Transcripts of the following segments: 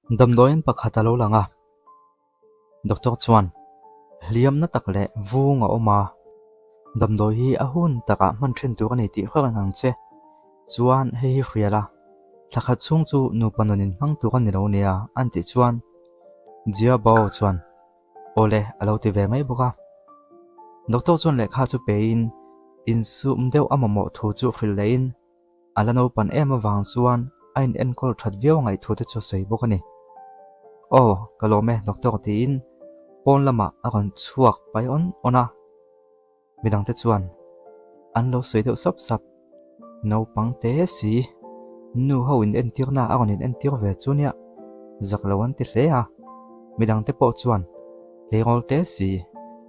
Damdawiin pakhat a lo lang a, Doctor chuan hliamna tak leh vung a awm a, damdawi hi a hun takah hman thin tur a ni tih hre reng ang che. Chuan hei hi hria la, thla khat chhung chu nupa nun in hmang tur a ni lo nia an tih chuan Jia Bao chuan Awle a lo ti ve mai bawk a. Doctor chuan lehkha chu pein insum deuh a mamawh thu chu hrilh lehin A la naupan em avang chuan a in enkawl that viau ngaihthu te chu a sawi bawk a ni. Aw, ka lawm e doctor tiin pawn lamah a rawn chhuak pai awn awn a. Midang te chuan an lo sawi deuh sap sap. Naupang te si, nu ho in entirna a rawn in entir ve chu nia, zak lo an ti hle a. Midang te pawh chuan tleirawl te si,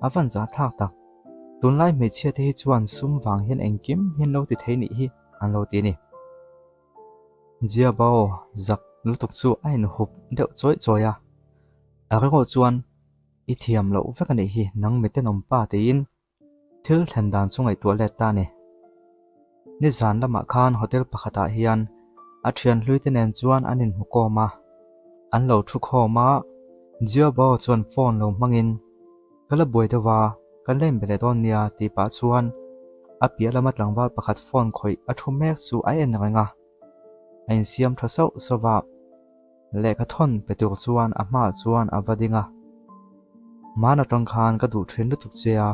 a van zahthlak tak. Tunlai hmeichhia te hi chuan sum vang hian engkim hian lo ti thei nih hi an lo ti a ni. Jia Bao zak lutuk chu a inhup deuh chawi chawi a, a ringawt chuan i thiam loh vek a nih hi nang miten awm pa tiin thil thlen dan chu ngaihtuah let ta a ni. Nizan lamah khan hotel pakhatah hian a thian hlui te nen chuan an inhmu kawm a, an lo thu khawm a, Jia Bao chuan phone lo hmangin Ka la buai deuh a, kan la inbe leh dawn nia tih pah chuan a piah lama tlangval pakhat phone khawih a thu mek chu a en reng a, a insiam tha sauh sauh a, lehkha thawn pe tur chuan a hmaah chuan a va ding a. Hmaan atang khan ka duh thin lutuk che a,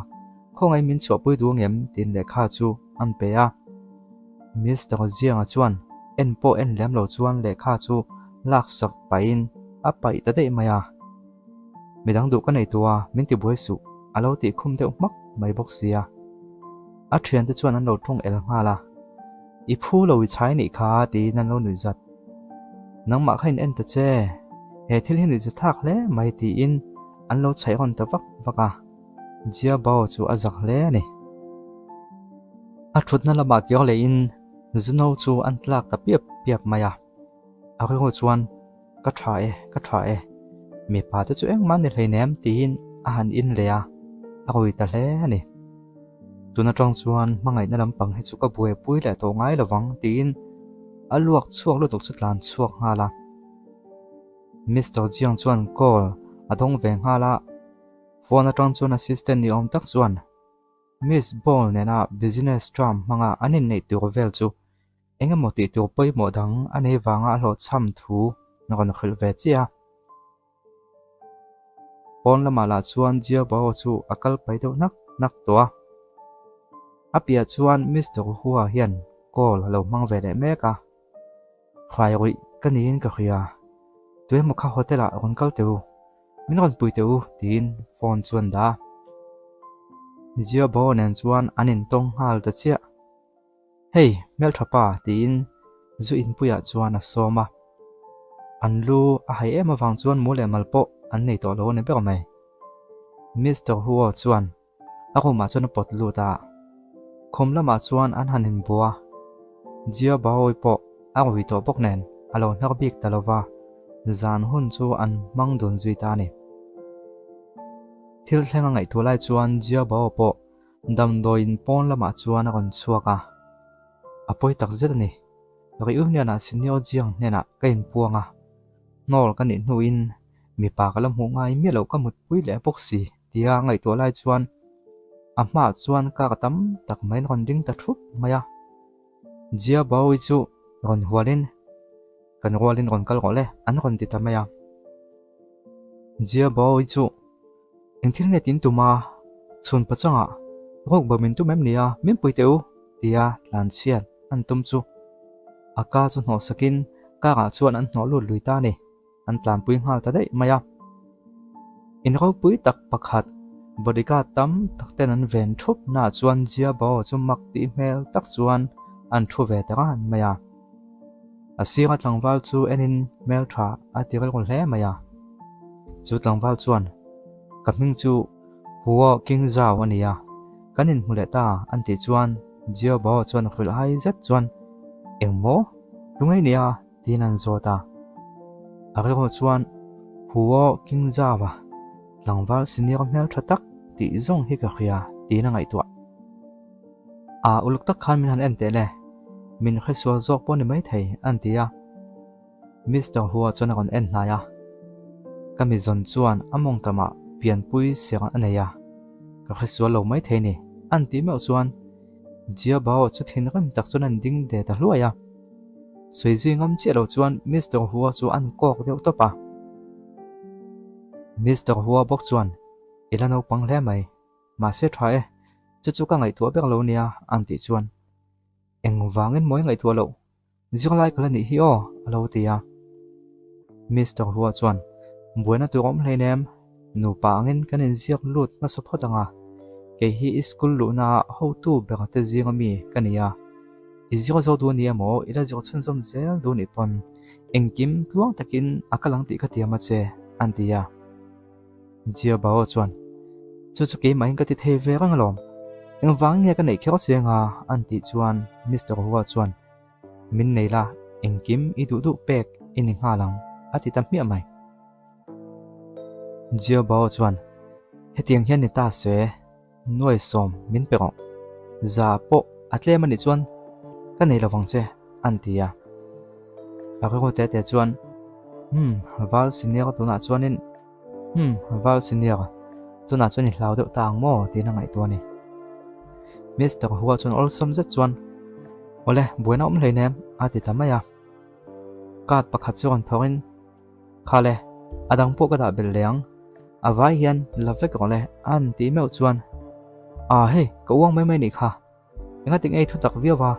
khawngaih min chhuahpui duh angem tiin lehkha chu an pe a. Mister Zianga chuan en pawh en lem lo chuan lehkha chu laksak pahin a paih ta daih mai a. Midang duh ka nei tawh a, min ti buai suh, a lo tih khum deuh hmak mai bawk sia. A thiante chuan an lo tawng el nghal a, I phu lo i chhai nih kha tiin an lo nuih zat. Nangmah kha in en ta che, he thil hi nuihza thlak hle mai tiin an lo chhaih rawn ta vak vak a, Jia Bao chu a zak hle a ni. A thutna lamah kir lehin Zuno chu an tlak ta piap piap mai a, a rilru chuan, Ka tha e, ka tha e. Mipa te chu engmah ni hleinem tiin a han in leh a, a rui ta hle a ni. Tun atang chuan hmangaihna lampang hi chu ka buaipui leh tawh ngai lovang tiin a luak chhuak lutuk chu tlan chhuak nghal a. Mister Jiang chuan call a dawng ve nghal a, phone atang chuan assistant ni awm tak chuan Miss Ball nena business term hmanga an inneih tur vel chu Eng emaw tih tur pawimawh dang a nei vanga a hlawhchham thu na rawn hrilh ve chiah a. Pawn lamah lah chuan Jia Bao chu a kal pai deuh nak nak tawh a. A piah chuan Mister Hua hian call a lo hmang ve leh mek a. Hrai ruih ka niin ka hria. Tuemaw kha hotel ah rawn kal teh u. Min rawn pui teh u tiin phone chu an dah a. Jia Bao nen chuan an intawng nghal ta chiah. Hei, hmeltha pa, tiin zu inpuiah chuan a sawm a. An lu a hai em avang chuan mu leh mal pawh an nei tawh lo a ni ber mai. Mister Huo chuan a room ah chuan a pawt lut a, khum lamah chuan an han inbua. Jia Baowi pawh a rui tawh bawk nen a lo hnar bik ta lova, zan hun chu an hmang dun zui ta a ni. Thil thleng a ngaihtuah lai chuan Jia Bao pawh Damdawiin pawn lamah chuan a rawn chhuak a, a pawi tak zet a ni. Reunion ah Senior Jiang hnenah ka inpuang a, hnawl ka nih hnuin mipa ka la hmuh ngai miah loh ka mutpui leh bawk si tia ngaihtuah lai chuan a hmaah chuan kar tam tak mai an rawn ding ta thup mai a. Jia Baoyi chu rawn hualin kan rualin rawn kal rawh le an rawn ti ta mai a. Jia Baoyi chu Eng thil nge tin tum a? Chhun pachangah rawk bo min tum em ni a, min pui teh u, tia tlan chhiat an tum chu a ka chu hnawh sakin karah chuan an hnawh lut lui ta a ni. An tlanpui nghal ta daih mai a. In ropui tak pakhat bodyguard tam tak ten an ven thup naah chuan Jia Bao chu mak tih hmel tak chuan an thu ve ta ran mai a. A sira tlangval chu enin hmeltha a ti rilru hle mai a. Chu tlangval chuan, Ka hming chu Huo Qingzhao a ni a, kan inhmu leh ta an tih chuan Jio Bao chuan hrilh hai zet chuan, Engmaw? Tunge nia? tiin an zawt a. A rilru chuan, Huo Qingzhao-a tlangval senior hmeltha tak tih zawng hi ka hria tiin a ngaihtuah. A uluk tak khan min han en teh le, min hresual zawk pawh ni maithei an ti a. Mister Hua chuan a rawn en hnai a, Ka mi zawn chuan a mawngtamah pianpui ser a nei a, ka hresual lo maithei ni, an tih meuh chuan Jia Bao chu thinrim tak chuan an ding ve ta hluai a. Sawi zui ngam chiah lo chuan Mister Hua chu an kawk deuh tawp a. Mister Hua bawk chuan, I la naupang hle mai, mahse tha e, chu chu ka ngaihtuah ber lo nia, an tih chuan, Engvangin mawi ngaihtuah loh? Zirlai ka la nih hi aw, a lo ti a. Mister Hua chuan, Buaina tur awm hleinem, nupa angin kan inziak lut hmasa phawt ang a, kei hi i school luhna hotu ber te zinga mi ka ni a, i zir zo duh ni emaw i la zir chhunzawm zel duh nih pawn engkim tluang takin a kal ang tih ka tiam a che, an ti a. Jia Bao chuan, Chu chu keimahin ka ti thei ve reng alawm. Engvang nge ka neih kher che anga? an tih chuan Mister Hua chuan, Min nei la, engkim i duh duh pek i ni nghal ang, a ti ta hmiah mai. Jia Bao chuan, Hetiang hian ni ta se. Nuai sawm min pe rawh. Za pawh a tlem a nih chuan ka nei lo vang che, an ti a. A rilru te te chuan, Umm, Val Senior tunah chuanin, Umm, Val Senior, tunah chuan i hlau deuh ta ang maw? tiin a ngaihtuah a ni. Mister Hua chuan awlsam zet chuan, Awle, buaina awm hleinem, a ti ta mai a. Card pakhat chu rawn phawrhin, Kha le, a dang pawh ka dah belh leh ang. A vai hian la vek rawh le, a han tih meuh chuan, Ah hei, ka uang mai mai nih kha. Engati nge i thu tak viau va,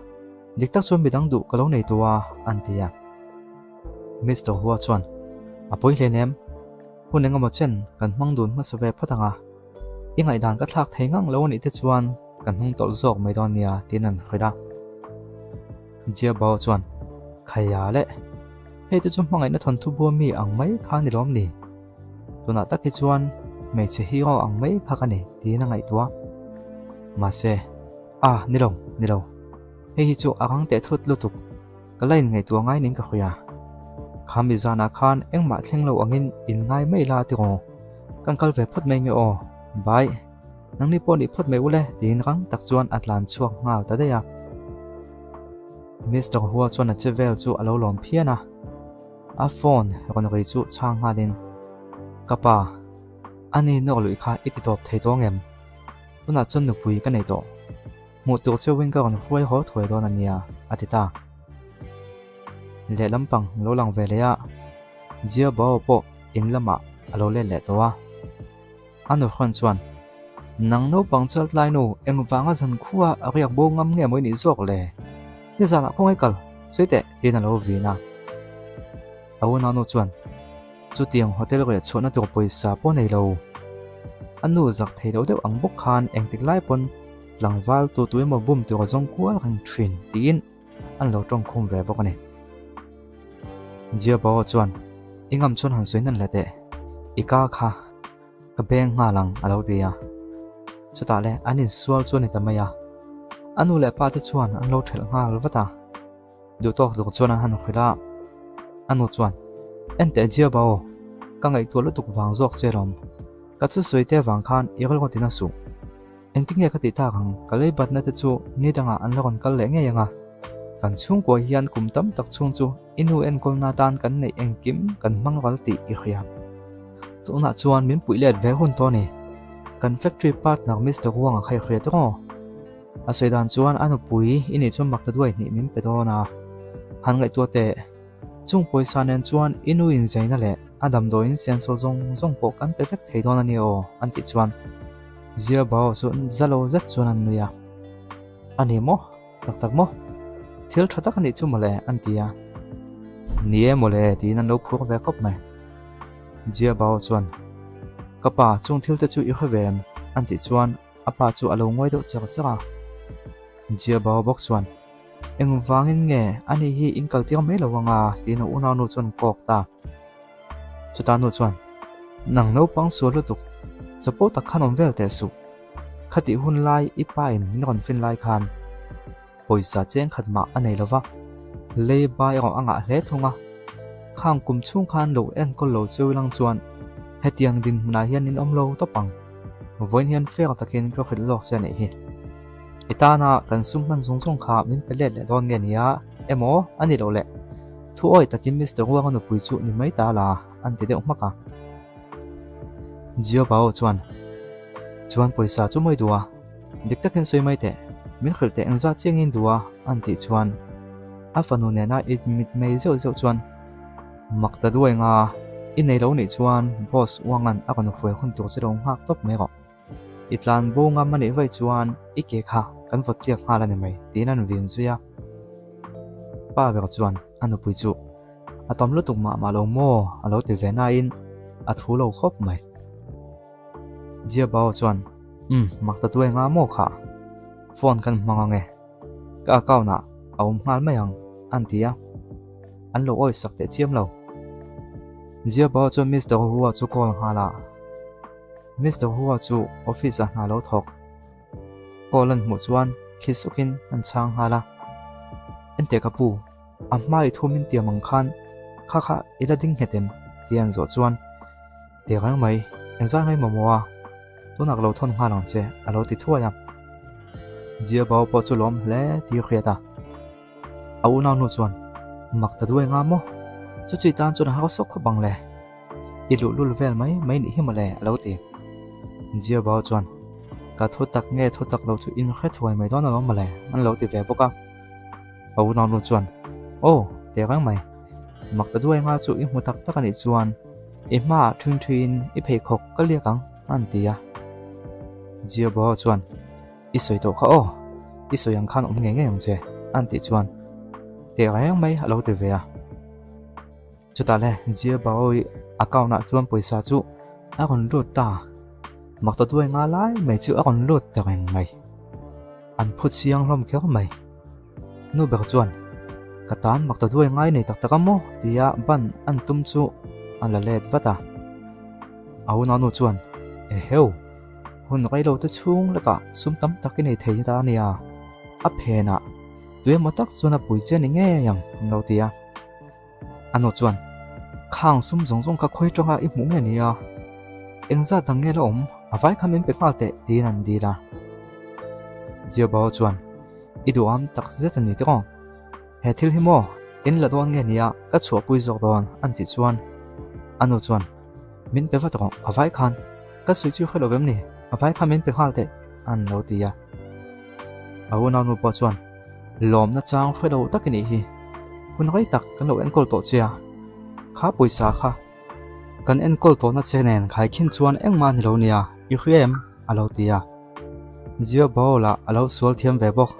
dik tak chuan midang duh ka lo nei tawh a, an ti a. Mister Hua chuan, A pawi hlen em? Hun engemaw chen kan hmang dun hmasa ve phawt ang a. I ngaihdan ka thlak thei ngang lo anih te chuan kan hnung tawlh zawk mai dawn nia, tiin an hrilh a. Jia Bao chuan, Khaia le, hei te chu hmangaihna thawnthu bua mi ang mai kha ni lawm ni? Tunah tak hi chuan hmeichhe hero ang mai kha ka ni tiin a ngaihtuah. Mahse, a, ni lo, ni lo. Hei hi chu a rang teh thut lutuk, ka la inngaihtuah ngai ning ka hria. Kha mi zanah khan engmah thleng lo angin in ngai mai la tiraw? Kan kal ve phawt mai nge aw, bye. Nangni pawh nih phawt mai ule tiin rang tak chuan a tlan chhuak nghal ta daih a. Mister Hua chuan a che vel chu a lo lawm phian a, a phone rawn ri chu chhang nghalin, Ka pa, ani nawr luih kha i ti tawp thei tawh ngem? Tunah chuan nupui ka nei tawh. Hmuh tur cheuhin ka rawn hruai haw thuai dawn a nia, a ti ta. Lehlam pang lo lang ve leh a, Jia Bao pawh in lamah a lo let leh tawh a. A nuhrawn chuan, Nang naupang chaltlai nu, engvanga zan khua a riak bo ngam nge maw i nih zawk le? Nizanah khawngaih kal, sawi teh, tiin a lo vin a. A unau nu chuan, Chutiang hotel riah chhuahna tur pawisa pawh nei lo. A nu zak thei lo deuh ang bawk khan engtik lai pawn tlangval tu tu emaw bum tur a zawng kual reng thin, tiin an lo tawngkhum ve bawk a ni. Jiabao chuan, I ngam chuan han sawi nan la teh, i ka kha ka beng nghal ang a lo ti a. Chutah le an insual chu a ni ta mai a, a nu leh pa te chuan an lo thelh nghal vat a. Duhtawk tuk chuan an han hrilh a, a nu chuan, Enteh Jiabao, ka ngaihtuah lutuk vang zawk che rawm, ka thusawi te vang khan i rilru tina suh. Engtin nge ka tih tak ang, ka lei batna te chu ni dangah an la rawn kal leh ngei ang a. Kan chhungkua hian kum tam tak chhung chu i nu enkawlna atan kan neih engkim kan hmang ral tih i hria. Tunah chuan min puih let ve hun tawh a ni. Kan factory partner Mister Wang-a kha i hria tawh aw. A sawi dan chuan a nupui i nih chuan makta duai hnih min pe dawn a. Han ngaihtuah teh. Chung pawisa nen chuan i nu inzaina leh a damdawiin senso zawng zawng pawh kan pe vek thei dawn a ni aw, an tih chuan Zia Bao chu za lo zet chuan an nui a. A ni maw? Tak tak maw? Thil tha tak a nih chu mawle, an ti a. Ni e mawle, tiin an lo phur ve khawp mai. Zia Bao chuan, Ka pa, chung thil te chu i hre ve em? an tih chuan a pa chu a lo ngawi deuh char char a. Zia Bao bawk chuan, Engvangin nge ani hi in kal tir mai lo anga? tiin a unaunu chuan kawk ta. Chuta nu chuan, Nang naupang sual lutuk, chapo tak khan awm vel teh suh. Khatih hun lai i pa in min rawn fin lai khan pawisa cheng khat mah a nei lo va, leiba erawh a ngah hle thung a. Khang kum chhung khan lo enkawl lo cheu ilang chuan hetiang dinhmunah hian in awm lo tawp ang. Vawiin hian fair takin ka hrilh lawk che a nih hi. I tana kan sum hman zawng zawng kha min pe let leh dawn nge nia emaw a ni loh le. Thu awi takin Mister Wang-a nupui chu ni mai ta la, an ti deuh hmak a. Jio Bao chuan, Chuan pawisa chu mawi duh a, dik takin sawi mai teh, min hrilh teh engzat chiangin duh a, an tih chuan a fanu nena i mitmei zeuh zeuh chuan, Mak ta duai nga, i nei lo nih chuan Boss Wang-a'n a rawn hruai hun tur che lo nghak tawp mai rawh. I tlan bo ngam a nih vaih chuan i ke kha kan vawt tliak nghal a ni mai, tiin an vin zui a. Pa ber chuan a nupui chu a tam lutuk mah mah lo maw a lo ti ve nain a thu lo khawp mai. Jia Bao chuan, Umm, mak ta tuai nga maw kha? Phone kan hmang ang e. Ka account ah a awm nghal mai ang, an ti a. An lo awi sak teh chiam lo. Jia Bao chuan Mister Hua chu call nghal a. Mister Hua chu office ah hna lo thawk. Call an hmuh chuan khi sukin an chhang nghal a. Enteh ka pu, a hma i thu min tiam ang khan kha kha i la ding nghet em? tih an zawh chuan Teh reng mai, engzai ngai mamawh a, tunah ka lo thawn nghal ang che a lo ti thuai a. Jia Bao pawh chu lawm hle tih a hriat a. A unau nu chuan, Mak ta duai nga maw? Chu chi tan chuan a hausa khawp ang le. I luhlul vel mai mai nih hi mawle a lo ti. Jia Bao chuan, Ka thu tak nge thu tak lo chu in hre thuai mai dawn alawm mawle an lo ti ve bawk a. A unau nu chuan, Aw, teh reng mai. Mak ta duai nga chu i hmu tak tak a nih chuan i hmaah ṭhin ṭhin i pheikhawk ka liak ang an ti a. Jia Bao chuan, I sawi tawh kha aw, i sawi ang khan awm ngei ngei ang che, an tih chuan teh reng mai a lo ti ve a. Chutah le Jia Baoyi account ah chuan pawisa chu a rawn lut ta, mak ta duai nga lai mai chu a rawn lut ta reng mai. An phu chiang hlawm kher mai. Nu ber chuan, Ka tan mak ta duai ngai nei tak tak a maw? tia ban an tum chu a la let vat a. A unau nu chuan, Eheu! Hun rei lo te chhung lakah sum tam tak i nei thei ta a nia, a phenah tuemaw tak chuan a pui che ni ngei ang an lo ti a. A nu chuan, Khang sum zawng zawng kha khawi tanga i hmuh nge nia? Engzat dang nge la awm? A vai kha min pe nghal teh tiin an dil a. Jiabao chuan, I duham tak zet a ni tiraw? He thil hi maw in la dawn nge nia ka chhuahpui zawk dawn an tih chuan a nu chuan, Min pe vat rawh, a vai khan ka suih chu hre lo vem ni, a vai khan min pe nghal teh an lo ti a. A unau nu pawh chuan, Lawmna chang hre lo tak i nih hi, hun rei tak kan lo enkawl tawh che a, kha pawisa kha kan enkawl tawhna che nen khaikhin chuan engmah a ni lo nia, i hria em? a lo ti a. Jio Bao lah a lo sual thiam ve bawk.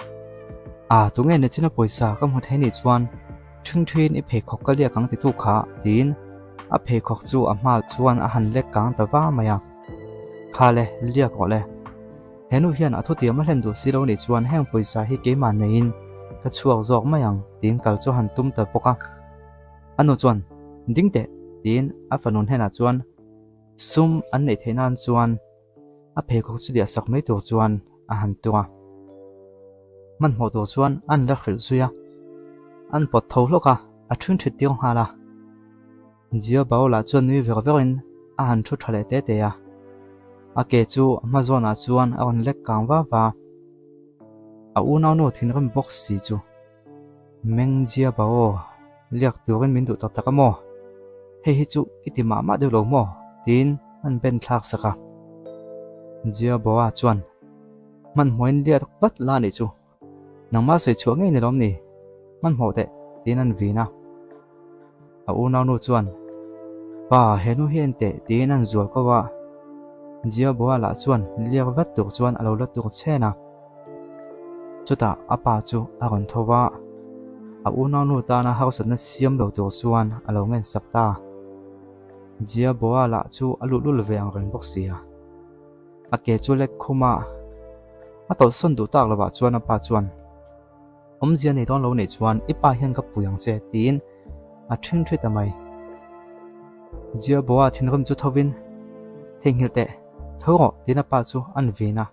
A, tunge nichina pawisa ka hmu thei nih chuan ṭhing ṭhin i pheikhawk ka liak ang titu kha, tiin a pheikhawk chu a hma chuan a han lek kang ta va mai a. Kha le, liak rawh le. He nu hian a thutiam a hlen duh si lo nih chuan heng pawisa hi keimah neiin ka chhuak zawk mai ang, tiin kal chu a han tum ta bawk a. A nu chuan, Ding teh, tiin a fanu hnenah chuan sum an neih theih nan chuan a pheikhawk chu liah sak mai tur chuan a han tung a. Hmanhmawh tur chuan an la hrilh zui a, an pawt tho hlawk a, a ṭhin ṭhit tir nghal a. Jio Bao lah chuan nui ver verin a han ṭhu ṭha leh te te a, a ke chu a hma zawnah chuan a rawn lek kang va va a. A unaunu thinrim bawk si chu Meng Jia Bao liak turin min duh tak tak a maw? Hei hi chu i ti mah mah deuh lo maw? tiin an ben thlak sak a. Jia Bao chuan hmanhmawhin liak vat la nih chu. Nangmah sawi chhuah ngei ni lawm ni? Hmanhmawh teh, tiin an vin a. A unaunu chuan, Pa, he nu hi en teh, tiin an zual ko a. Jiaboa lah chuan liak vat tur chuan a lo la tur chhen a. Chutah a pa chu a rawn tho va, a unaunu tana harsatna siam lo tur chuan a lo ngensak ta. Jiaboa lah chu a luhlul ve ang reng bawk si a. A ke chu lek khum a, a tawlhsawn duh tak lovah chuan a pa chuan, Awmzia nei dawn lo nih chuan i pa hian ka pui ang che, tiin a ṭhen ṭhi ta mai. Jiaboa thinrim chu thovin, Theihnghilh teh, tho rawh, tiin a pa chu an vin a.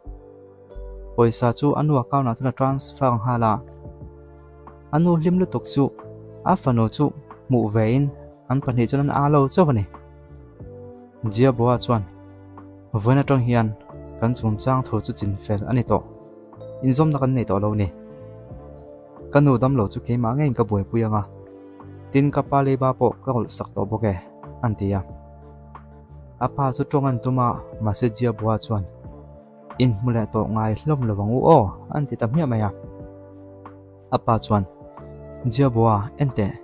Pawisa chu a nu account ah chuan a transfer nghal a. A nu hlim lutuk chu a fanu chu hmuh vein an pahnih chuan an a lo chauh a ni. Jiaboa chuan, Vawiin atang hian kan chungchang thu chu chinfel a ni tawh. Inzawmna kan nei tawh lo ni. Ka nu damlo chu keimah ngeiin ka buaipui ang a. Tin ka pa leiba pawh ka rawlh sak tawh bawk e, an ti a. A pa chu tawng an tum a, mahse Jiabua chuan, Inhmu leh tawh ngai hlawm lo ang u aw, an ti ta hmiah mai a. A pa chuan, Jiabua, en teh.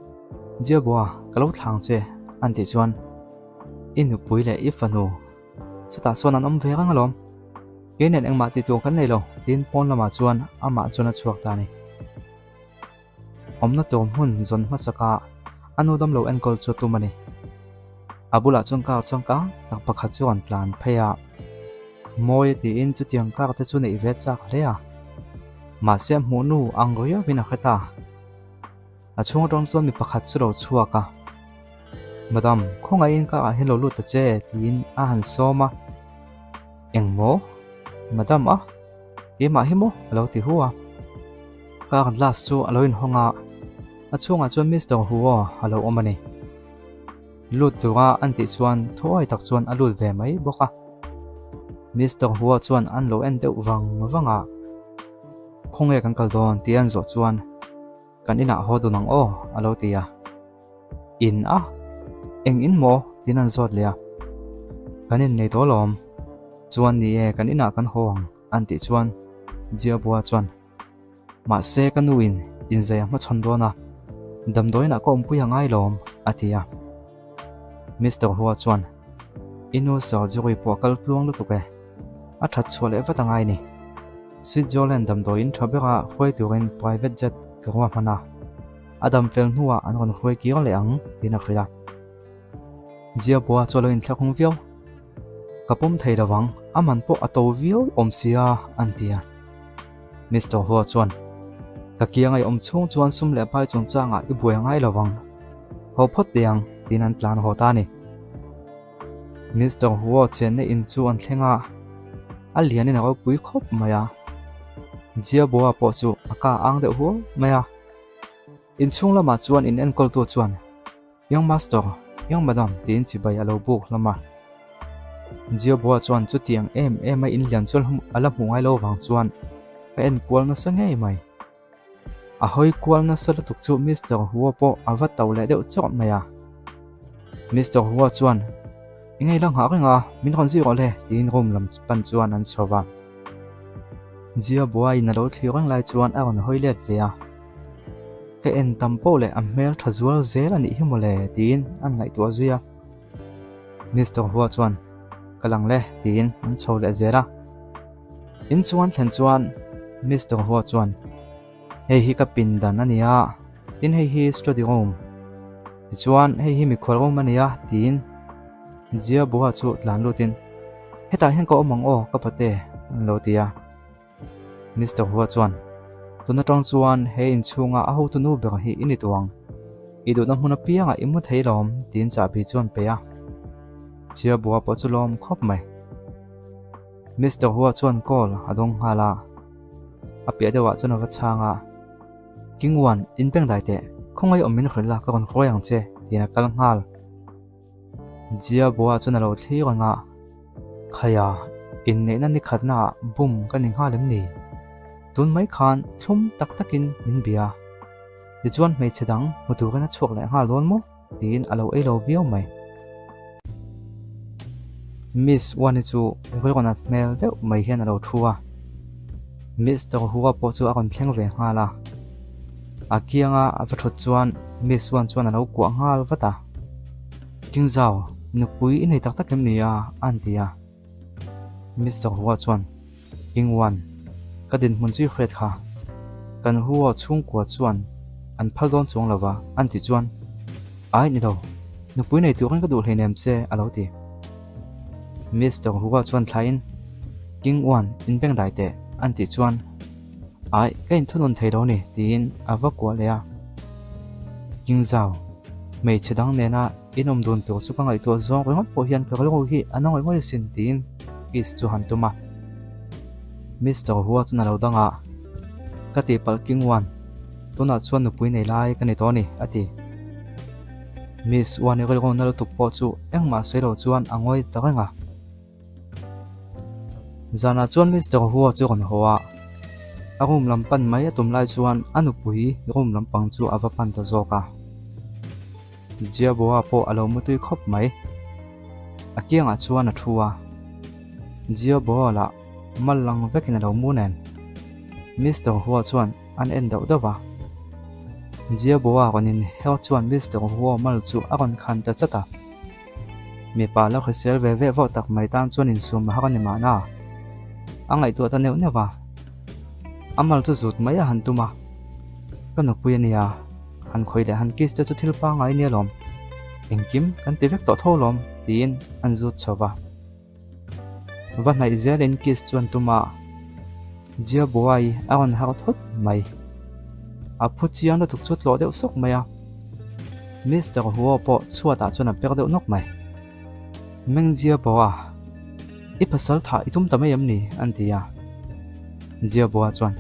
Jiabua, ka lo thlang che, an tih chuan, I nupui leh i fanu chutah sawn an awm ve reng alawm. Kei nen engmah ti tur kan nei lo, tiin pawn lamah chuan amah chuan a chhuak ta a ni. Awmna tur hmun zawn hmasaka a nu damlo enkawl chu a tum a ni. A bulah chuan car changkang tak pakhat chu an tlan phei a, Mawi a tiin chutiang car te chu neih ve chak hle a. Mahse a hmuh nu ang riauin a hre ta. A chhung atang chuan mi pakhat chu lo chhuak a, Madam, khawngaihin car ah hian lo lut ta che tiin a han sawm a. Engmaw? Madam a? Keimah hi maw? A lo ti hu a. Car glass chu a lo inhawng a, a chhungah chuan Mister Huo a lo awm a ni. Lut tura an tih chuan thuai tak chuan a lut ve mai bawk a. Mister Huo chuan an lo en deuh vang vang a, Khawnge kan kal dawn? tih an zawh chuan Kan inah haw dun ang aw a lo ti a. In a? Eng in maw? Tiin an zawt leh a. Kan innei tawh alawm. Chuan ni e, kan inah kan haw ang an tih chuan Jiabua chuan, Mahse ka nu in inzai a hmachhawn dawn a, damdawiinah ka awmpui a ngai lawm a ti a. Mister Hua chuan, I nu surgery pawh a kal tluang lutuk e, a that chhuah leh vat a ngai ni. Switzerland damdawiin tha bera hruai turin private jet ka ruahman a. A dam fel hnuah an rawn hruai kir leh ang tiin a hrilh a. Jiabua chu a lo inthlakhung viau. Ka pawm thei lo vang, a man pawh a to viau awm sia an ti a. Mister Hua chuan, Ka kianga i awm chhung chuan sum leh pai chungchangah i buai ngai lo vang. Haw phawt teh ang tiin an tlan haw ta a ni. Mister Huo chenna in chu an thleng a, a lianin a ropui khawp mai a. Jiabua pawh chu a ka ang deuh huau mai a. Inchhung lamah chuan in enkawltu chuan, Young Master, Young Madam tiin chibai a lo buk hlawm a. Jiabua chuan chutiang em em a in lian chu a la hmuh ngai lo vang chuan a enkual nasa ngei mai. A hawi kual nasa lutuk chu Mister Hua pawh a va to leh deuh chawk mai a. Mister Hua chuan, I ngei la nghah reng a, min rawn zui rawh le, tiin room lam pan chuan an chho va. Jia buaiin a lo thlir reng lai chuan a rawn hawi let ve a. Ka en tam poh leh a hmel tha zual zel a nih hi mawle, tiin an ngaihtuah zui a. Mister Hua chuan, Ka lang le, tiin an chho leh zel a. In chung an thlen chuan Mister Hua chuan, Hei hi ka pindan a ni a, tin hei hi study room. Tichuan hei hi mikhual room a ni a, tiin Jia Bua chu tlan lutin, Hetah hian ka awm ang aw, ka pate, an lo ti a. Mister Hua chuan, Tun atang chuan he inchhunga a hotu nu ber hi i ni tawh ang. I duhna hmun apiangah i mu thei lawm, tiin chahbi chu an pe a. Jia Bua pawh chu lawm khawp mai. Mister Hua chuan call a dawng nghal a, a piah deuhah chuan a va chhang a, King Wan, in peng dai teh, khawngaih awm min hrilh la ka rawn hruai ang che, tiin a kal nghal. Jia Bua chuan a lo thlir reng a, Khaia, inneihna ni khatnaah bum ka ni nghal em ni? Tun mai khan thlum tak takin min bia. Tichuan hmeichhe dang hmu turin a chhuak leh nghal dawn maw? tiin a lo ei lo viau mai. Miss Wani chu rilrawnat hmel deuh mai hian a lo thu a, Mister Hua pawh chu a rawn thleng ve nghal a. A kianga a va thut chuan Miss Wan chuan a lo kuah nghal vat a, King Zhao, nupui i nei tak tak em ni a? a han ti a. Mister Hua chuan, King Wan, ka dinhmun chu i hriat kha. Kan Hua chhungkua chuan an phal dawn chuang lo va, an tih chuan, Ai ni lo, nupui nei turin ka duh hleinem che, a lo ti. Mister Hua chuan thlaiin, King Wan, in beng dai teh, an tih chuan, Ai, ka inthunun thei lo ni, tiin a va kuah leh a. King Zhao, hmeichhe dang nena In awm dun tur chu ka ngaihtuah zawng ringawt pawh hian ka rilru hi a na ngawih ngawih asin tiin kiss chu han tum a. Mister Hua chuan a lo dang a, Ka tihpalh King Wan, tunah chuan nupui nei lai ka ni tawh a ni, a ti. Miss Wan-i rilru na lutuk pawh chu engmah sawi lo chuan a ngawi ta reng a. Zanah chuan Mister Hua chu rawn haw a, a room lam pan mai a tum lai chuan a nupui room lampang chu a va pan ta zawk a. Jiaboa pawh a lo mutui khawp mai. A kiangah chuan a thu a. Jiaboa lah mal lang vekin a lo mu nen. Mister Hua chuan an en dauh dauh a. Jiaboa rawn inher chuan Mister Hua mal chu a rawn khan ta chat a. Mipa lo hrisel ve veh vawh tak mai tan chuan insum a har a ni mahna. A ngaihtuah ta neuh neuh a. A mal chu zut mai a han tum a. Ka nupui a nia, han khawih leh han kiss te chu thil pangngai nia lawm. Engkim kan ti vek tawh tho lawm tiin an zut chho va. Va hnaih zelin kiss chuan tum a, Jiabuai a rawn harh thut mai. A phu chiang lutuk chu tlawh deuh sawk mai a. Mister Huo pawh chhuatah chuan a per deuh nawk mai. Meng Jiaboa, i pasal thah i tum ta mai em ni? an ti a. Jiaboa chuan,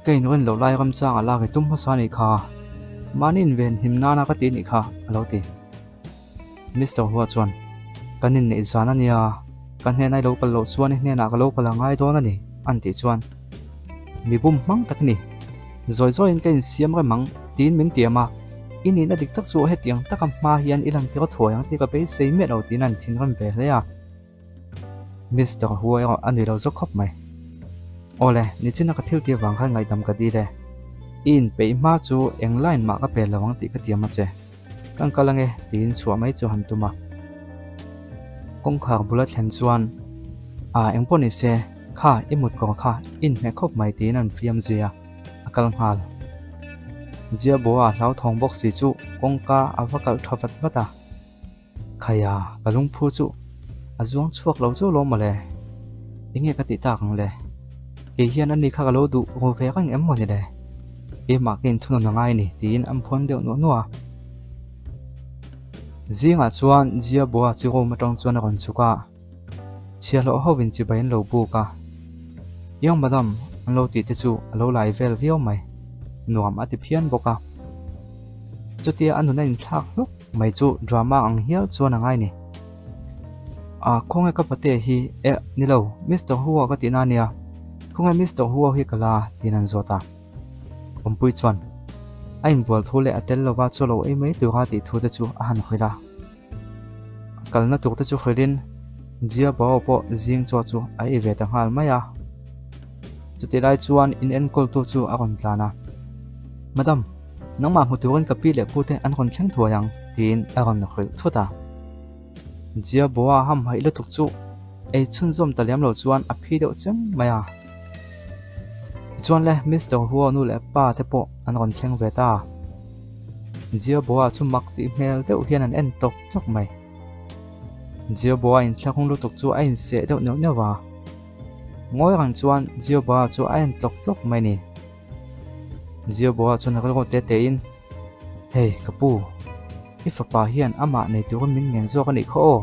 Ka inrin loh lai ramchangah lak i tum hmasa a nih kha. Mahni inven him nana ka ti a nih kha, a lo ti. Mister Hua chuan, Kan inneih zan a nia, ka hnena i lo kal loh chuan i hnenah ka lo kal a ngai dawn a ni, an tih chuan, Mi bum hmang tak ni, zawi zawiin ka insiam rem ang, tiin min tiam a, i nihna dik tak chu hetiang taka hma hian i lantir thuai ang tih ka beisei miah lo tiin an thinrim ve hle a. Mister Hua erawh a ni lo zawk khawp mai. Awle, nichina ka thil tih avang khan ngaihdam ka dil e. I inpeih hma chu eng line mah ka pe lo ang tih ka tiam a che. Kan kal ange tiin chhuah mai chu han tum a. Kawngkhar bula thlen chuan, A engpawh ni se, kha i mut kawr kha i inhmeh khawp mai tiin an fiam zui a, a kal nghal. Jiaboa hlauthawng bawk si chu kawngka a va kalh tha vat vat a. Khaia, ka lungphu chu a zuang chhuak lo chu lawm mawle. Enge ka tih tak ang le? Kei hian ani kha ka lo duh ru ve reng em mawni le? Keimah ka inthunawn a ngai ni tiin an phawn deuh nuah nuah a. Zingah chuan Jiaboa chu room atang chuan a rawn chhuk a, chhiahhlawh ho in chibai an lo buk a. Young madam an lo tih te chu a lo lai vel viau mai, nuam a ti phian bawk a. Chutia a nun a inthlak hlawk mai chu drama ang hial chuan a ngai ni. A khawnge ka pate hi eh ni lo Mister Hua ka tihna ania khawnge Mister Hua hi ka la tiin an zawt a. Awmpui chuan a inbual thu leh a tel lova chaw lo ei mai tura tih thu te chu a han hrilh a. A kalna tur te chu hrilhin Jia Bao pawh zing chaw chu a ei ve ta nghal mai a. Chutih lai chuan in enkawltu chu a rawn tlan a. Madam, nangmah hmu turin ka pi leh pute an rawn thleng thuai ang, tiin a rawn hrilh thut a. Jia Boa hamhaih lutuk chu ei chhunzawm ta lem lo chuan a phi deuh chem mai a. Tichuan le, Mister Huo nu leh pa te pawh an rawn thleng ve ta. Jia Boa chu mak tih hmel deuh hian an en tawk tawk mai. Jia Boa inthlahrung lutuk chu a inseh deuh neuh neuh a. Ngawi reng chuan Jioba chu a en tlawk tlawk mai ni. Jioba chuan a rilru te te in, Hei, ka pu, i fapa hian amah nei turin min ngen zawk a nih kha aw.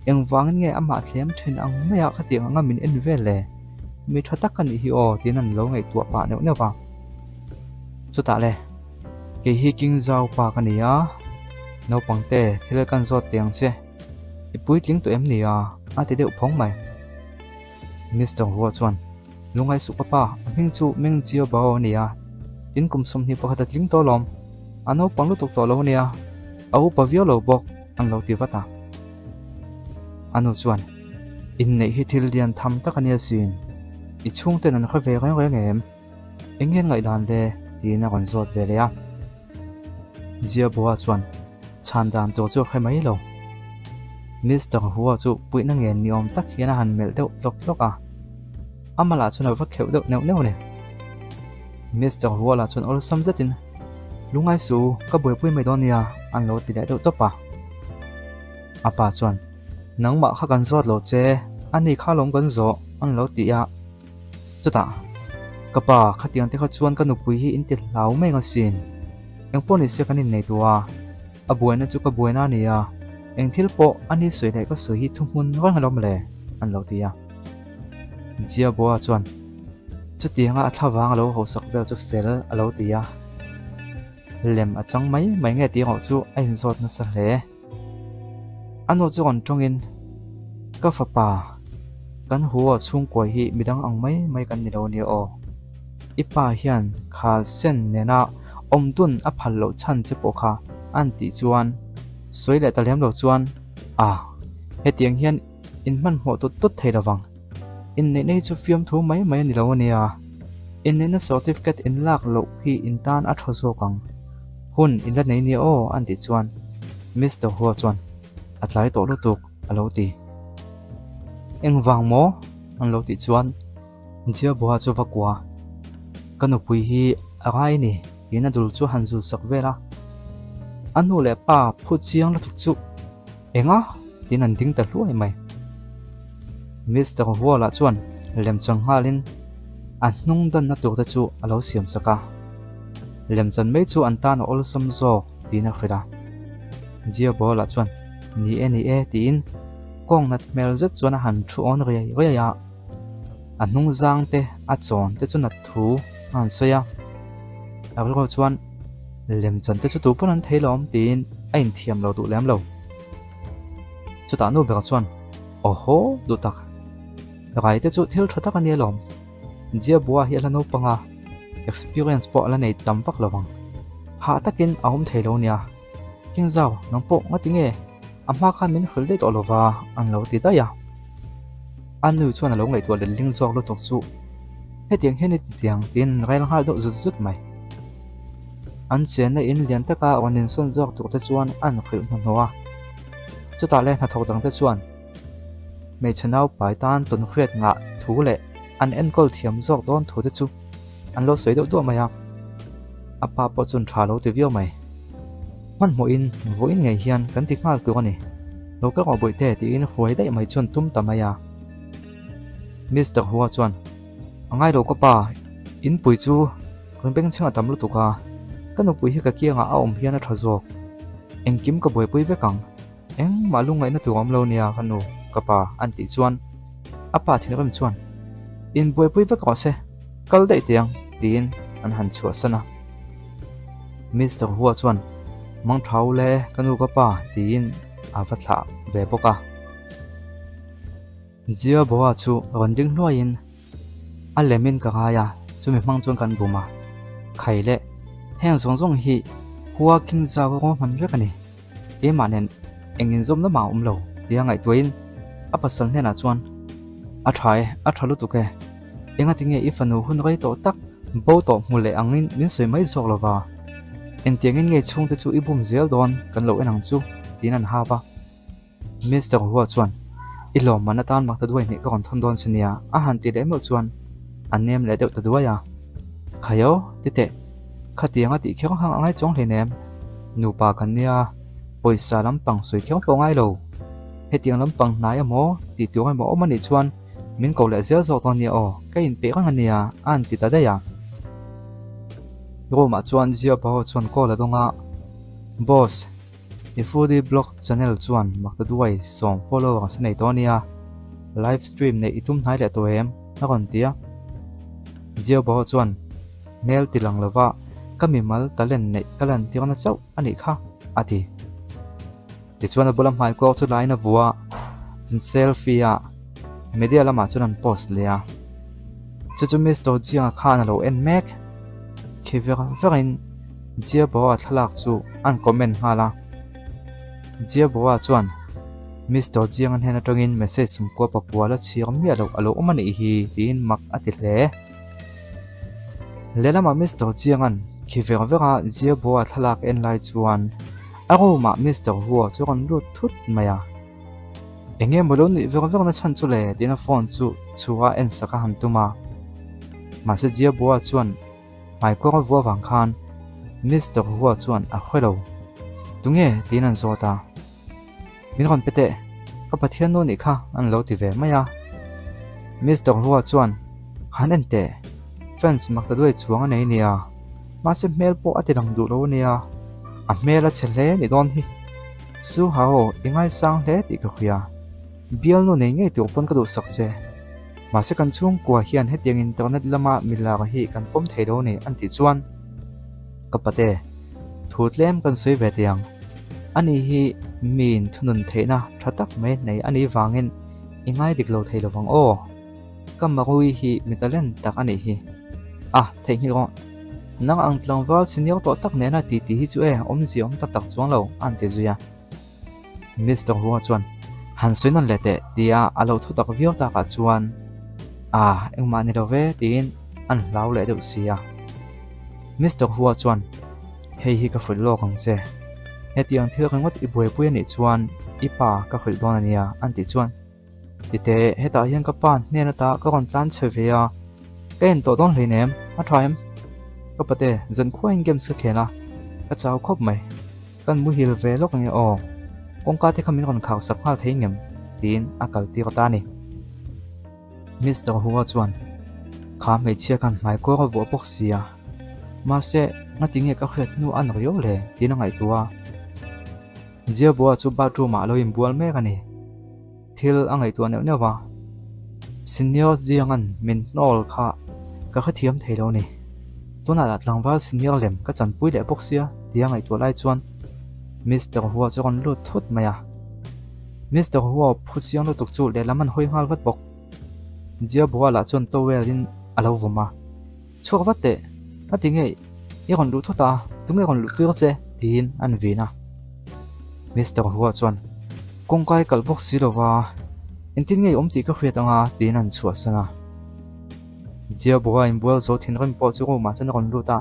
Engvangin nge amah thlem thin ang maia ka tih anga min en vel le? Mi tha tak ka nih hi aw tiin an lo ngaihtuah pah neuh neuh a. Chutah le, kei hi King Zhao pa ka ni a, naupangte thil kan zawt teh ang che. I puitling tawh em ni a? A ti deuh phawng mai. Mister Hua chuan, Lungngai suh ka pa, a hming chu Meng Jio Bao a ni a, tin kum 21 a tling tawh alawm. A naupang lutuk tawh lo a nia, a upa viau lo bawk, an lo ti vat a. A nu chuan, Inneih hi thil lian tham tak a nia sin, i chhungten an hre ve reng reng em? Eng nge an ngaihdan le? tiin a rawn zawt ve leh a. Jiaboa chuan chhan dan tur chu a hre mai lo. Mister Hua chu puihna ngen ni awm tak hian a han melh deuh tlawk tlawk a. Ama lah chuan a va kheuh deuh neuh neuh a ni. Mister Hua lah chuan awlsam zetin, Lungngai su, ka buaipui mai dawn nia, an lo ti leh deuh tawp a. A pa chuan, Nangmah kha kan zawt lo che, ani kha lawm kan zawh, an lo ti a. Chutah, Ka pa, khatiang te kha chuan ka nupui hi in ti hlau mai ang asin. Engpawh ni se kan innei duh a, a buaina chu ka buaina a ni a, eng thil pawh a ni sawi leh ka sawi hi thuhmun reng alawm le, an lo ti a. Jiaboa chuan, Chutianga a thlavang a lo hausak vel chu fel a lo ti a. Lem a chang mai mai nge tih erawh chu a inzawt nasa hle. A nu chu rawn tawngin, Ka fapa, kan hu a chhungkua hi midang ang mai mai kan ni lo nia aw. I pa hian kha sen nena awmdun a phal loh chhan che pawh kha an tih chuan. Sawi leh ta lem lo chuan, A, hetiang hian in hmanhmawh tut tut thei lovang. Inneihna hi chu fiamthu mai mai a ni lo a nia. Inneihna certificate in lak loh hi in tan a thaw zawk ang. Hun in la nei nia aw an tih chuan Mister Hua chuan a tlai tawh lutuk a lo ti. Engvang maw? an lo tih chuan Jiaboa chu va kua. Ka nupui hi a ngai a ni tiin a dul chu a han zul sak vel a. A nu leh pa phut chiang lutuk chu Enga? tiin an ding ta hluai mai. Mister Huala chuan lemchan nghalin a hnung danna tur te chu a lo siam sak a. Lemchan mai chu an tan a awlsam zawk tiin a hrilh a. Jiabola chuan Ni e, ni e tiin kawng nat hmel zet chuan a han thu awn riai riai a. A hnung zang te, a chawn te chu nat thu a han sawi a. A rilru chuan Lemchan te chu tu pawn an thei lo awm tiin a inthiam lo duh lem lo. Chutah nu ber chuan, Awhaw, duh tak. Rai te chu thil tha tak a nia lawm. Jiabua hi a la naupang a, experience pawh a la nei tam vak lo ang. Hah takin a awm thei lo nia. Kingzau, nang pawh ngati nge a hma khan min hrilh daih tawh lo va an lo ti daih a. A nu chuan a lo ngaihtuah let ling zawk lutuk chu hetiang hian i ti tiang tiin an rel nghal deuh zut zut mai. An chenna in lian taka rawn insawn zawk tur te chuan an hrilh hnuhnawh a. Chutah leh hnathawk dang te chuan hmeichhe naupai tan tawn hriat ngah thu leh an enkawl thiam zawk dawn thu te chu an lo sawi deuh duah mai a. A pa pawh chuan tha lo ti viau mai. Hmanhmawhin vawiin ngei hian kan ti nghal tur a ni. Lo ka rawh bawihte tiin huai daih mai chuan tum ta mai a. Mister Hua chuan, A ngai lo ka pa, inpui chu kan bengchheng a tam lutuk a, ka nupui hi ka kiangah a awm hian a tha zawk. Engkim ka buaipui vek ang. Engmah lungngaihna tur awm lo nia ka nu, ka pa an tih chuan a pa thinrim chuan Inbuaipui vek rawh se, kal daih teh ang tiin an han chhuahsan a. Mister Hua chuan Mangthau le ka nu ka pa tiin a va thlah ve bawk a. Jia Boa chu rawn ding hluaiin a lemin ka ngai a, chumi hmang chuan kan bum a. Khai leh heng zawng zawng hi Hua Kingzau a ruahman vek a ni. Keimah nen eng inzawmna mah a awm lo tia ngaihtuahin a pasal hnenah chuan, A tha e, a tha lutuk e. Engati nge i fanu hun rei tawh tak bo tawh hmu leh angin min sawi mai zawk lova? Engtiangin nge chhungte chu i bum zel dawn kan lo en ang chu tiin an hau a. Mister Hua chuan, I lawmman atan mak ta duai hnih ka rawn thawn dawn che nia, a han ti leh meuh chuan a nem leh deuh ta duai a. Khaio, ti teh, khatiang a tih kher hang a ngai chuang hleinem. Nupa kan nia, pawisa lampang sawi kher pawh ngai lo. Hetiang lampang hnai emaw tih tur emaw awm a nih chuan min ko leh zel zawk dawn nia aw, ka inpeih reng a nia, a han ti ta daih a. Room-ah chuan Zia Baho chuan call a dawng a, Boss, I foodie blog channel chuan Maktaduai sawm followers a nei tawh a nia, live stream neih i tum hnai leh tawh em? a rawn ti a. Jiaobaw chuan hmel ti lang lova ka mimal talent neih ka lantirna chauh a nih kha a ti. Tichuan a bula hmai kuak chu lain a vua a, selfie a media lamah chuan an post leh a. Chu chu Mister Jiang-a khan a lo en mek. Khi ver verin Jiaboa thlalak chu an comment nghal a. Jiaboa chuan Mister Jiang-a hnen atangin message sumkua pakua la chhir miah loh a lo awm a nih hi tiin mak a ti hle. Lehlamah Mister Jiang-a'n khi ver vera Jiaboa thlalak en lai chuan a room-ah Mister Hua chu a rawn lut thut mai a. Eng nge maw lo nuih ver ver na chhan chu le tiin a phone chu chhuah a en sak a han tum a. Mahse Jiabua chuan hmai kawr a vuah vang khan Mister Hua chuan a hre lo. Tunge tiin an zawt a. Min rawn pe teh, ka Pathian nu nih kha an lo ti ve mai a. Mister Hua chuan han en teh, fans mak ta duai chuang a nei nia, mahse hmel pawh a ti lang duh lo ania, a hmel a chhe hle ni dawn hi. Su Hao, i ngaisang hle tih ka hria. Bialnu nei ngei tur pawn ka duhsak che. Mahse kan chhungkua hian hetiang internet lama milar hi kan pawm thei lo ni an tih chuan ka pate thu tlem kan sawi ve teh ang. Ani hi miin thunun theihna tha tak mai nei a nih vangin i ngai dik lo thei lovang aw. Ka Marui hi mi talent tak a nih hi. A, theihnghilh rawh. Nang ang tlangval senior tawh tak nena ti ti hi chu e, awmzia awm tak tak chuang lo, a han ti zui a. Mister Hua chuan, Han sawi nawn leh teh, tia a lo thu tak viau takah chuan, Ah, engmah ni lo ve, tiin an hlau leh deuh si a. Mister Hua chuan, Hei hi ka hrilh lawk ang che. Hetiang thil ringawt i buaipui a nih chuan i pa ka hrilh dawn a nia, an tih chuan, Titeh, hetah hian ka pa hnen ata ka rawn tlan chhe ve a, ka en tawh dawn hleinem, a tha em? Ka pate, zankhuain games ka khel a, ka chau khawp mai. Kan muhil ve lawk nge aw, kawngka te kha min rawn khak sak nghal thei ngem? tiin a kal tir ta a ni. Mister Hua chuan, Kha hmeichhia khan hmai kawr a vuah bawk si a, mahse ngati nge ka hriat hnu a nawr riau le? tiin a ngaihtuah a. Ziabua chu bathroom ah a lo inbual mek a ni. Thil a ngaihtuah neuh neuh va, Senior Jiang-a'n min hnawl kha ka hrethiam thei lo a ni. Tunah lah tlangval senior lem ka chanpui leh bawk sia tia ngaihtuah lai chuan Mister Hua chu a rawn lut thut mai a. Mister Hua phu chiang lutuk chu lehlam an hawi nghal vat bawk. Jiabua lah chuan towel in a lo vawm a. Chhuak vat teh, a ti ngei, i rawn luh thut a, tunge rawn luh tir che? tiin an vin a. Mister Hua chuan, Kawngkai kalh bawk si lo va, engtin nge i awm tih ka hriat anga tiin an chhuahsan a. Jiabua inbual zo thinrim pawh chu room ah chuan a rawn lut a,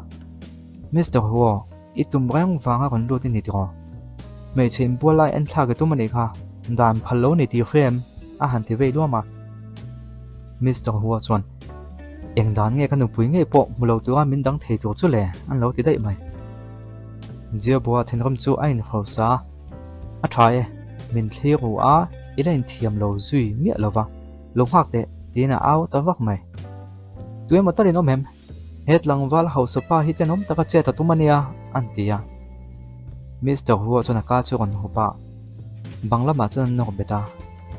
Mister Hua, i tum reng vanga rawn lut i ni tiraw? Hmeichhe inbual lai en thlak i tum a nih kha, dan phal lo ni tih hria em? a han ti vei luam a. Mister Hua chuan, Eng dan nge ka nupui ngei pawh hmu lo tura min dang thei tur chu le? an lo ti daih mai. Jiabua thinrim chu a inhrosa a, A tha e, min thlir ru a, i la inthiam lo zui miah lo va, lo nghak teh, tiin a au ta vak mai. Tuemaw talin awm em? He tlangval hausa pa hi tenawm taka chet a tum a nia, an ti a. Mister Hua chuan a ka chu rawn hup a, bang lamah chuan an nawk bet a,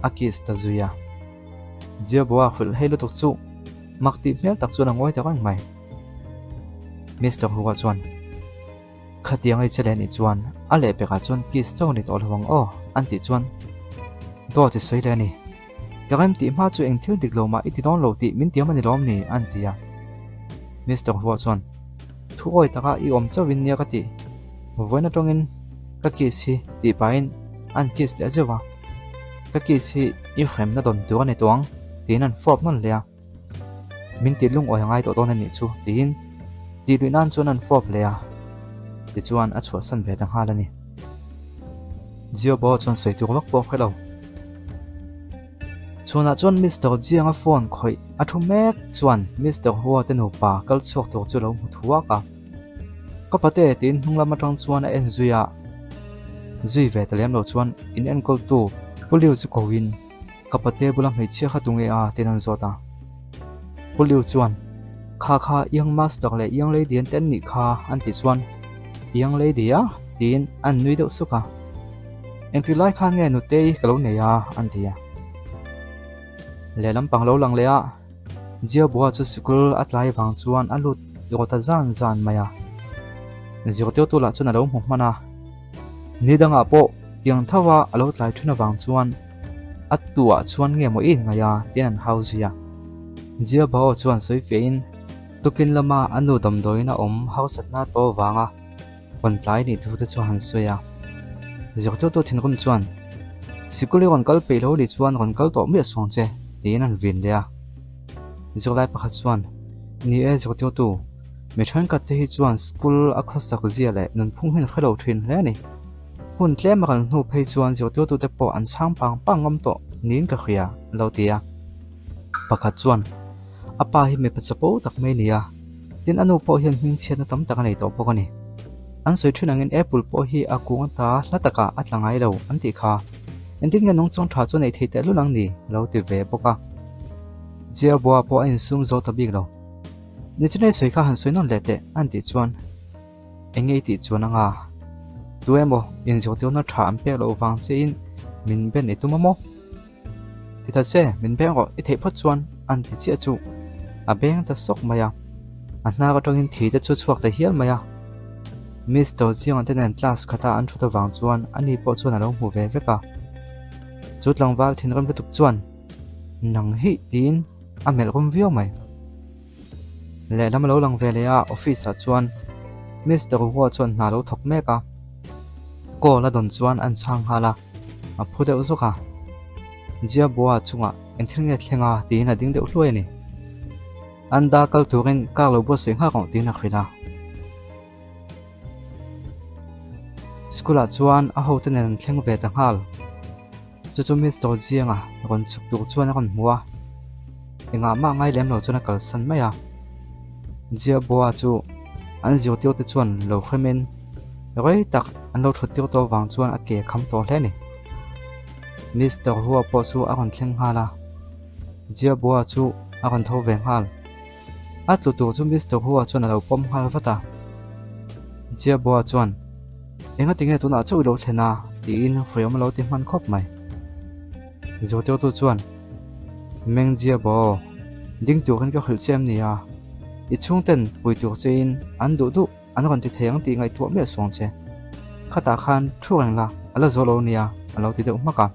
a kiss ta zui a. Jiabua hrilh hei lutuk chu mak tih hmel tak chuan a ngawi ta reng mai. Mister Hua chuan, Khatiang ei che leh nih chuan a lehpekah chuan kiss chauh a ni tawh lo ang aw, an tih chuan dawt i sawi leh a ni. Ka rem tih hma chu eng thil dik lo mah i ti dawn lo tih min tiam a ni lawm ni? an ti a. Mister Hua chuan, Thu awi taka i awm chauhin nia ka ti. Vawiin atangin ka kiss hi tih pahin an kiss leh zeuh a. Ka kiss hi i hremna dawn tur a ni tawh ang tiin an fawp nawn leh a. Min tih lungawi a ngai tawh dawn a nih chu tiin tih luih nan chuan an fawp leh a, tichuan a chhuahsan ve ta nghal a ni. Jiobo chuan sawi tur vak pawh a hre lo. Chhunah chuan Mister Jiang-a phone khawih a thu mek chuan Mister Hua te nupa kal chhuak tur chu lo hmu thuak a. Ka pate tiin hnung lam atang chuan a en zui a, zui ve ta lem lo chuan in enkawltu Pu Liu chu koin Ka pate bula hmeichhia kha tunge a? tiin an zawt a. Pu Liu chuan, Kha kha Young Master leh Young Lady an te an nih kha an tih chuan, Young Lady a? tiin an nui deuh suk a. Engtik lai khan nge nutei ka lo nei a? an ti a. Lehlam pang lo lang leh a, Jiabua chu sikul a tlai vang chuan a lut rawt ta zan zan mai a. Zirtirtu lah chuan a lo hmu hman a. Ni dangah pawh tiang tho a a lo tlai thin avang chuan a tuah chuan nge maw i inngaih a tiin an hau zui a. Jiabao chuan sawi fiahin tukin lama a nu damdawiin a awm hausatna to vanga rawn tlai nih thu te chu a han sawi a. Zirtirtu thinrim chuan Sikul i rawn kal peih lo nih chuan rawn kal tawh miah suang che tiin an vin leh a. Zirlai pakhat chuan Ni e zirtirtu, Mi thenkhat te hi chuan school a khawsak zia leh nunphung hi an hre lo thin hle a ni. Hun tlem a kal hnu phei chuan zirtirtute pawh an chhang pang pang ngam tawh niin ka hria, a lo ti a. Pakhat chuan, A pa hi mipa chapo tak mai a ni a, tin a nu pawh hian hmingchhiatna tam tak a nei tawh bawk a ni. An sawi thin angin apple pawh hi a kung ata hla takah a tla ngai lo an tih kha. Engtin nge nungchawng tha chu a neih theih tehlul ang ni? a lo ti ve bawk a. Ziabua pawh a insum zo ta bik lo. Nichina i sawi kha han sawi nawn leh teh an tih chuan eng nge i tih chuan anga tu emaw inzirtirna tha an pek loh vang che in min ben i tum a maw? Ti ta che min beng rawh i theih phawt chuan an ti chiah chu a beng ta sawk mai a, a hnar atangin thi te chu chhuak ta hial mai a. Mister Chianga te nen class khata an thut avang chuan ani pawh chuan a lo hmu ve vek a. Chu tlangval thinrim lutuk chuan nang hi tiin a melh rum viau mai. Lehlam a lo lang ve leh a, office ah chuan Mister Hua chuan hna a lo thawk mek a, call a dawn chuan an chhang nghal a. a phu deuh zawk a. Jiabua chungah eng thil nge thleng a tiin a ding deuh hluai a ni. Anda kal turin car lo buatsaih nghak rawh tiin a hrilh a. School ah chuan a hote nen an thleng ve ta nghal. Chu chu Mister Jianga rawn chhuk tur chuan a rawn hmu a, engah mah ngai lem lo chuan a kalsan mai a. Jiabua chu an zirtir te chuan lo hremin rei tak an lo thut tir tawh vang chuan a ke kham tawh hle a ni. Mister Hua pawh chu a rawn thleng nghal a, Jiabua chu a rawn tho ve nghal. A tlu tur chu Mister Hua chuan a lo pawm nghal vat a. Jiabua chuan, Enga tinge tunah chauh i lo thlen a? tiin hriam a lo ti hman khawp mai. Zirtirtu chuan, Meng Jiabua, ding turin ka hrilh che em ni a? I chhungten pui tur chein an duh duh an rawn ti thei ang tih ngaihtuah miah suang che. Khatah khan thu reng la, a la zawh lo nia, a lo ti deuh hmak a.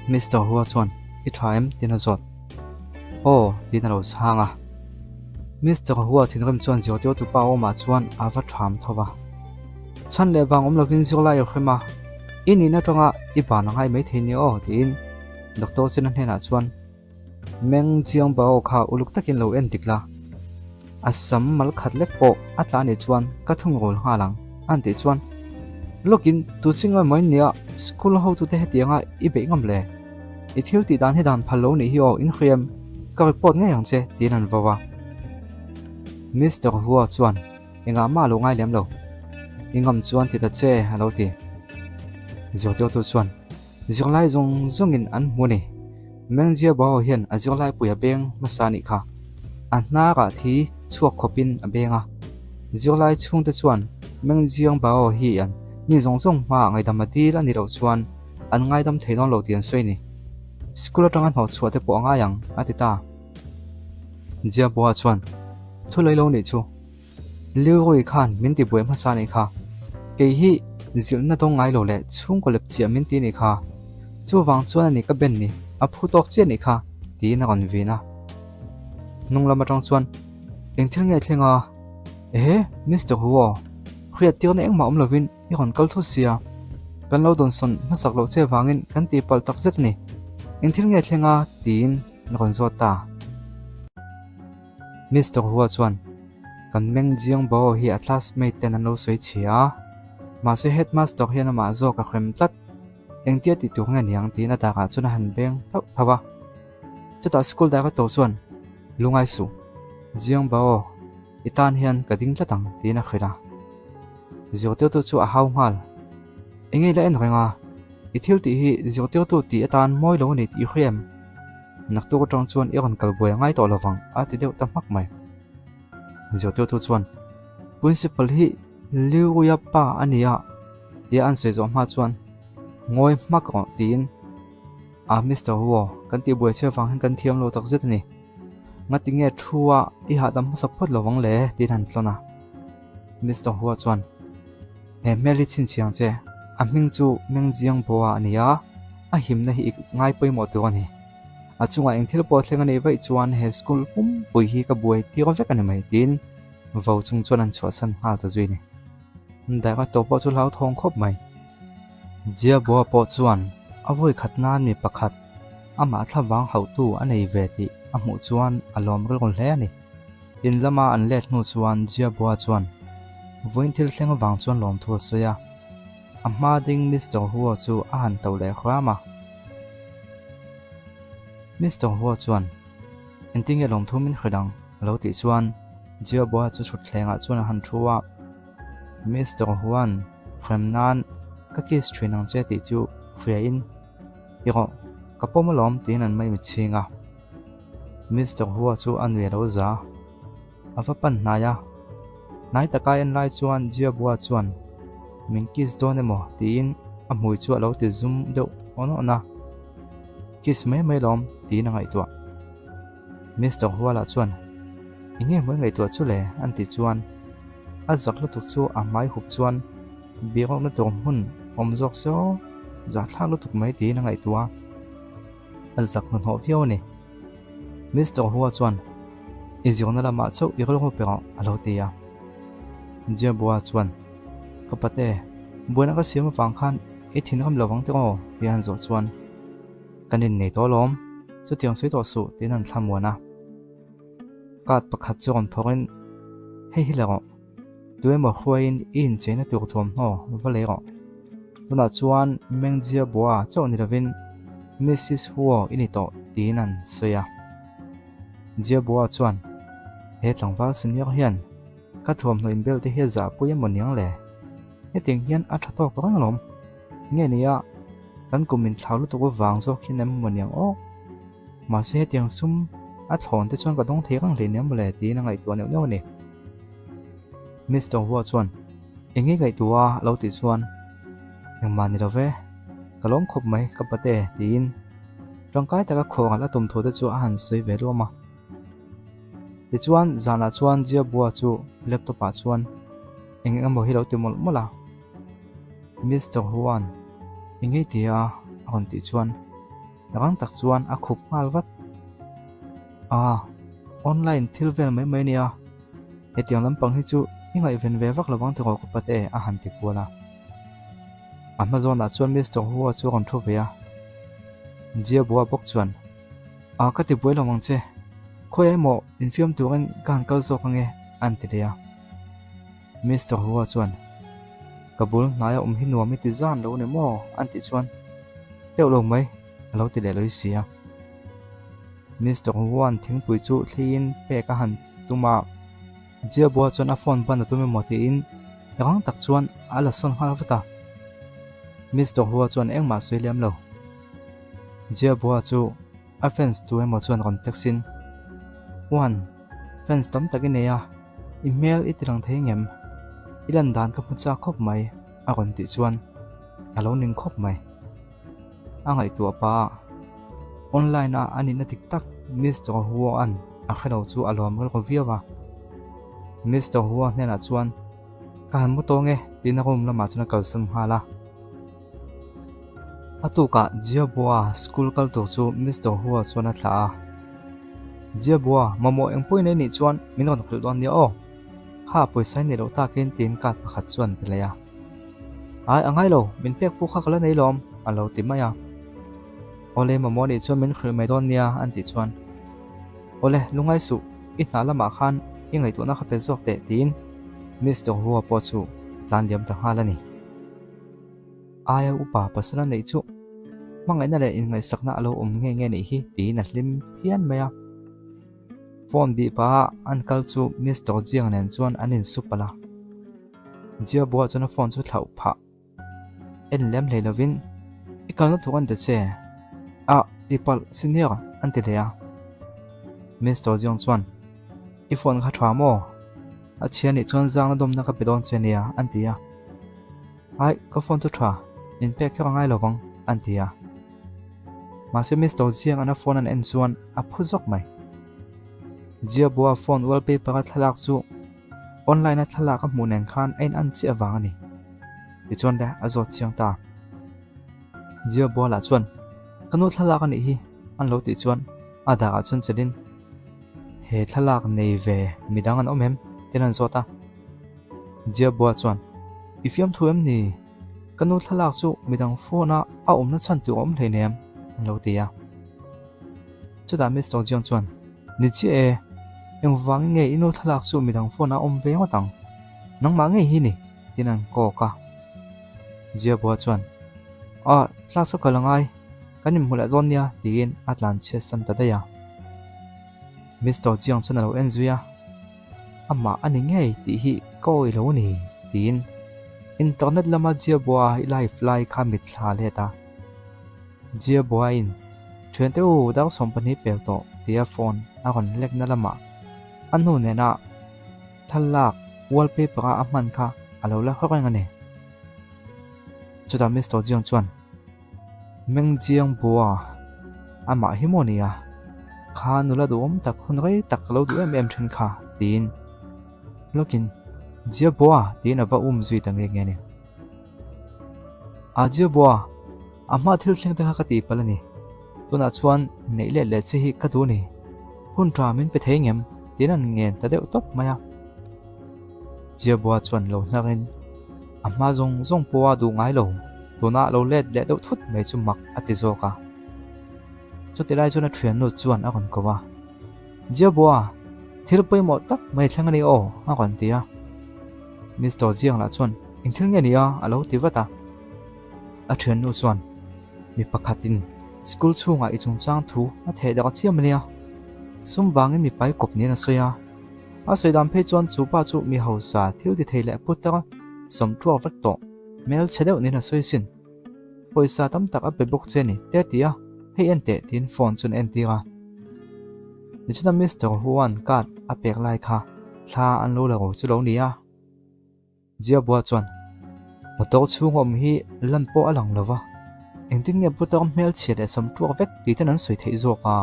Mister Hua chuan, I tha em? tiin a zawt. Aw, tiin a lo chhang a. Mister Hua thinrim chuan zirtirtu pa awmah chuan a va tham tho va. Chhan leh vang awm lovin zirlai a hrem a, I nihna atanga i ban a ngai maithei nia aw, tiin Doctor Chen-a hnenah chuan Meng Chiang Bao kha uluk takin lo en dik la, a sam mal khat lek pawh a tla anih chuan ka thungrul nghal ang, a han tih chuan lawkin tu chi nge maw in nia school hotute hetianga i beih ngam le? I thil tih dan hi dan phal lo nih hi aw, in hriam ka report ngei ang che tiin an vo a. Mister Hua chuan engah mah a lo ngai lem lo, i ngam chuan ti ta che a lo ti. Zirtirtu chuan Zirlai zawng zawngin an hmu a ni. Mengzia Bao hian a zirlaipui a beng hmasa anih kha. A hnarah thi chhuak khawpin a beng a. Zirlai chhungte chuan Mengziang Bao hi an mi zawng zawng hmaah ngaidam a dil a nih loh chuan an ngaidam thei dawn lo tih an sawi a ni. School atanga hnawh chhuah te pawh a ngai ang, a ti ta. Jia Boa chuan, Thu lei lo nih chu. Leroy khan min ti buai hmasa anih kha. Kei hi zilhna dawng ngai lo leh chhungkaw lep chiah min ti anih kha. Chuvang chuan ani ka ben ni, a phu tawk chiah anih kha, tiin a rawn vin a. Hnung lam atang chuan, Eng thil nge thleng a? Ehe, Mister Huo, hriat tirna engmah awm lovin i rawn kal thut sia. Kan lo dawnsawn hmasak loh che vangin kan ti palh tak zet a ni. Eng thil nge thleng a? tiin a rawn zawt ta. Mister Hua chuan, Kan meng Jiang Bao hi a classmate ten an lo sawi chhe a, mahse headmaster hian amah zawk a hrem tlat. Engtia tih tur nge niang tiin a darah chuan a han beng thauh thauh a. Chutah school director chuan, Lungai suh, Jiang Bao, i tan hian ka ding tlat ang tiin a hrilh a. Zirtirtu chu a hau nghal. Enge i la en reng a? I thil tih hi zirtirtu tih atan mawi lo a ni tih i hria em? Naktuk atang chuan i rawn kal buai a ngai tawh lovang a ti deuh ta hmak mai. Zirtirtu chuan, Principal hi Liuia pa a ni a tia an sawi zawh hma chuan ngawi hmak rawh tiin a Mister Huo kan tih buai chhe vang hian kan thiam lo tak zet a ni. Ngati nge thu a i hahdam hmasa phawt lovang le tiin han tlawn a. Mister Hua chuan, He hmel hi chhinchhiang che, a hming chu Mengjiang Boa a ni a, a himna hi i ngai pawimawh tur a ni. A chungah eng thil pawh thleng a neih vaih chuan he school pumpui hi ka buai tir vek a ni mai tiin vo chung chuan an chhuahsan nghal ta zui a ni. Daira tawh pawh chu hlauthawng khawp mai. Jia Boa pawh chuan a vawi khat nan mi pakhat amah thlavang hauhtu a nei ve tih a hmuh chuan a lawm rilru hle a ni. In lama an let hnu chuan Jia Boa chuan vawiin thil thleng avang chuan lawmthu a sawi a, a hma ding Mister Huo chu a han to leh hram a. Mister Huo chuan, Engtinge lawmthu min hrilh ang? a lo tih chuan Jia Boa chu thutthlengah chuan a han thu a. Mister Huan hrem nan ka kiss thin ang che tih chu hria in, I rawh, ka pawm alawm tiin an mai mitchhing a. Mister Hua chu a nui a lo za. A va pan hnai a, hnai taka en lai chuan Jia Bua chuan min kiss dawn emaw tiin a hmui chu a lo ti zum deuh awn awn a. Kiss mai mai lawm tiin a ngaihtuah. Mister Hua lah chuan Eng nge hmui ngaihtuah chu le an tih chuan a zak lutuk chu a hmai hup chuan biak awkna tur hmun awm zawk se aw zahthlak lutuk mai tiin a ngaihtuah a. A zak hnahnawh viau a ni. Mister Hua chuan, I zirna lamah chauh i rilru pe rawh, a lo ti a. Jiabua chuan, Ka pate, buaina ka siam avang khan I thinrim lo vang tiraw? tia an zawh chuan, Kan innei tawh alawm, chutiang sawi tawh suh, tiin an thlamuan a. Card pakhat chu rawn phawrhin, Hei hi la rawh, tu emaw hruaiin i incheina tur thuamhnaw va lei rawh. Tunah chuan Mengjia Bua chauh ni lovin Missis Huo i ni tawh, tiin an sawi a. Jia Bua chuan, He tlangval senior hian ka thuamhnaw inbel te hi a zahpui emaw niang le? Hetiang hian a tha tawk reng alawm. Nge nia, kan kum inthlau lutuk avang zawk hian em maw niang aw. Mahse hetiang sum a thlawn te chuan ka dawng thei reng hleinem mawle tiin a ngaihtuah neuh neuh a ni. Mister Hua chuan, Eng nge ngaihtuah a? lo tih chuan, Engmah ni lo ve, ka lawm khawp mai ka pate tiin tangkai taka khawngal a tum thu te chu a han sawi ve luam a. Tichuan zanah chuan Jia Bua chu laptop ah chuan eng eng emaw hi lo ti mawlh mawlh a. Mister Huan eng nge ti a? a rawn tih chuan rang tak chuan a khup nghal vat. Ah, online thil vel mai mai ania, hetiang lampang hi chu i ngaihven ve vak lovang tiraw ka pate a han ti kual a. A hma zawnah chuan Mister Hua chu a rawn thu ve a. Jia Bua bawk chuan A ka ti buai lo ang che, khawiah emaw infiam turin ka han kal zawk ange an ti leh a. Mister Hua chuan, Ka bul hnaia awm hi nuam i ti zan lo ni maw? an tih chuan, Deuh lo mai, a lo ti leh lawih si a. Mister Hua'n thingpui chu thliin pek a han tum a, Jiabua chuan a phone ban a tum emaw tiin rang tak chuan a la sawn nghal vat a. Mister Hua chuan engmah sawi lem lo. Jiabua chu a fans tu emaw chuan rawn text in, Huan, fans tam tak i nei a, i hmel i ti lang thei ngem? I lan dan ka hmu chak khawp mai, a rawn tih chuan a lo ning khawp mai. A ngaihtuah pa a, online a a nihna dik tak Mister Huo-a'n a hre lo chu a lawm rilru viau a. Mister Huo hnenah chuan, Ka han mu tawng e, tiin a room lamah chuan a kalsan nghal a. A tukah Jiabua school kal tur chu Mister Hua chuan a thlah a. Jiabua, mamawh eng pawhin ei nih chuan min rawn hrilh dawn nia aw. Kha pawisa i neih loh takin tiin card pakhat chuan pe leh a. Ai, a ngai lo, min pek pawh kha ka la nei lawm, a lo ti mai a. Awle, mamawh nih chuan min hrilh mai dawn nia, an tih chuan. Awle, lungngai suh, i hna lamah khan i ngaihtuahna kha pe zawk teh, tiin Mister Hua pawh chu a tlan liam ta nghal a ni. Aia upa pasal a neih chu hmangaihna leh inngaihsakna a lo awm nge nge nih hi tiin a hlim phian mai a. Phone bih paha an kal chu Mister Jiang nen chuan an insu palh a. Jia buah chuan a phone chu thlauh phah en lem hlei lovin i kalna tur an ti che a tihpalh senior an ti leh a. Mister Jiang chuan i phone kha tha maw? A chhia nih chuan zangna dawmna ka pe dawn che nia an ti a. Ai, ka phone chu tha, min pek kher a ngai lo vang, an ti a. Mahse Mister Jiang an a phone an en chuan a phu zawk mai. Jia Bua phone wallpaper a thlalak chu online a thlalak a hmuh nen khan a in an chiah vang a ni. Tichuan le a zawt chiang ta. Jia Bua lah chuan, Ka nu thlalak a nih hi, an lo tih chuan a dahah chuan chelin, He thlalak nei ve midang an awm em? Tiin an zawt a. Jiabua chuan, I fiamthu em ni? Ka nu thlalak chu midang phone a a awmna chhan tur a awm hleinem, an lo ti a. Chutah Mister Jiang chuan, Ni chiah e, engvangin nge i nu thlalak chu midang phone a awm ve ngawt ang? Nangmah ngei hi ni, tiin an kawk a. Jiabua chuan, Ah, tlak chu ka la ngai, kan inhmu leh dawn nia, tiin a tlan chhiat san ta daih a. Mister Jiang chuan a lo en zui a. Amah a ni ngei tih hi ka awih lo a ni, tiin internet lama Jiabua i live lai kha mitthla let a. Jiabuain, Thiante u, dar 12 pel tawh, tia phone a rawn lekna lamah a hnu nena thlalak wallpaper a a hman kha a lo la reng a ni. Chutah Mister Jiang chuan, Meng Jiang Bua, amah hi maw nia? Kha nula duhawm tak hun rei tak ka lo duh em em thin kha, tiin lawkin Jia Bua tiin a va um zui ta nghe nghe a ni. A Jia Bua, a hma thil thleng te kha ka tih palh a ni. Tunah chuan neih let leh che hi ka duh a ni. Hun tha min pe thei ngem? tiin an ngen ta deuh tawp mai a. Jia Bua chuan lo hnarin a hma zawng zawng pawha duh ngai lo. Tuna lo let leh deuh thut mai chu mak a ti zawk a. Chuti lai chuan a thiannu chuan a rawn ko a, Jiabua, thil pawimawh tak mai thleng a ni aw, a rawn ti a. Mister Jiang lah chuan, Eng thil nge ni a? a lo ti vat a. A thiannu chuan, Mi pakhatin school chhungah i chungchang thu a theh dak chiam a nia. Sum vangin mipai kawp niin a sawi a. A sawi dan phei chuan chu pa chu mi hausa thil ti thei leh putar sawmtuak vek tawh. Hmel chhe deuh niin a sawi sin. Pawisa tam tak a pe bawk che ni te ti a, hei en teh tiin phone chuan a entir a. Nichina Mister Huan card a pek lai kha thla an lo la ro chu lo ni a. Jiabua chuan motor chhung awm hi lan pawh a lang lo va, engtin nge putar hmel chhia leh sam tuak vek tih ten an sawi theih zawk a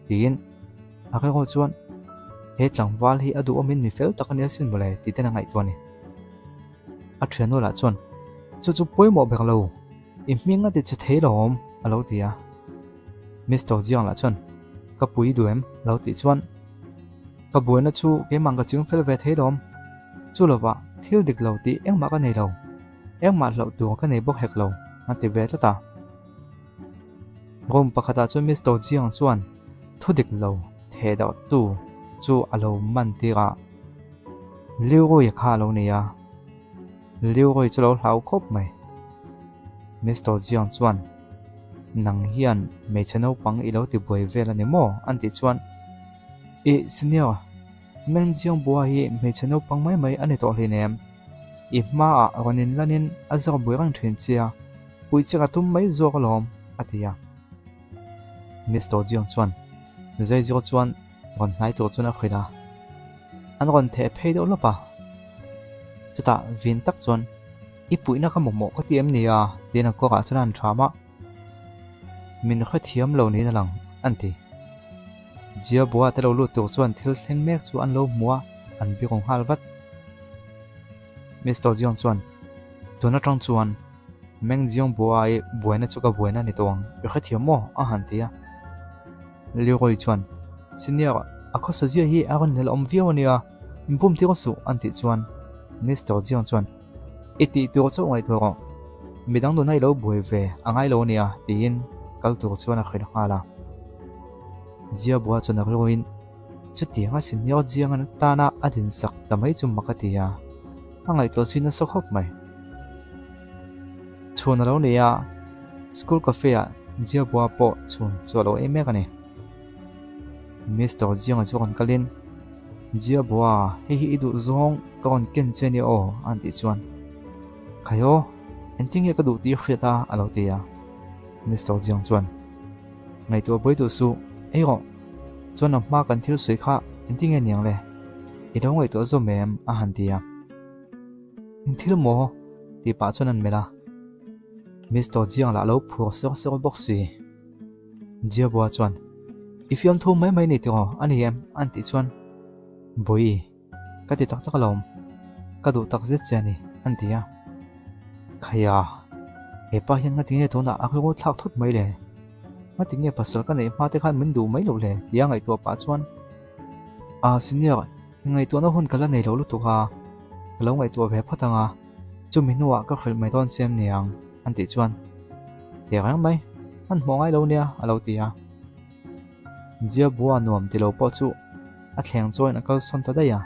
tiin a rilru chuan he tlangval hi a duhawmin mi fel tak a nia sin mawle tih ten a ngaihtuah a ni. A thiannu lah chuan, Chu chu pawimawh ber lo, i hming a ti che thei lo awm, a lo ti a. Mister Jiang lah chuan, Ka pui duh em? a lo tih chuan, Ka buaina chu keimah ka ching fel ve thei lo awm. Chu lovah thil dik lo tih engmah ka nei lo, engmah hlauh tur ka nei bawk hek lo, a ti ve tlat a. Room pakhatah chuan Mister Jiang chuan thu dik lo theh dahtu chu a lo man tir a. Leroy-a kha a lo nei a, Leroy chu lo hlau khawp mai. Mister Jiang chuan, Nang hian hmeichhe naupang i lo ti buai vel a ni maw? an tih chuan, Ih, Senior, Meng Jiang Bua hi hmeichhe naupang mai mai a ni tawh hleinem. I hmaah rawn inlanin a zar buai reng thin che a, puih che ka tum mai zawk alawm, a ti a. Mister Jiang chuan, Zeizir chuan rawn hnai tur chuan a hrilh a, an rawn theh phei deuh lawp a. Chutah vin tak chuan, I puihna ka mamawh ka ti em ni a? tiin a kawrah chuan a han ṭham a. Min hrethiam lo niin a lang, an ti. Jiabua te lo lut tur chuan thil thleng mek chu an lo hmu a, an biru nghal vat. Mister Jiang chuan, Tun aṭang chuan Meng Jiang Bua i buaina chu ka buaina a ni tawh ang, i hrethiam maw? a han ti a. Leroy chuan, Senior, a khawsa zia hi a rawn hlel awm viau a nia, in bum tir suh, an tih chuan Mister Jiang chuan, I tih tur chauh ngaihtuah rawh, midang nuna i lo buai ve a ngai lo a nia, tiin kal tur chuan a hrilh nghal a. Jia Bua chuan a rilruin, Chutianga Senior Jiang tana a dinsak ta mai chu mak a ti a, a ngaihtuah zui nasa khawp mai. Chhun a lo nei a, school cafe ah Jiabua pawh chhun chu a lo ei mek a ni. Mister Jiang-a chu rawn kalin, Jiabua, hei hi i duh zawng ka rawn ken che nia aw, a han tih chuan, Khai aw, engtin nge ka duh tih i hriat a? a lo ti a. Mister Jiang chuan, Ngaihtuah buai duh suh, ei rawh, chuan a hma kan thil sawi kha engtin nge niang le? I lo ngaihtuah zawm em? a han ti a. Eng thil maw? tih pah chuan an melh a. Mister Jiang lah lo phur sawr sawr bawk si. Jiabua chuan, I fiamthu mai mai ni tiraw a ni em? an tih chuan, Bawi, ka ti tak tak alawm. Ka duh tak zet che a ni, an ti a. Khaia, he pa hian ngati nge tunah a rilru thlak thut mai le? Ngati nge pasal ka neih hma te khan min duh mai loh le? tia ngaihtuah pah chuan, A senior, Ngaihtuahna hun ka la nei lo lutuk a, ka lo ngaihtuah ve phawt ang a, chumi hnuah ka hrilh mai dawn che em ni ang, an tih chuan, Teh reng mai, hmanhmawh ngai lo nia, a lo ti a. Jiabua nuam ti lo pawh chu a thleng chawiin a kalsawn ta daih a.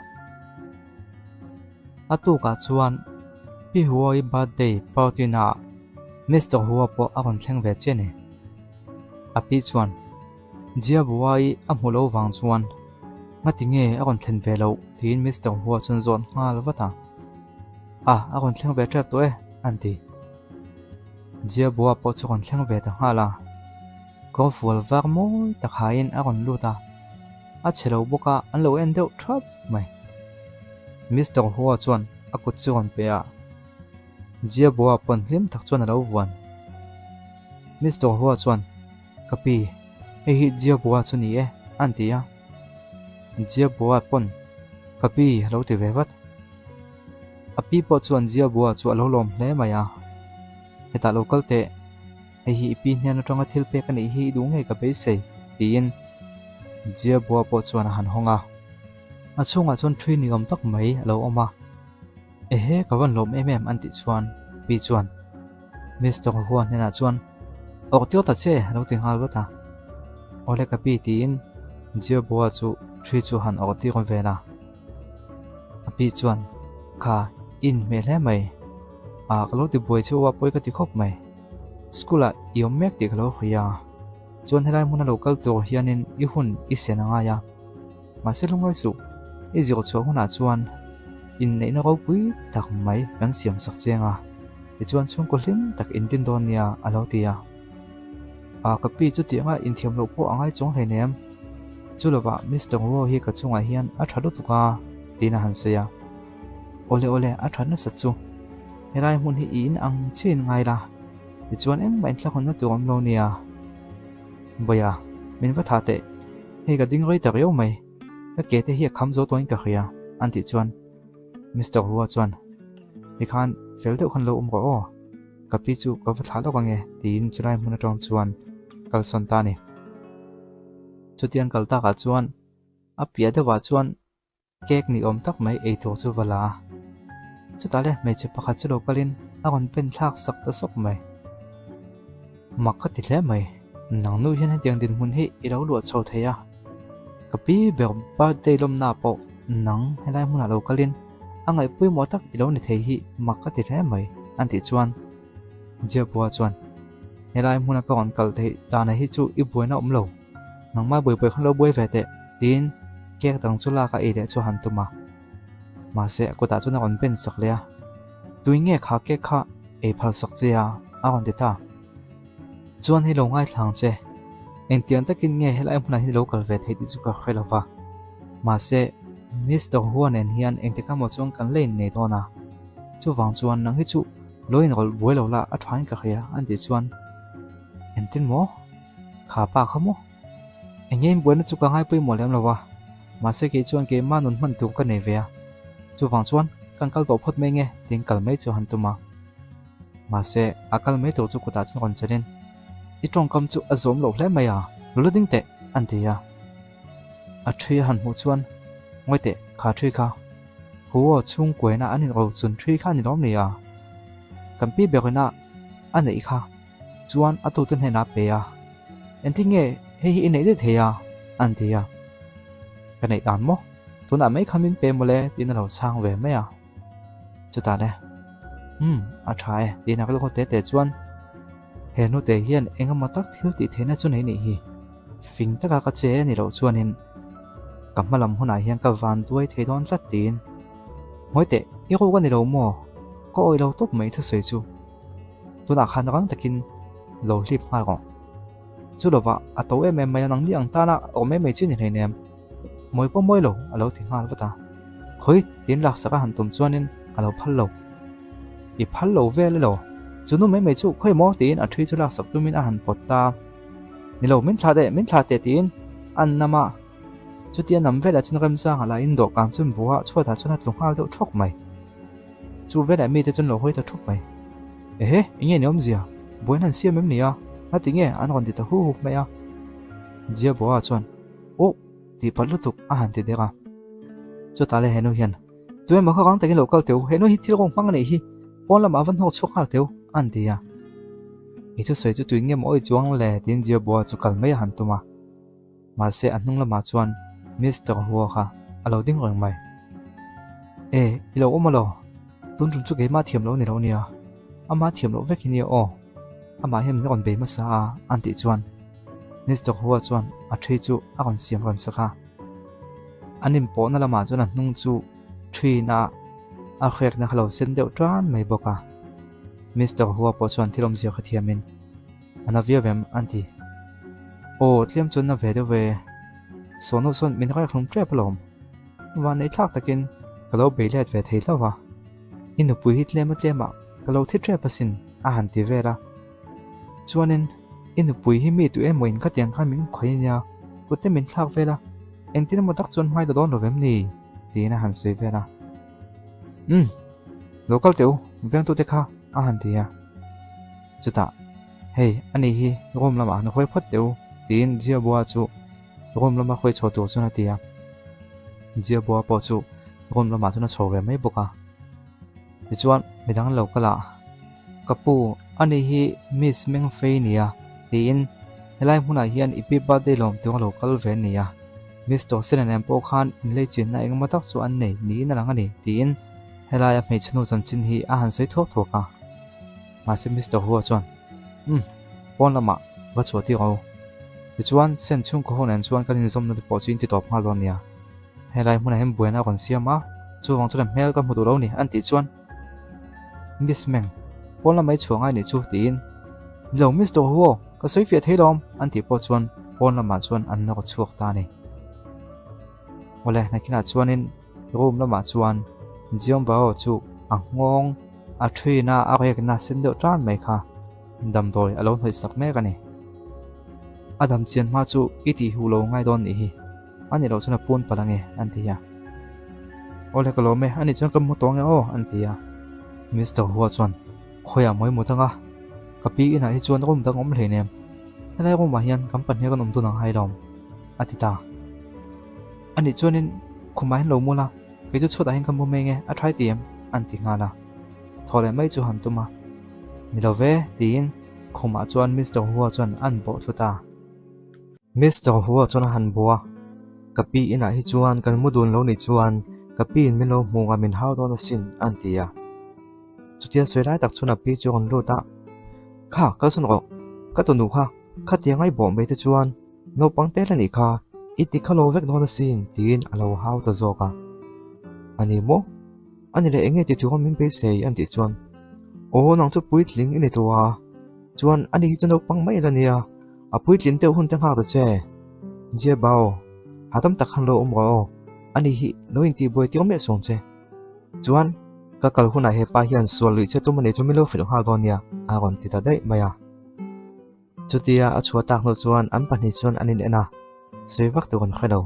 A tukah chuan Pi Huai birthday party naah Mister Hua pawh a rawn thleng ve chiah a ni. A pi chuan, Jia Buai a hmu lo vang chuan ngati nge a rawn thlen ve loh tiin Mister Hua chuan zawn nghal vat a. A, a rawn thleng ve tep tawh e, an ti. Jia Bua pawh chu rawn thleng ve ta nghal a. Kawr fual var mawi tak haiin a rawn lut a. A chhe lo bawk a, an lo en deuh thap mai. Mister Hua chuan a kut chu rawn pe a. Jia Bua pawn hlim tak chuan a lo vuan. Mister Hua chuan. Ka pi, hei hi Jiabua chu ni e, an ti a. Jiabua pawn, Ka pi, a lo ti ve vat. A pi pawh chuan Jiabua chu a lo lawm hle mai a. Hetah lo kal teh, hei hi i pi hnen atanga thil pek a nih hi i duh ngei ka beisei, tiin Jiabua pawh chuan a han hawng a. A chhungah chuan ṭhi ni awm tak mai a lo awm a. Ehe, ka van lawm em em, an tih chuan pi chuan. Mister Hua hnenah chuan, Awk tir ta che, a lo ti nghal vat a. Awle ka pi tiin Jiaboa chu ṭhi chu han awk tir vel a. A pi chuan, Kha, i inhmeh hle mai. Ah, ka lo ti buai cheu a, pawi ka ti khawp mai. School ah i awm mek tih ka lo hria a. Chuan helai hmuna lo kal tur hianin i hun i sen a ngai a. Mahse lungngai suh, i zir chhuah hunah chuan inneihna ropui tak mai kan siam sak cheng a, tichuan chhungkaw hlim tak in din dawn nia a lo ti a. A ka pi chu tianga inthiam loh pawh a ngai chuang hleinem. Chu lovah Mister Wu hi ka chungah hian a tha lutuk a tiin a han sawi a. Awle awle a tha nasat chu. Helai hmun hi i in ang chiahin ngai la, tichuan engmah inthlakhawnna tur awm lo nia. Bawia, min va thah teh. Hei ka ding rei ta riau mai, ka ke te hi a kham zo tawhin ka hria, an tih chuan Mister Hua chuan, Tikhan fel deuh khan lo awm rawh aw, ka pi chu ka va thlah lawk ange, tiin chulai hmun atang chuan kalsawn ta a ni. Chutiang kal takah chuan a piah deuhah chuan Cake ni awm tak mai ei tur chu va la a. Chutah le hmeichhe pakhat chu lo kalin a rawn pen thlak sak ta sawk mai. Mak ka ti hle mai, nang nu hian hetiang dinhmun hi i lo luah chho thei a. Ka pi ber birthday lawmna pawh nang helai hmunah lo kalin a ngaih pawimawh tak i lo ni thei hi mak ka ti hle mai an tih chuan Jiabua chuan helai hmuna ka rawn kal theih dana hi chu i buaina awm lo. Nangmah buaipui khan lo buai ve teh, tiin cake dang chu lak a ei leh chu a han tum a. Mahse, a kutah chuan a rawn ben sak leh a. Tui nge kha cake kha ei phal sak che a, a rawn ti ta. Chuan hei lo ngaithla ang che, engtiang takin nge helai hmunah hian i lo kal ve thei tih chu ka hre lo va. Mahse, Mister Hua nen hian engtik emaw chuan kan la innei dawn a. Chuvang chuan nang hi chu lo inrawlh buai lo la a thain ka hria, an tih chuan, Engtin maw? Kha pa kha maw? Eng nge inbuaina chu ka ngai pawimawh lem lo a, mahse kei chuan keimah nun hman tur ka nei ve a, chuvang chuan kan kal tawh phawt mai nge tiin kal mai chu han tum a. Mahse a kal mai tur chu kutah chuan rawn chelin, I tawngkam chu a zawm loh hle mai a, lo la ding teh, an ti a. A thi a han hmuh chuan, Ngawi teh, kha thi kha Huo chhungkuaina an inrochun thi kha a ni lawm ni a? Kan pi berina a neih kha. Chuan a tute hnenah a pe a, Engtin nge hei hi i neih daih thei a? an ti a. Ka neih dan maw? Tunah mai kha min pe mawle tiin a lo chhang ve mai a. Chutah le, Umm, a tha e tiin a rilru te te chuan he hnute hian eng emaw tak thil tih theihna chu nei nih hi. Fing taka ka che a ni loh chuanin ka hma lam hunah hian ka van duai thei dawn tlat tiin, Ngawi teh, i ruk a ni lo maw? Ka awih lo tawp mai thusawi chu. Tunah khan rang takin lo hlip nghal rawh. Chu lovah a to em em mai a, nangni ang tana awm em mai chi ni hleinem. Mawi pawh mawi lo a lo ti nghal vat a. Khawi tiin laksak a han tum chuanin a lo phal lo. I phal lo vel elaw? Chu nu mai mai chu khawi maw tiin a thi chu laksak tumin a han pawt ta. Ni lo, min thlah teh, min thlah teh tiin an nam a. Chutia nam velah chuan remchang a la in dawhkan chuan bua chhuatah chuan a tlu nghal deuh thuak mai. Chu velah mite chuan lo hawi ta thup mai. Ehe, enge ni awmzia? Buain han siam em ni a? A ti nge? An rawn ti ta hu hu mai a. Jiaboa chuan, Oh! Tih palh lutuk a han ti dek a. Chutah le henu hian, Tu emaw kha rang takin lo kal teu, henu hi thil rawng hmang a nih hi, pawn lamah a va hnawk chhuak nghal teu, a han ti a. I thusawi chu tuin nge maw awi chuang le? tiin Jiaboa chu kal mai a han tum a. Mahse a hnung lamah chuan Mister Hua kha a lo ding reng mai. E, i lo awm alaw? Tun tum chu keimah thiam lo ni lo nia. Amah thiam loh vek hi nia aw. Amah hian min rawn bei hmasa a, an tih chuan Mister Hua chuan a thi chu a rawn siam rem sak a. An inpawhna lamah chuan a hnung chu ṭhin a, a hrekna kha lo sen deuh ṭan mai bawk a. Mister Hua pawh chuan thil awmzia kha thiamin A na viau em? an ti. Aw, tlem chuan na ve deuh ve. Sawhnaw sawn min raih hlum ṭep alawm. Vanneih thlak takin ka lo bei let ve thei hlauh a. I nupui hi tlem a tlemah ka lo thi ṭep asin, a han ti vel a. Chuanin, i nupui hi mi tu emaw in khatiang khan min khawih ania, kut te min thlak vel a, engtin emaw tak chuan hmai la dawn lo vem ni? tiin a han sawi vel a. Umm, lo kal teh u, vengtute kha, a han ti a. Chutah, Hei, ani hi room lamah han hawi phawt teh u, tiin Jiabua chu room lama hawi chho tur chuan a ti a. Jiabua pawh chu room lamah chuan a chho ve mai bawk a. Tichuan, midang lo kal a, Ka pu, Ani hi Miss Mengfei nia, tiin helai hmunah hian i pi birthday lawm tur a lo kal ve nia. Miss Dawson nen pawh khan inleichinna engemaw tak chu an nei niin a lang a ni, tiin helaia hmeichhe nu chanchin hi a han sawi thuak thuak a. Mahse Mister Hua chuan, Umm, pawn lamah va chhuah tir rawh u. Tichuan, Sen chhungkaw ho nen chuan kan inzawmna te pawh chu in ti tawp nghal dawn nia. Helai hmunah hian buaina a rawn siam a, chuvang chuan hmel ka hmu duh lo ni, an tih chuan, Miss Meng, pawn lamah i chhuah ngai nih chu, tiin, Nilo, Miss Dawhhuo, ka sawi fiah thei lawm, an tih pawh chuan pawn lamah chuan an nawr chhuak ta a ni. Awle, nakinah chuanin room lamah chuan Jeon Bao chu a nghawng a ṭhuina a rekna sen deuh ṭan mai kha damdawi a lo hnawih sak mek a ni. A dam chian hma chu i tih huh lo ngai dawn nih hi. A nih loh chuan a pawn palh ange, an ti a. Awle ka lawm e, a nih chuan ka mu tawh ange aw, an ti a. Mister Hua chuan, Khawiah mawi mut anga, ka pi inah hi chuan room dang awm hleinem, helai room ah hian kan pahnih kan awm dun ang hai lawm, a ti ta. A nih chuanin khumah hian lo mu la, kei chu chhuatah hian ka mu mai nge, a try ti em? an ti nghal a. Thaw leh mai chu han tum a. Ni lo ve, tiin khumah chuan Mister Hua chuan an bawh thlu ta. Mister Hua chuan a han bua, Ka pi inah hi chuan kan mu dun lo nih chuan ka pi in min lo hmu nga min hau dawn asin, an ti a. Chutia sawi lai tak chuan a pi chu a rawn lut a, Kha, kalsawn rawh, ka tunu kha, khatiang a i bawh mai te chuan naupang tel a nih kha, i ti kha lo vek dawn asin, tiin a lo hau ta zawk a. A ni maw? A ni leh eng nge ti tur a min beisei? an tih chuan, Aw, nang chu puitling i ni tawh a, chuan ani hi chu naupang mai la nia. A puitlin deuh hun te nghak ta che. Jia Bao, hahdam tak khan lo awm rawh aw. Ani hi lo intihbuai tir miah suang che. Chuan, ka kal hunah hepa hian sual luih che tum a nih chu min lo hrilh nghal dawn nia, a rawn ti ta daih mai a. Chutia a chhuah tak hnu chuan an pahnih chuan an in en a, sawi vak tur an hre lo.